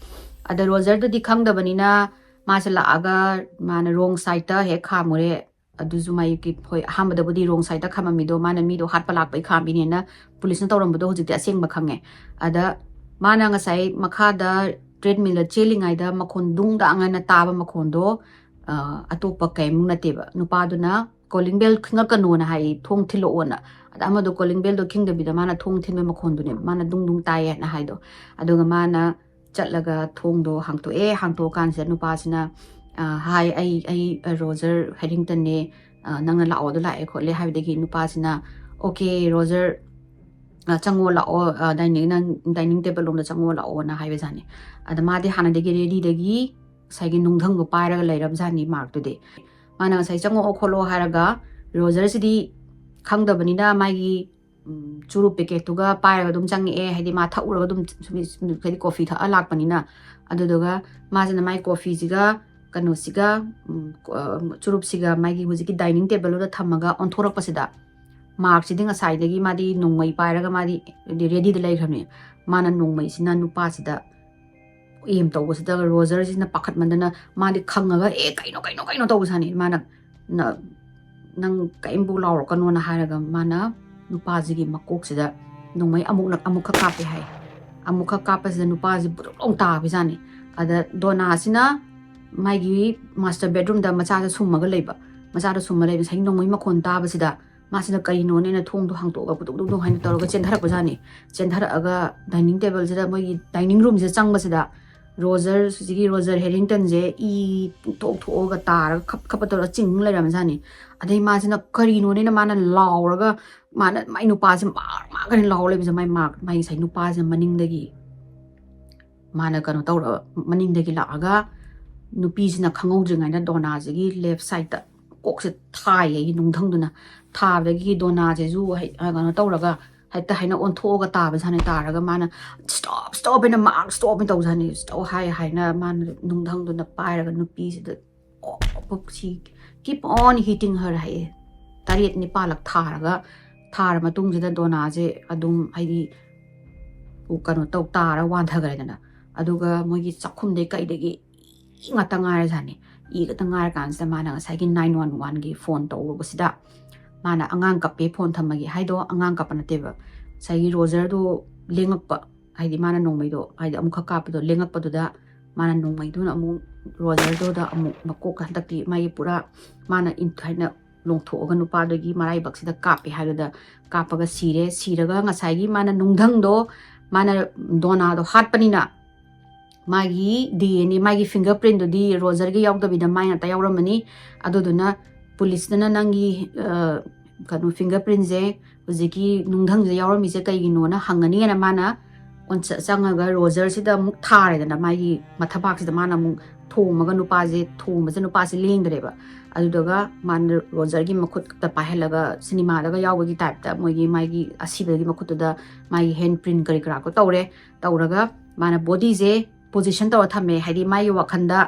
ꯑꯗ ꯔꯣꯖꯔꯗꯨꯗꯤ ꯈꯪꯗꯕꯅꯤꯅ ꯃꯥꯁꯦ ꯂꯥꯛꯑꯒ ꯃꯥꯅ ꯔꯣꯡ ꯁꯥꯏꯠꯇ ꯍꯦꯛ ꯈꯥꯝꯃꯨꯔꯦ꯫ ꯑꯗꯨꯁꯨ ꯃꯥꯒꯤ, ꯍꯣꯏ, ꯑꯍꯥꯟꯕꯗꯕꯨꯗꯤ ꯔꯣꯡ ꯁꯥꯏꯠꯇ ꯈꯥꯝꯃꯝꯃꯤꯗꯣ ꯃꯥꯅ ꯃꯤꯗꯣ ꯍꯥꯠꯄ ꯂꯥꯛꯄꯩ ꯈꯥꯝꯃꯤꯅꯦꯅ ꯄꯨꯂꯤꯁꯅ ꯇꯧꯔꯝꯕꯗꯣ ꯍꯧꯖꯤꯛꯇꯤ ꯑꯁꯦꯡꯕ ꯈꯪꯉꯦ꯫ ꯑꯗ ꯃꯥꯅ ꯉꯁꯥꯏ ꯃꯈꯥꯗ ꯇ꯭ꯔꯦꯗꯃꯤꯜꯗ ꯆꯦꯜꯂꯤꯉꯩꯗ ꯃꯈꯣꯟ ꯗꯨꯡ ꯗꯥꯡ ꯍꯥꯏꯅ ꯇꯥꯕ ꯃꯈꯣꯟꯗꯣ, ꯑ, ꯑꯇꯣꯞꯄ ꯀꯩꯝ ꯅꯠꯇꯦꯕ꯫ ꯅꯨꯄꯥꯗꯨꯅ ꯀꯣꯂꯤꯡ ꯕꯦꯜ ꯈꯤꯡꯉꯛꯀꯅꯣꯅ ꯍꯥꯏ, ꯊꯣꯡ ꯊꯤꯜꯂꯛꯑꯣꯅ꯫ ꯑꯗ ꯑꯃꯗꯣ ꯀꯣꯂꯤꯡ ꯕꯦꯜꯗꯣ ꯈꯤꯡꯗꯕꯤꯗ ꯃꯥꯅ ꯊꯣꯡ ꯊꯤꯟꯕ ꯃꯈꯣꯟꯗꯨꯅꯦꯕ ꯃꯥꯅ ꯗꯨꯡ ꯗꯨꯡ ꯇꯥꯏꯌꯦꯅ ꯍꯥꯏꯗꯣ꯫ ꯑꯗꯨꯒ ꯃꯥꯅ ꯆꯠꯂꯒ ꯊꯣꯡꯗꯣ ꯍꯥꯡꯇꯣꯛꯑꯦ꯫ ꯍꯥꯡꯇꯣꯛꯑꯀꯥꯟꯁꯤꯗ ꯅꯨꯄꯥꯁꯤꯅ, ꯑ, "ꯍꯥꯏ, ꯑꯩ, ꯑꯩ, ꯑ, ꯔꯣꯖꯔ ꯍꯦꯔꯤꯡꯇꯟꯅꯦ, ꯑ, ꯅꯪꯅ ꯂꯥꯛꯑꯣꯗ ꯂꯥꯛꯑꯦ ꯈꯣꯠꯂꯦ" ꯍꯥꯏꯕꯗꯒꯤ ꯅꯨꯄꯥꯁꯤꯅ, "ꯑꯣꯀꯦ, ꯔꯣꯖꯔ, ꯑ, ꯆꯪꯉꯣ ꯂꯥꯛꯑꯣ, ꯑ, ꯗꯥꯏꯅꯤꯡ, ꯅꯪ ꯗꯥꯏꯅꯤꯡ ꯇꯦꯕꯜ ꯂꯣꯝꯗ ꯆꯪꯉꯣ ꯂꯥꯛꯑꯣꯅ" ꯍꯥꯏꯕꯖꯥꯠꯅꯤ꯫ ꯑꯗ ꯃꯥꯗꯤ ꯍꯥꯟꯅꯗꯒꯤ ꯔꯦꯗꯤꯗꯒꯤ ꯉꯁꯥꯏꯒꯤ ꯅꯨꯡꯙꯪꯗꯣ ꯄꯥꯏꯔꯒ ꯂꯩꯔꯕꯖꯥꯠꯅꯤ ꯃꯥꯔꯛꯇꯨꯗꯤ꯫ ꯃꯥꯅ ꯉꯁꯥꯏ "ꯆꯪꯉꯛꯑꯣ ꯈꯣꯠꯂꯣ" ꯍꯥꯏꯔꯒ ꯔꯣꯖꯔꯁꯤꯗꯤ ꯈꯪꯗꯕꯅꯤꯅ ꯃꯥꯒꯤ, ꯎꯝ, ꯆꯨꯔꯨꯞ ꯄꯦꯀꯦꯠꯇꯨꯒ ꯄꯥꯏꯔꯒ ꯑꯗꯨꯝ ꯆꯪꯉꯛꯑꯦ꯫ ꯍꯥꯏꯗꯤ ꯃꯥ ꯊꯛꯎꯔꯒ ꯑꯗꯨꯝ ꯁꯨꯝ, ꯁꯨꯝ, ꯍꯥꯏꯗꯤ ꯀꯣꯐꯤ ꯊꯛꯑ ꯂꯥꯛꯄꯅꯤꯅ꯫ ꯑꯗꯨꯗꯨꯒ ꯃꯥꯁꯤꯅ ꯃꯥꯏ ꯀꯣꯐꯤꯁꯤꯒ ꯀꯩꯅꯣꯁꯤꯒ, ꯎꯝ, ꯀꯣ-, ꯑ, ꯆꯨꯔꯨꯞꯁꯤꯒ ꯃꯥꯒꯤ ꯍꯧꯖꯤꯛꯀꯤ ꯗꯥꯏꯅꯤꯡ ꯇꯦꯕꯜꯗꯨꯗ ꯊꯝꯃꯒ ꯑꯣꯟꯊꯣꯔꯛꯄꯁꯤꯗ ꯃꯥꯔꯛꯁꯤꯗꯤ ꯉꯁꯥꯏꯗꯒꯤ ꯃꯥꯗꯤ ꯅꯣꯡꯃꯩ ꯄꯥꯏꯔꯒ ꯃꯥꯗꯤ ꯔꯦꯗꯤꯗ ꯂꯩꯈ꯭ꯔꯕꯅꯤ꯫ ꯃꯥꯅ ꯅꯣꯡꯃꯩꯁꯤꯅ ꯅꯨꯄꯥꯁꯤꯗ ꯑꯦꯝ ꯇꯧꯕꯁꯤꯗ ꯔꯣꯖꯔꯁꯤꯅ ꯄꯥꯈꯠꯃꯟꯗꯅ ꯃꯥꯗꯤ ꯈꯪꯉꯒ, "ꯑꯦ, ꯀꯩꯅꯣ, ꯀꯩꯅꯣ, ꯀꯩꯅꯣ?" ꯇꯧꯕꯖꯥꯠꯅꯤ꯫ ꯃꯥꯅ, "ꯅ-, ꯅꯪ ꯀꯔꯤꯝꯐꯥꯎ ꯂꯥꯎꯔꯛꯀꯅꯣꯅ" ꯍꯥꯏꯔꯒ ꯃꯥꯅ ꯅꯨꯄꯥꯁꯤꯒꯤ ꯃꯀꯣꯛꯁꯤꯗ ꯅꯣꯡꯃꯩ ꯑꯃꯨꯛꯅ-, ꯑꯃꯨꯛꯈꯛ ꯀꯥꯞꯄꯦ ꯍꯥꯏ꯫ ꯑꯃꯨꯛꯈꯛ ꯀꯥꯞꯄꯁꯤꯗ ꯅꯨꯄꯥꯁꯤ ꯕꯨꯗꯨꯛ ꯂꯥꯎ ꯇꯥꯕꯖꯥꯠꯅꯤ꯫ ꯑꯗ ꯗꯣꯅꯥꯁꯤꯅ ꯃꯥꯒꯤ ꯃꯥꯁꯇꯔ ꯕꯦꯗꯔꯨꯝꯗ ꯃꯆꯥꯗ ꯁꯨꯝꯃꯒ ꯂꯩꯕ꯫ ꯃꯆꯥꯗ ꯁꯨꯝꯃ ꯂꯩꯕ, ꯉꯁꯥꯏꯒꯤ ꯅꯣꯡꯃꯩ ꯃꯈꯣꯟ ꯇꯥꯕꯁꯤꯗ ꯃꯥꯁꯤꯅ ꯀꯩꯅꯣꯅꯦꯅ ꯊꯣꯡꯗꯣ ꯍꯥꯡꯇꯣꯛꯑꯒ ꯕꯨꯗꯨꯛ ꯕꯨꯗꯨꯛ ꯍꯥꯏꯅ ꯇꯧꯔꯒ ꯆꯦꯟꯊꯔꯛꯄꯖꯥꯠꯅꯤ꯫ ꯆꯦꯟꯊꯔꯛꯑꯒ ꯗꯥꯏꯅꯤꯡ ꯇꯦꯕꯜꯁꯤꯗ, ꯃꯣꯏꯒꯤ ꯗꯥꯏꯅꯤꯡ ꯔꯨꯝꯁꯤꯗ ꯆꯪꯕꯁꯤꯗ ꯔꯣꯖꯔ ꯍꯧꯖꯤꯛꯀꯤ ꯔꯣꯖꯔ ꯍꯦꯔꯤꯡꯇꯟꯁꯦ ꯏ ꯄꯨꯡꯊꯣꯛ ꯊꯣꯛꯑꯒ ꯇꯥꯔꯒ ꯈꯞ ꯈꯞꯄ ꯇꯧꯔꯒ ꯆꯤꯡ ꯂꯩꯔꯝꯖꯥꯠꯅꯤ꯫ ꯑꯗꯩ ꯃꯥꯁꯤꯅ ꯀꯔꯤꯅꯣꯅꯦꯅ ꯃꯥꯅ ꯂꯥꯎꯔꯒ ꯃꯥꯅ ꯃꯥꯏ ꯅꯨꯄꯥꯁꯦ ꯃꯥꯛ ꯃꯥꯛ ꯀꯩꯅ ꯂꯥꯎꯔ ꯂꯩꯕꯁꯦ ꯃꯥꯏ ꯃꯥꯛ ꯃꯥꯏ ꯉꯁꯥꯏ ꯅꯨꯄꯥꯁꯦ ꯃꯅꯤꯡꯗꯒꯤ ꯃꯥꯅ ꯀꯩꯅꯣ ꯇꯧꯔ ꯃꯅꯤꯡꯗꯒꯤ ꯂꯥꯛꯑꯒ ꯅꯨꯄꯤꯁꯤꯅ ꯈꯪꯍꯧꯗ꯭ꯔꯤꯉꯩꯗ ꯗꯣꯅꯥꯁꯤꯒꯤ ꯂꯦꯐ ꯁꯥꯏꯗꯠꯇ ꯀꯣꯛꯁꯦ ꯊꯥꯏꯌꯦ ꯅꯨꯡꯙꯪꯗꯨꯅ꯫ ꯊꯥꯕꯗꯒꯤ ꯗꯣꯅꯥꯁꯤꯁꯨ ꯍꯦꯛ ꯀꯩꯅꯣ ꯇꯧꯔꯒ ꯍꯦꯛꯇ ꯍꯥꯏꯅ ꯑꯣꯟꯊꯣꯛꯑꯒ ꯇꯥꯕꯖꯥꯠꯅꯤ꯫ ꯇꯥꯔꯒ ꯃꯥꯅ "ꯁ꯭ꯇꯣꯞ ꯁ꯭ꯇꯣꯞ" ꯍꯥꯏꯅ ꯃꯥꯛ ꯁ꯭ꯇꯣꯞ ꯍꯥꯏꯅ ꯇꯧꯖꯥꯠꯅꯤ꯫ ꯁ꯭ꯇꯣꯞ ꯍꯥꯏ ꯍꯥꯏꯅ ꯃꯥꯅ ꯅꯨꯡꯙꯪꯗꯨꯅ ꯄꯥꯏꯔꯒ ꯅꯨꯄꯤꯁꯤꯗ "ꯑꯣ, ꯁꯤ keep on hitting her" ꯍꯥꯏꯌꯦ꯫ ꯇꯔꯦꯠ ꯅꯤꯄꯥꯜꯂꯛ ꯊꯥꯔꯒ ꯊꯥꯔ ꯃꯇꯨꯡꯁꯤꯗ ꯗꯣꯅꯥꯁꯦ ꯑꯗꯨꯝ ꯍꯥꯏꯗꯤ ꯀꯩꯅꯣ ꯇꯧ ꯇꯥꯔ ꯋꯥꯟꯊꯈ꯭ꯔꯦꯗꯅ꯫ ꯑꯗꯨꯒ ꯃꯣꯏꯒꯤ ꯆꯥꯛꯈꯨꯝꯗꯩ ꯀꯩꯗꯒꯤ ꯏ ꯉꯥꯛꯇ ꯉꯥꯏꯔꯖꯥꯠꯅꯤ꯫ ꯏ ꯈꯛꯇ ꯉꯥꯏꯔ ꯀꯥꯟꯁꯤꯗ ꯃꯥꯅ ꯉꯁꯥꯏꯒꯤ ꯅꯥꯏꯟ ꯋꯥꯟ ꯋꯥꯟꯒꯤ ꯐꯣꯟ ꯇꯧꯔꯨꯕꯁꯤꯗ ꯃꯥꯅ "ꯑꯉꯥꯡ ꯀꯞꯄꯦ, ꯐꯣꯟ ꯊꯝꯃꯒꯦ" ꯍꯥꯏꯗꯣ ꯑꯉꯥꯡ ꯀꯞꯄ ꯅꯠꯇꯦꯕ꯫ ꯉꯁꯥꯏꯒꯤ ꯔꯣꯖꯔꯗꯣ ꯂꯦꯡꯉꯛꯄ, ꯍꯥꯏꯗꯤ ꯃꯥꯅ ꯅꯣꯡꯃꯩꯗꯣ ꯍꯥꯏꯗꯤ ꯑꯃꯨꯛꯈꯛ ꯀꯥꯞꯄꯗꯣ ꯂꯦꯡꯉꯛꯄꯗꯨꯗ ꯃꯥꯅ ꯅꯣꯡꯃꯩꯗꯨꯅ ꯑꯃꯨꯛ ꯔꯣꯖꯔꯗꯨꯗ ꯑꯃꯨꯛ ꯃꯀꯣꯛ ꯍꯟꯗꯛꯇꯤ ꯃꯥꯒꯤ ꯄꯨꯔꯥ ꯃꯥꯅ ꯏꯟ-, ꯍꯥꯏꯅ ꯂꯣꯡꯊꯣꯛꯑꯒ ꯅꯨꯄꯥꯗꯨꯒꯤ ꯃꯔꯥꯏꯕꯛꯁꯤꯗ ꯀꯥꯞꯄꯦ ꯍꯥꯏꯕꯗ ꯀꯥꯞꯄꯒ ꯁꯤꯔꯦ꯫ ꯁꯤꯔꯒ ꯉꯁꯥꯏꯒꯤ ꯃꯥꯅ ꯅꯨꯡꯙꯪꯗꯣ ꯃꯥꯅ ꯗꯣꯅꯥꯗꯣ ꯍꯥꯠꯄꯅꯤꯅ ꯃꯥꯒꯤ ꯗꯤ ꯑꯦꯟ ꯑꯦ, ꯃꯥꯒꯤ ꯐꯤꯡꯒꯔ ꯄ꯭ꯔꯤꯟꯗꯨꯗꯤ ꯔꯣꯖꯔꯒꯤ ꯌꯥꯎꯗꯕꯤꯗ ꯃꯥꯏ ꯉꯥꯛꯇ ꯌꯥꯎꯔꯝꯃꯅꯤ꯫ ꯑꯗꯨꯗꯨꯅ ꯄꯨꯂꯤꯁꯇꯅ "ꯅꯪꯒꯤ, ꯑ, ꯀꯩꯅꯣ, ꯐꯤꯡꯒꯔ ꯄ꯭ꯔꯤꯟꯁꯦ ꯍꯧꯖꯤꯛꯀꯤ ꯅꯨꯡꯙꯪꯁꯦ ꯌꯥꯎꯔꯝꯃꯤꯁꯦ ꯀꯩꯒꯤꯅꯣꯅ ꯍꯪꯉꯅꯤꯅ" ꯃꯥꯅ ꯑꯣꯟꯆ-, ꯆꯪꯉꯒ ꯔꯣꯖꯔꯁꯤꯗ ꯑꯃꯨꯛ ꯊꯥꯔꯦꯗꯅ, ꯃꯥꯒꯤ ꯃꯊꯕꯥꯛꯁꯤꯗ ꯃꯥꯅ ꯑꯃꯨꯛ ꯊꯣꯝꯃꯒ ꯅꯨꯄꯥꯁꯦ, ꯊꯣꯝꯕꯁꯦ ꯅꯨꯄꯥꯁꯦ ꯂꯦꯡꯗ꯭ꯔꯦꯕ꯫ ꯑꯗꯨꯗꯨꯒ ꯃꯥꯅ ꯔꯣꯖꯔꯒꯤ ꯃꯈꯨꯠꯇ ꯄꯥꯏꯍꯜꯂꯒ ꯁꯤꯅꯦꯃꯥꯗꯒ ꯌꯥꯎꯕꯒꯤ ꯇꯥꯏꯞꯇ ꯃꯣꯏꯒꯤ ꯃꯥꯒꯤ ꯑꯁꯤꯕꯒꯤ ꯃꯈꯨꯠꯇꯨꯗ ꯃꯥꯒꯤ ꯍꯦꯟ ꯄ꯭ꯔꯤꯟ ꯀꯔꯤ ꯀꯔꯥꯗꯣ ꯇꯧꯔꯦ꯫ ꯇꯧꯔꯒ ꯃꯥꯅ ꯕꯣꯗꯤꯁꯦ ꯄꯣꯖꯤꯁꯟ ꯇꯧꯔ ꯊꯝꯃꯦ꯫ ꯍꯥꯏꯗꯤ ꯃꯥꯒꯤ ꯋꯥꯈꯟꯗ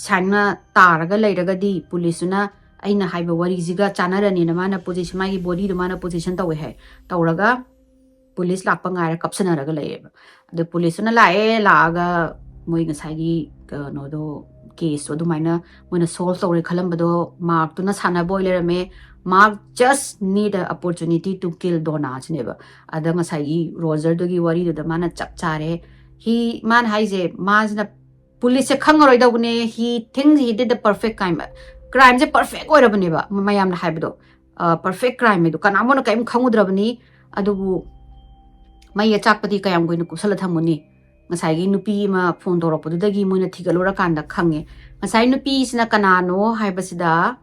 ꯁꯥꯏꯅ ꯇꯥꯔꯒ ꯂꯩꯔꯒꯗꯤ ꯄꯨꯂꯤꯁꯇꯨꯅ ꯑꯩꯅ ꯍꯥꯏꯕ ꯋꯥꯔꯤꯁꯤꯒ ꯆꯥꯟꯅꯔꯅꯤꯅ ꯃꯥꯅ ꯄꯣꯖꯤꯁꯟ, ꯃꯥꯒꯤ ꯕꯣꯗꯤꯗꯣ ꯃꯥꯅ ꯄꯣꯖꯤꯁꯟ ꯇꯧꯋꯦ ꯍꯥꯏ꯫ ꯇꯧꯔꯒ ꯄꯨꯂꯤꯁ ꯂꯥꯛꯄ ꯉꯥꯏꯔ ꯀꯞꯁꯟꯅꯔꯒ ꯂꯩꯌꯦꯕ꯫ ꯑꯗꯨ ꯄꯨꯂꯤꯁꯇꯨꯅ ꯂꯥꯛꯑꯦ, ꯂꯥꯛꯑꯒ ꯃꯣꯏ ꯉꯁꯥꯏꯒꯤ ꯀꯩꯅꯣꯗꯣ, ꯀꯦꯁꯇꯣ ꯑꯗꯨꯃꯥꯏꯅ ꯃꯣꯏꯅ ꯁꯣꯜꯚ ꯇꯧꯔꯦ ꯈꯜꯂꯝꯕꯗꯣ ꯃꯥꯔꯛꯇꯨꯅ ꯁꯥꯟꯅꯕ ꯑꯣꯏ ꯂꯩꯔꯝꯃꯦ꯫ Mark just need a opportunity to kill Donna ꯁꯤꯅꯦꯕ꯫ ꯑꯗ ꯉꯁꯥꯏꯒꯤ ꯔꯣꯖꯔꯗꯨꯒꯤ ꯋꯥꯔꯤꯗꯨꯗ ꯃꯥꯅ ꯆꯞ ꯆꯥꯔꯦ꯫ ꯍꯤ, ꯃꯥꯅ ꯍꯥꯏꯁꯦ ꯃꯥꯁꯤꯅ ꯄꯨꯂꯤꯁꯁꯦ ꯈꯪꯉꯔꯣꯏꯗꯧꯕꯅꯦ꯫ He thinks he did the perfect crime. Crimeꯁꯦ perfect ꯑꯣꯏꯔꯕꯅꯦꯕ, ꯃꯌꯥꯝꯅ ꯍꯥꯏꯕꯗꯣ꯫ ꯑ, perfect crime ꯍꯥꯏꯗꯣ ꯀꯅꯥꯝꯕꯨꯅ ꯀꯔꯤꯝ ꯈꯪꯉꯨꯗ꯭ꯔꯕꯅꯤ꯫ ꯑꯗꯨꯕꯨ ꯃꯩ ꯑꯆꯥꯛꯄꯗꯤ ꯀꯌꯥꯝ ꯀꯨꯏꯅ ꯀꯨꯞꯁꯜꯂ ꯊꯝꯃꯨꯅꯤ? ꯉꯁꯥꯏꯒꯤ ꯅꯨꯄꯤ ꯑꯃ ꯐꯣꯟ ꯇꯧꯔꯛꯄꯗꯨꯗꯒꯤ ꯃꯣꯏꯅ ꯊꯤꯒꯠꯂꯨꯔꯀꯥꯟꯗ ꯈꯪꯉꯦ꯫ ꯉꯁꯥꯏ ꯅꯨꯄꯤꯁꯤꯅ ꯀꯅꯥꯅꯣ ꯍꯥꯏꯕꯁꯤꯗ,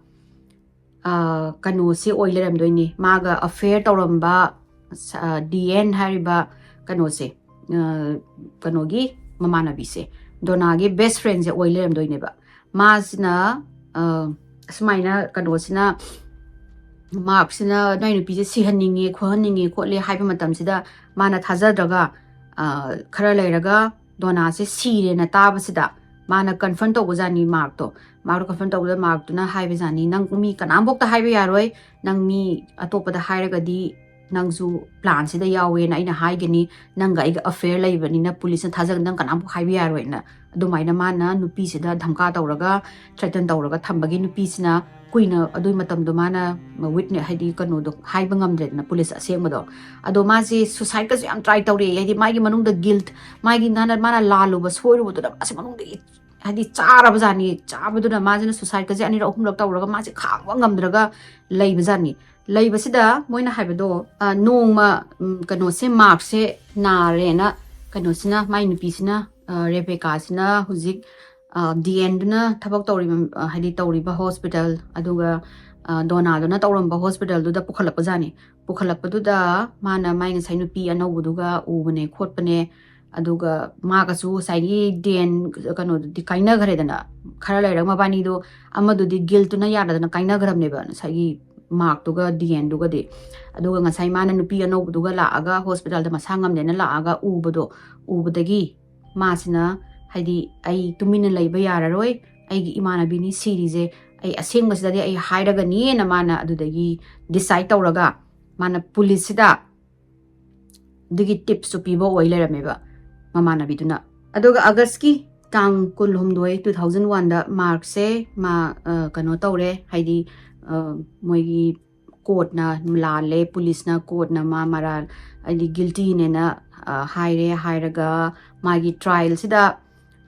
ꯑ, ꯀꯩꯅꯣꯁꯦ ꯑꯣꯏ ꯂꯩꯔꯝꯗꯣꯏꯅꯦ, ꯃꯥꯒ ꯑꯐꯦꯌꯔ ꯇꯧꯔꯝꯕ, ꯑ, ꯗꯤ ꯑꯦꯟ ꯍꯥꯏꯔꯤꯕ ꯀꯩꯅꯣꯁꯦ, ꯑ, ꯀꯩꯅꯣꯒꯤ ꯃꯃꯥꯟꯅꯕꯤꯁꯦ, ꯗꯣꯅꯥꯒꯤ ꯕꯦꯁ ꯐ꯭ꯔꯦꯟꯁꯦ ꯑꯣꯏ ꯂꯩꯔꯝꯗꯣꯏꯅꯦꯕ꯫ ꯃꯥꯁꯤꯅ, ꯑ, ꯑꯁꯨꯃꯥꯏꯅ ꯀꯩꯅꯣꯁꯤꯅ, ꯃꯥꯔꯛꯁꯤꯅ ꯅꯣꯏ ꯅꯨꯄꯤꯁꯦ ꯁꯤꯍꯟꯅꯤꯡꯉꯦ, ꯈꯣꯠꯍꯟꯅꯤꯡꯉꯦ, ꯈꯣꯠꯂꯦ ꯍꯥꯏꯕ ꯃꯇꯝꯁꯤꯗ ꯃꯥꯅ ꯊꯥꯖꯗ꯭ꯔꯒ, ꯑ, ꯈꯔ ꯂꯩꯔꯒ ꯗꯣꯅꯥꯁꯦ ꯁꯤꯔꯦꯅ ꯇꯥꯕꯁꯤꯗ ꯃꯥꯅ ꯀꯟꯐꯔꯝ ꯇꯧꯕꯖꯥꯠꯅꯤ ꯃꯥꯔꯛꯇꯣ꯫ ꯃꯥꯔꯛꯇꯣ ꯀꯟꯐꯔꯝ ꯇꯧꯕꯗ ꯃꯥꯔꯛꯇꯨꯅ ꯍꯥꯏꯕꯖꯥꯠꯅꯤ, "ꯅꯪ ꯃꯤ ꯀꯅꯥꯝꯐꯥꯎꯇ ꯍꯥꯏꯕ ꯌꯥꯔꯣꯏ, ꯅꯪ ꯃꯤ ꯑꯇꯣꯞꯄꯗ ꯍꯥꯏꯔꯒꯗꯤ ꯅꯪꯁꯨ ꯄ꯭ꯂꯥꯟꯁꯤꯗ ꯌꯥꯎꯋꯦꯅ ꯑꯩꯅ ꯍꯥꯏꯒꯅꯤ, ꯅꯪꯒ ꯑꯩꯒ ꯑꯐꯦꯌꯔ ꯂꯩꯕꯅꯤꯅ ꯄꯨꯂꯤꯁꯅ ꯊꯥꯖꯒꯅꯤ, ꯅꯪ ꯀꯅꯥꯝꯐꯥꯎ ꯍꯥꯏꯕ ꯌꯥꯔꯣꯏꯅ"꯫ ꯑꯗꯨꯃꯥꯏꯅ ꯃꯥꯅ ꯅꯨꯄꯤꯁꯤꯗ ꯙꯝꯀꯥ ꯇꯧꯔꯒ, ꯊ꯭ꯔꯦꯇꯟ ꯇꯧꯔꯒ ꯊꯝꯕꯒꯤ ꯅꯨꯄꯤꯁꯤꯅ ꯀꯨꯏꯅ ꯑꯗꯨꯒꯤ ꯃꯇꯝꯗꯣ ꯃꯥꯅ ꯋꯤꯠꯅꯦ, ꯍꯥꯏꯗꯤ ꯀꯩꯅꯣꯗꯣ ꯍꯥꯏꯕ ꯉꯝꯗ꯭ꯔꯦꯗꯅ, ꯄꯨꯂꯤꯁ ꯑꯁꯦꯡꯕꯗꯣ꯫ ꯑꯗꯣ ꯃꯥꯁꯦ ꯁꯨꯁꯥꯏꯗꯀꯁꯨ ꯌꯥꯝ ꯇ꯭ꯔꯥꯏ ꯇꯧꯔꯛꯑꯦ, ꯍꯥꯏꯗꯤ ꯃꯥꯒꯤ ꯃꯅꯨꯡꯗ ꯒꯤꯜꯠ, ꯃꯥꯒꯤ ꯅꯥꯅ-, ꯃꯥꯅ ꯂꯥꯜꯂꯨꯕ ꯁꯣꯏꯔꯨꯕꯗꯨꯅ ꯃꯥꯁꯦ ꯃꯅꯨꯡꯗꯒꯤ ꯍꯥꯏꯗꯤ ꯆꯥꯔꯕꯖꯥꯠꯅꯤ꯫ ꯆꯥꯕꯗꯨꯅ ꯃꯥꯁꯤꯅ ꯁꯨꯁꯥꯏꯗꯀꯁꯦ ꯑꯅꯤꯔꯛ ꯑꯍꯨꯝꯂꯛ ꯇꯧꯔꯒ ꯃꯥꯁꯦ ꯈꯥꯡꯕ ꯉꯝꯗ꯭ꯔꯒ ꯂꯩꯕꯖꯥꯠꯅꯤ꯫ ꯂꯩꯕꯁꯤꯗ ꯃꯣꯏꯅ ꯍꯥꯏꯕꯗꯣ, ꯑ, ꯅꯣꯡꯃ, ꯎꯝ, ꯀꯩꯅꯣꯁꯦ, ꯃꯥꯔꯛꯁꯦ ꯅꯥꯔꯦꯅ ꯀꯩꯅꯣꯁꯤꯅ, ꯃꯥꯏ ꯅꯨꯄꯤꯁꯤꯅ, ꯑ, ꯔꯦꯕꯦꯀꯥꯁꯤꯅ ꯍꯧꯖꯤꯛ, ꯑ, ꯗꯤ ꯑꯦꯟꯗꯨꯅ ꯊꯕꯛ ꯇꯧꯔꯤꯕ, ꯑ, ꯍꯥꯏꯗꯤ ꯇꯧꯔꯤꯕ ꯍꯣꯁꯄꯤꯇꯥꯜ, ꯑꯗꯨꯒ, ꯑ, ꯗꯣꯅꯥꯗꯨꯅ ꯇꯧꯔꯝꯕ ꯍꯣꯁꯄꯤꯇꯥꯜꯗꯨꯗ ꯄꯨꯈꯠꯂꯛꯄꯖꯥꯠꯅꯤ꯫ ꯄꯨꯈꯠꯂꯛꯄꯗꯨꯗ ꯃꯥꯅ ꯃꯥꯏ ꯉꯁꯥꯏ ꯅꯨꯄꯤ ꯑꯅꯧꯕꯗꯨꯒ ꯎꯕꯅꯦ ꯈꯣꯠꯄꯅꯦ, ꯑꯗꯨꯒ ꯃꯥꯒꯁꯨ ꯉꯁꯥꯏꯒꯤ ꯗꯤ ꯑꯦꯟ ꯀꯩꯅꯣꯗꯨꯗꯤ ꯀꯥꯏꯅꯈ꯭ꯔꯦꯗꯅ꯫ ꯈꯔ ꯂꯩꯔꯒ ꯃꯕꯥꯅꯤꯗꯣ, ꯑꯃꯗꯨꯗꯤ ꯒꯤꯜꯇꯨꯅ ꯌꯥꯗꯗꯅ ꯀꯥꯏꯅꯈ꯭ꯔꯕꯅꯦꯕ, ꯉꯁꯥꯏꯒꯤ ꯃꯥꯔꯛꯇꯨꯒ ꯗꯤ ꯑꯦꯟꯗꯨꯒꯗꯤ꯫ ꯑꯗꯨꯒ ꯉꯁꯥꯏ ꯃꯥꯅ ꯅꯨꯄꯤ ꯑꯅꯧꯕꯗꯨꯒ ꯂꯥꯛꯑꯒ ꯍꯣꯁꯄꯤꯇꯥꯜꯗ ꯃꯁꯥ ꯉꯝꯗꯦꯅ ꯂꯥꯛꯑꯒ ꯎꯕꯗꯣ, ꯎꯕꯗꯒꯤ ꯃꯥꯁꯤꯅ, ꯍꯥꯏꯗꯤ, "ꯑꯩ ꯇꯨꯃꯤꯟꯅ ꯂꯩꯕ ꯌꯥꯔꯔꯣꯏ, ꯑꯩꯒꯤ ꯏꯃꯥꯟꯅꯕꯤꯅꯤ ꯁꯤꯔꯤꯁꯦ, ꯑꯩ ꯑꯁꯦꯡꯕꯁꯤꯗꯗꯤ ꯑꯩ ꯍꯥꯏꯔꯒꯅꯤꯅ" ꯃꯥꯅ ꯑꯗꯨꯗꯒꯤ ꯗꯤꯁꯥꯏꯠ ꯇꯧꯔꯒ ꯃꯥꯅ ꯄꯨꯂꯤꯁꯁꯤꯗ ꯑꯗꯨꯒꯤ ꯇꯤꯞꯁꯇꯨ ꯄꯤꯕ ꯑꯣꯏ ꯂꯩꯔꯝꯃꯦꯕ ꯃꯃꯥꯟꯅꯕꯤꯗꯨꯅ꯫ ꯑꯗꯨꯒ ꯑꯥꯒꯁꯀꯤ ꯇꯥꯡ ꯀꯨꯟꯍꯨꯝꯗꯣꯏ, two thousand one ꯗ ꯃꯥꯔꯛꯁꯦ ꯃꯥ, ꯑ, ꯀꯩꯅꯣ ꯇꯧꯔꯦ, ꯍꯥꯏꯗꯤ, ꯑ, ꯃꯣꯏꯒꯤ ꯀꯣꯔꯠꯅ ꯂꯥꯜꯂꯦ, ꯄꯨꯂꯤꯁꯅ, ꯀꯣꯔꯠꯅ ꯃꯥ ꯃꯔꯥꯜ, ꯍꯥꯏꯗꯤ ꯒꯤꯜꯇꯤꯅꯦꯅ, ꯑ, ꯍꯥꯏꯔꯦ꯫ ꯍꯥꯏꯔꯒ ꯃꯥꯒꯤ ꯇ꯭ꯔꯥꯏꯜꯁꯤꯗ,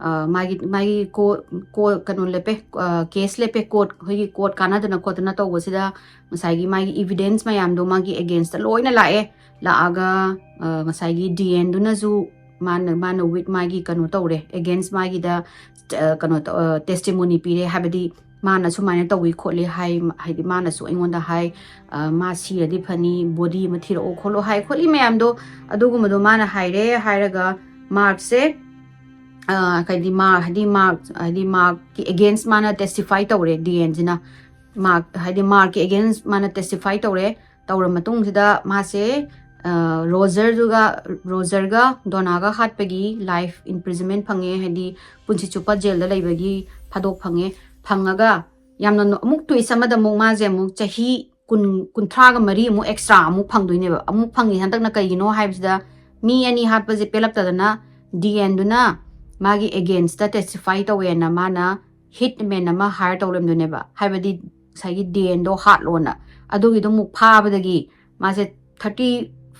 ꯑ, ꯃꯥꯒꯤ, ꯃꯥꯒꯤ ꯀꯣ-, ꯀꯣ-, ꯀꯩꯅꯣ ꯂꯦꯞꯄꯦ, ꯑ, ꯀꯦꯁ ꯂꯦꯞꯄꯦ, ꯀꯣꯔꯠ, ꯑꯩꯈꯣꯏꯒꯤ ꯀꯣꯔꯠ ꯀꯥꯟꯅꯗꯅ ꯈꯣꯠꯇꯅ ꯇꯧꯕꯁꯤꯗ ꯉꯁꯥꯏꯒꯤ ꯃꯥꯒꯤ ꯏꯚꯤꯗꯦꯟꯁ ꯃꯌꯥꯝꯗꯣ ꯃꯥꯒꯤ ꯑꯦꯒꯦꯟꯁꯇ ꯂꯣꯏꯅ ꯂꯥꯛꯑꯦ꯫ ꯂꯥꯛꯑꯒ, ꯑ, ꯉꯁꯥꯏꯒꯤ ꯗꯤ ꯑꯦꯟꯗꯨꯅꯁꯨ ꯃꯥꯅ ꯃꯥꯅ ꯋꯤꯠ ꯃꯥꯒꯤ ꯀꯩꯅꯣ ꯇꯧꯔꯦ, ꯑꯦꯒꯦꯟꯁ ꯃꯥꯒꯤꯗ ꯀꯩꯅꯣ ꯇꯦꯁꯇꯤꯃꯣꯅꯤ ꯄꯤꯔꯦ, ꯍꯥꯏꯕꯗꯤ ꯃꯥꯅ ꯁꯨꯃꯥꯏꯅ ꯇꯧꯏ ꯈꯣꯠꯂꯤ ꯍꯥꯏ, ꯍꯥꯏꯗꯤ ꯃꯥꯅꯁꯨ ꯑꯩꯉꯣꯟꯗ ꯍꯥꯏ, ꯃꯥ ꯁꯤꯔꯗꯤ ꯐꯅꯤ, ꯕꯣꯗꯤ ꯑꯃ ꯊꯤꯔꯛꯑꯣ ꯈꯣꯠꯂꯣ ꯍꯥꯏ ꯈꯣꯠꯂꯤ ꯃꯌꯥꯝꯗꯣ, ꯑꯗꯨꯒꯨꯝꯕꯗꯣ ꯃꯥꯅ ꯍꯥꯏꯔꯦ꯫ ꯍꯥꯏꯔꯒ ꯃꯥꯔꯛꯁꯦ ꯍꯥꯏꯗꯤ ꯃꯥꯔꯛ ꯍꯥꯏꯗꯤ ꯃꯥꯔꯛ ꯍꯥꯏꯗꯤ ꯃꯥꯔꯛꯀꯤ ꯑꯦꯒꯦꯟꯁ ꯃꯥꯅ ꯇꯦꯁꯇꯤꯐꯥꯏ ꯇꯧꯔꯦ, ꯗꯤꯑꯦꯟꯁꯤꯅ꯫ ꯃꯥꯔꯛ ꯍꯥꯏꯗꯤ ꯃꯥꯔꯛꯀꯤ ꯑꯦꯒꯦꯟꯁ ꯃꯥꯅ ꯇꯦꯁꯇꯤꯐꯥꯏ ꯇꯧꯔꯦ꯫ ꯇꯧꯔ ꯃꯇꯨꯡꯁꯤꯗ ꯃꯥꯁꯦ ꯔꯣꯖꯔꯗꯨꯒ ꯔꯣꯖꯔꯒ ꯗꯣꯅꯥꯒ ꯍꯥꯠꯄꯒꯤ ꯂꯥꯏꯐ ꯏꯝꯄ꯭ꯔꯤꯖꯟꯃꯦꯟ ꯐꯪꯉꯦ, ꯍꯥꯏꯗꯤ ꯄꯨꯟꯁꯤ ꯆꯨꯞꯄ ꯖꯦꯜꯗ ꯂꯩꯕꯒꯤ ꯊꯥꯗꯣꯛ ꯐꯪꯉꯦ꯫ ꯐꯪꯉꯒ ꯌꯥꯝꯅ ꯑꯃꯨꯛ ꯇ꯭ꯋꯤꯁ ꯑꯃꯗ ꯑꯃꯨꯛ ꯃꯥꯁꯦ ꯑꯃꯨꯛ ꯆꯍꯤ ꯀꯨꯟ ꯀꯨꯟꯊ꯭ꯔꯥꯒ ꯃꯔꯤ ꯑꯃꯨꯛ ꯑꯦꯛꯁꯇ꯭ꯔꯥ ꯑꯃꯨꯛ ꯐꯪꯗꯣꯏꯅꯦꯕ꯫ ꯑꯃꯨꯛ ꯐꯪꯉꯤ ꯍꯟꯗꯛꯅ ꯀꯩꯒꯤꯅꯣ ꯍꯥꯏꯕꯁꯤꯗ, ꯃꯤ ꯑꯅꯤ ꯍꯥꯠꯄꯁꯦ ꯄꯦꯜꯂꯛꯇꯗꯅ ꯗꯤꯑꯦꯟꯗꯨꯅ ꯃꯥꯒꯤ ꯑꯦꯒꯦꯟꯁꯇ ꯇꯦꯁꯇꯤꯐꯥꯏ ꯇꯧꯋꯦꯅ ꯃꯥꯅ ꯍꯤꯠꯃꯦꯟ ꯑꯃ ꯍꯥꯏꯌꯔ ꯇꯧꯔꯝꯗꯣꯏꯅꯦꯕ, ꯍꯥꯏꯕꯗꯤ ꯉꯁꯥꯏꯒꯤ ꯗꯤꯑꯦꯟꯗꯣ ꯍꯥꯠꯂꯣꯅ꯫ ꯑꯗꯨꯒꯤꯗꯣ ꯑꯃꯨꯛ ꯐꯥꯕꯗꯒꯤ ꯃꯥꯁꯦ thirty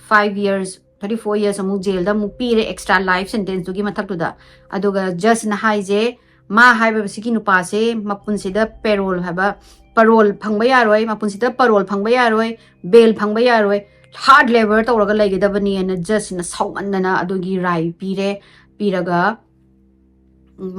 five years, thirty four years ꯑꯃꯨꯛ ꯖꯦꯜꯗ ꯑꯃꯨꯛ ꯄꯤꯔꯦ, ꯑꯦꯛꯁꯇ꯭ꯔꯥ ꯂꯥꯏꯐ ꯁꯦꯟꯇꯦꯟꯁꯇꯨꯒꯤ ꯃꯊꯛꯇꯨꯗ꯫ ꯑꯗꯨꯒ ꯖꯁꯅ ꯍꯥꯏꯁꯦ, ꯃꯥ ꯍꯥꯏꯕ ꯁꯤꯒꯤ ꯅꯨꯄꯥꯁꯦ ꯃꯄꯨꯟꯁꯤꯗ ꯄꯦꯔꯣꯜ ꯍꯥꯏꯕ, ꯄꯔꯣꯜ ꯐꯪꯕ ꯌꯥꯔꯣꯏ, ꯃꯄꯨꯟꯁꯤꯗ ꯄꯔꯣꯜ ꯐꯪꯕ ꯌꯥꯔꯣꯏ, ꯕꯦꯜ ꯐꯪꯕ ꯌꯥꯔꯣꯏ, ꯍꯥꯔꯗ ꯂꯦꯕꯔ ꯇꯧꯔꯒ ꯂꯩꯒꯗꯕꯅꯦꯅ ꯖꯁꯅ ꯁꯥꯎꯃꯟꯗꯅ ꯑꯗꯨꯒꯤ ꯔꯥꯏ ꯄꯤꯔꯦ꯫ ꯄꯤꯔꯒ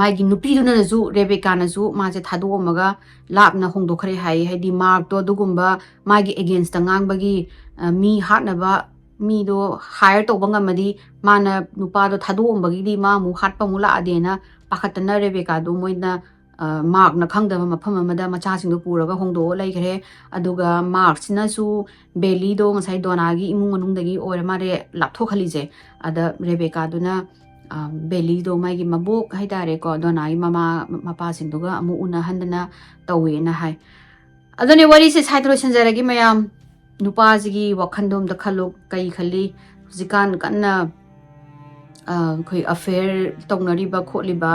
ꯃꯥꯒꯤ ꯅꯨꯄꯤꯗꯨꯅꯁꯨ, ꯔꯦꯕꯦꯀꯥꯅꯁꯨ ꯃꯥꯁꯦ ꯊꯥꯗꯣꯛꯑꯝꯃꯒ ꯂꯥꯞꯅ ꯍꯣꯡꯗꯣꯛꯈ꯭ꯔꯦ ꯍꯥꯏ꯫ ꯍꯥꯏꯗꯤ ꯃꯥꯔꯛꯇꯣ ꯑꯗꯨꯒꯨꯝꯕ ꯃꯥꯒꯤ ꯑꯦꯒꯦꯟꯁꯇ ꯉꯥꯡꯕꯒꯤ, ꯑ, ꯃꯤ ꯍꯥꯠꯅꯕ ꯃꯤꯗꯣ ꯍꯥꯏꯌꯔ ꯇꯧꯕ ꯉꯝꯃꯗꯤ ꯃꯥꯅ ꯅꯨꯄꯥꯗꯣ ꯊꯥꯗꯣꯛꯑꯝꯕꯒꯤꯗꯤ ꯃꯥ ꯑꯃꯨꯛ ꯍꯥꯠꯄ ꯑꯃꯨꯛ ꯂꯥꯛꯑꯗꯦꯅ ꯄꯥꯈꯠꯇꯅ ꯔꯦꯕꯦꯀꯥꯗꯣ ꯃꯣꯏꯅ, ꯑ, ꯃꯥꯔꯛꯅ ꯈꯪꯗꯕ ꯃꯐꯝ ꯑꯃꯗ ꯃꯆꯥꯁꯤꯡꯗꯣ ꯄꯨꯔꯒ ꯍꯣꯡꯗꯣꯛꯑ ꯂꯩꯈ꯭ꯔꯦ꯫ ꯑꯗꯨꯒ ꯃꯥꯔꯛꯁꯤꯅꯁꯨ ꯕꯦꯂꯤꯗꯣ ꯉꯁꯥꯏ ꯗꯣꯅꯥꯒꯤ ꯏꯃꯨꯡ ꯃꯅꯨꯡꯗꯒꯤ ꯑꯣꯏꯔ ꯃꯥꯜꯂꯦ ꯂꯥꯞꯊꯣꯛꯍꯜꯂꯤꯁꯦ꯫ ꯑꯗ ꯔꯦꯕꯦꯀꯥꯗꯨꯅ, ꯑ, ꯕꯦꯂꯤꯗꯣ ꯃꯥꯒꯤ ꯃꯕꯣꯛ ꯍꯥꯏꯇꯥꯔꯦꯀꯣ, ꯗꯣꯅꯥꯒꯤ ꯃꯃꯥ ꯃꯄꯥꯁꯤꯡꯗꯨꯒ ꯑꯃꯨꯛ ꯎꯅꯍꯟꯗꯅ ꯇꯧꯋꯦꯅ ꯍꯥꯏ꯫ ꯑꯗꯨꯅꯦ ꯋꯥꯔꯤꯁꯦ ꯁ꯭ꯋꯥꯏꯗ ꯂꯣꯏꯁꯤꯟꯖꯔꯒꯦ ꯃꯌꯥꯝ꯫ ꯅꯨꯄꯥꯁꯤꯒꯤ ꯋꯥꯈꯜꯗꯣ ꯑꯝꯇ ꯈꯜꯂꯨ, ꯀꯩ ꯈꯜꯂꯤ? ꯍꯧꯖꯤꯛꯀꯥꯟ ꯀꯟꯅ, ꯑ, ꯑꯩꯈꯣꯏ ꯑꯐꯦꯌꯔ ꯇꯧꯅꯔꯤꯕ ꯈꯣꯠꯂꯤꯕ,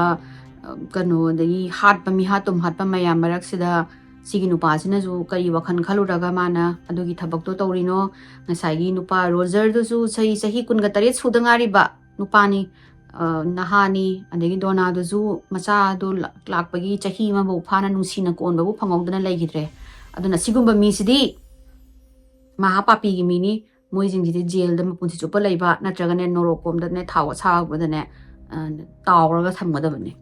ꯑ, ꯀꯩꯅꯣ, ꯑꯗꯒꯤ ꯍꯥꯠꯄ, ꯃꯤꯍꯥꯠ ꯇꯨꯝꯍꯥꯠꯄ ꯃꯌꯥꯝ ꯃꯔꯛꯁꯤꯗ ꯁꯤꯒꯤ ꯅꯨꯄꯥꯁꯤꯅꯁꯨ ꯀꯔꯤ ꯋꯥꯈꯜ ꯈꯜꯂꯨꯔꯒ ꯃꯥꯅ ꯑꯗꯨꯒꯤ ꯊꯕꯛꯇꯣ ꯇꯧꯔꯤꯅꯣ? ꯉꯁꯥꯏꯒꯤ ꯅꯨꯄꯥ ꯔꯣꯖꯔꯗꯨꯁꯨ ꯆꯍꯤ, ꯆꯍꯤ ꯀꯨꯟꯒ ꯇꯔꯦꯠ ꯁꯨꯗ ꯉꯥꯏꯔꯤꯕ ꯅꯨꯄꯥꯅꯤ, ꯑ, ꯅꯍꯥꯅꯤ, ꯑꯗꯒꯤ ꯗꯣꯅꯥꯗꯨꯁꯨ ꯃꯆꯥꯗꯣ ꯂꯥꯛ-, ꯂꯥꯛꯄꯒꯤ ꯆꯍꯤ ꯑꯃꯐꯥꯎ ꯐꯥꯅ ꯅꯨꯡꯁꯤꯅ ꯀꯣꯟꯕꯕꯨ ꯐꯪꯍꯧꯗꯅ ꯂꯩꯈꯤꯗ꯭ꯔꯦ꯫ ꯑꯗꯨꯅ ꯁꯤꯒꯨꯝꯕ ꯃꯤꯁꯤꯗꯤ ꯃꯍꯥ ꯄꯥꯄꯤꯒꯤ ꯃꯤꯅꯤ꯫ ꯃꯣꯏꯁꯤꯡꯁꯤꯗꯤ ꯖꯦꯜꯗ ꯃꯄꯨꯟꯁꯤ ꯆꯨꯞꯄ ꯂꯩꯕ, ꯅꯠꯇ꯭ꯔꯒꯅꯦ ꯅꯣꯔꯣꯛ ꯀꯣꯝꯗꯅꯦ ꯊꯥꯎ ꯑꯁꯥꯕꯗꯅꯦ, ꯑ, ꯇꯥꯎꯔꯒ ꯊꯝꯒꯗꯕꯅꯤ꯫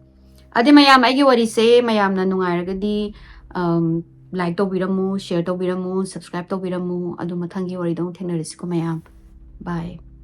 ꯑꯗꯩ ꯃꯌꯥꯝ, ꯑꯩꯒꯤ ꯋꯥꯔꯤꯁꯦ ꯃꯌꯥꯝꯅ ꯅꯨꯡꯉꯥꯏꯔꯒꯗꯤ, ꯑꯝ, like ꯇꯧꯕꯤꯔꯝꯃꯨ, share ꯇꯧꯕꯤꯔꯝꯃꯨ, subscribe ꯇꯧꯕꯤꯔꯝꯃꯨ꯫ ꯑꯗꯨ ꯃꯊꯪꯒꯤ ꯋꯥꯔꯤꯗ ꯑꯃꯨꯛ ꯊꯦꯡꯅꯔꯁꯤꯀꯣ ꯃꯌꯥꯝ꯫ Bye꯫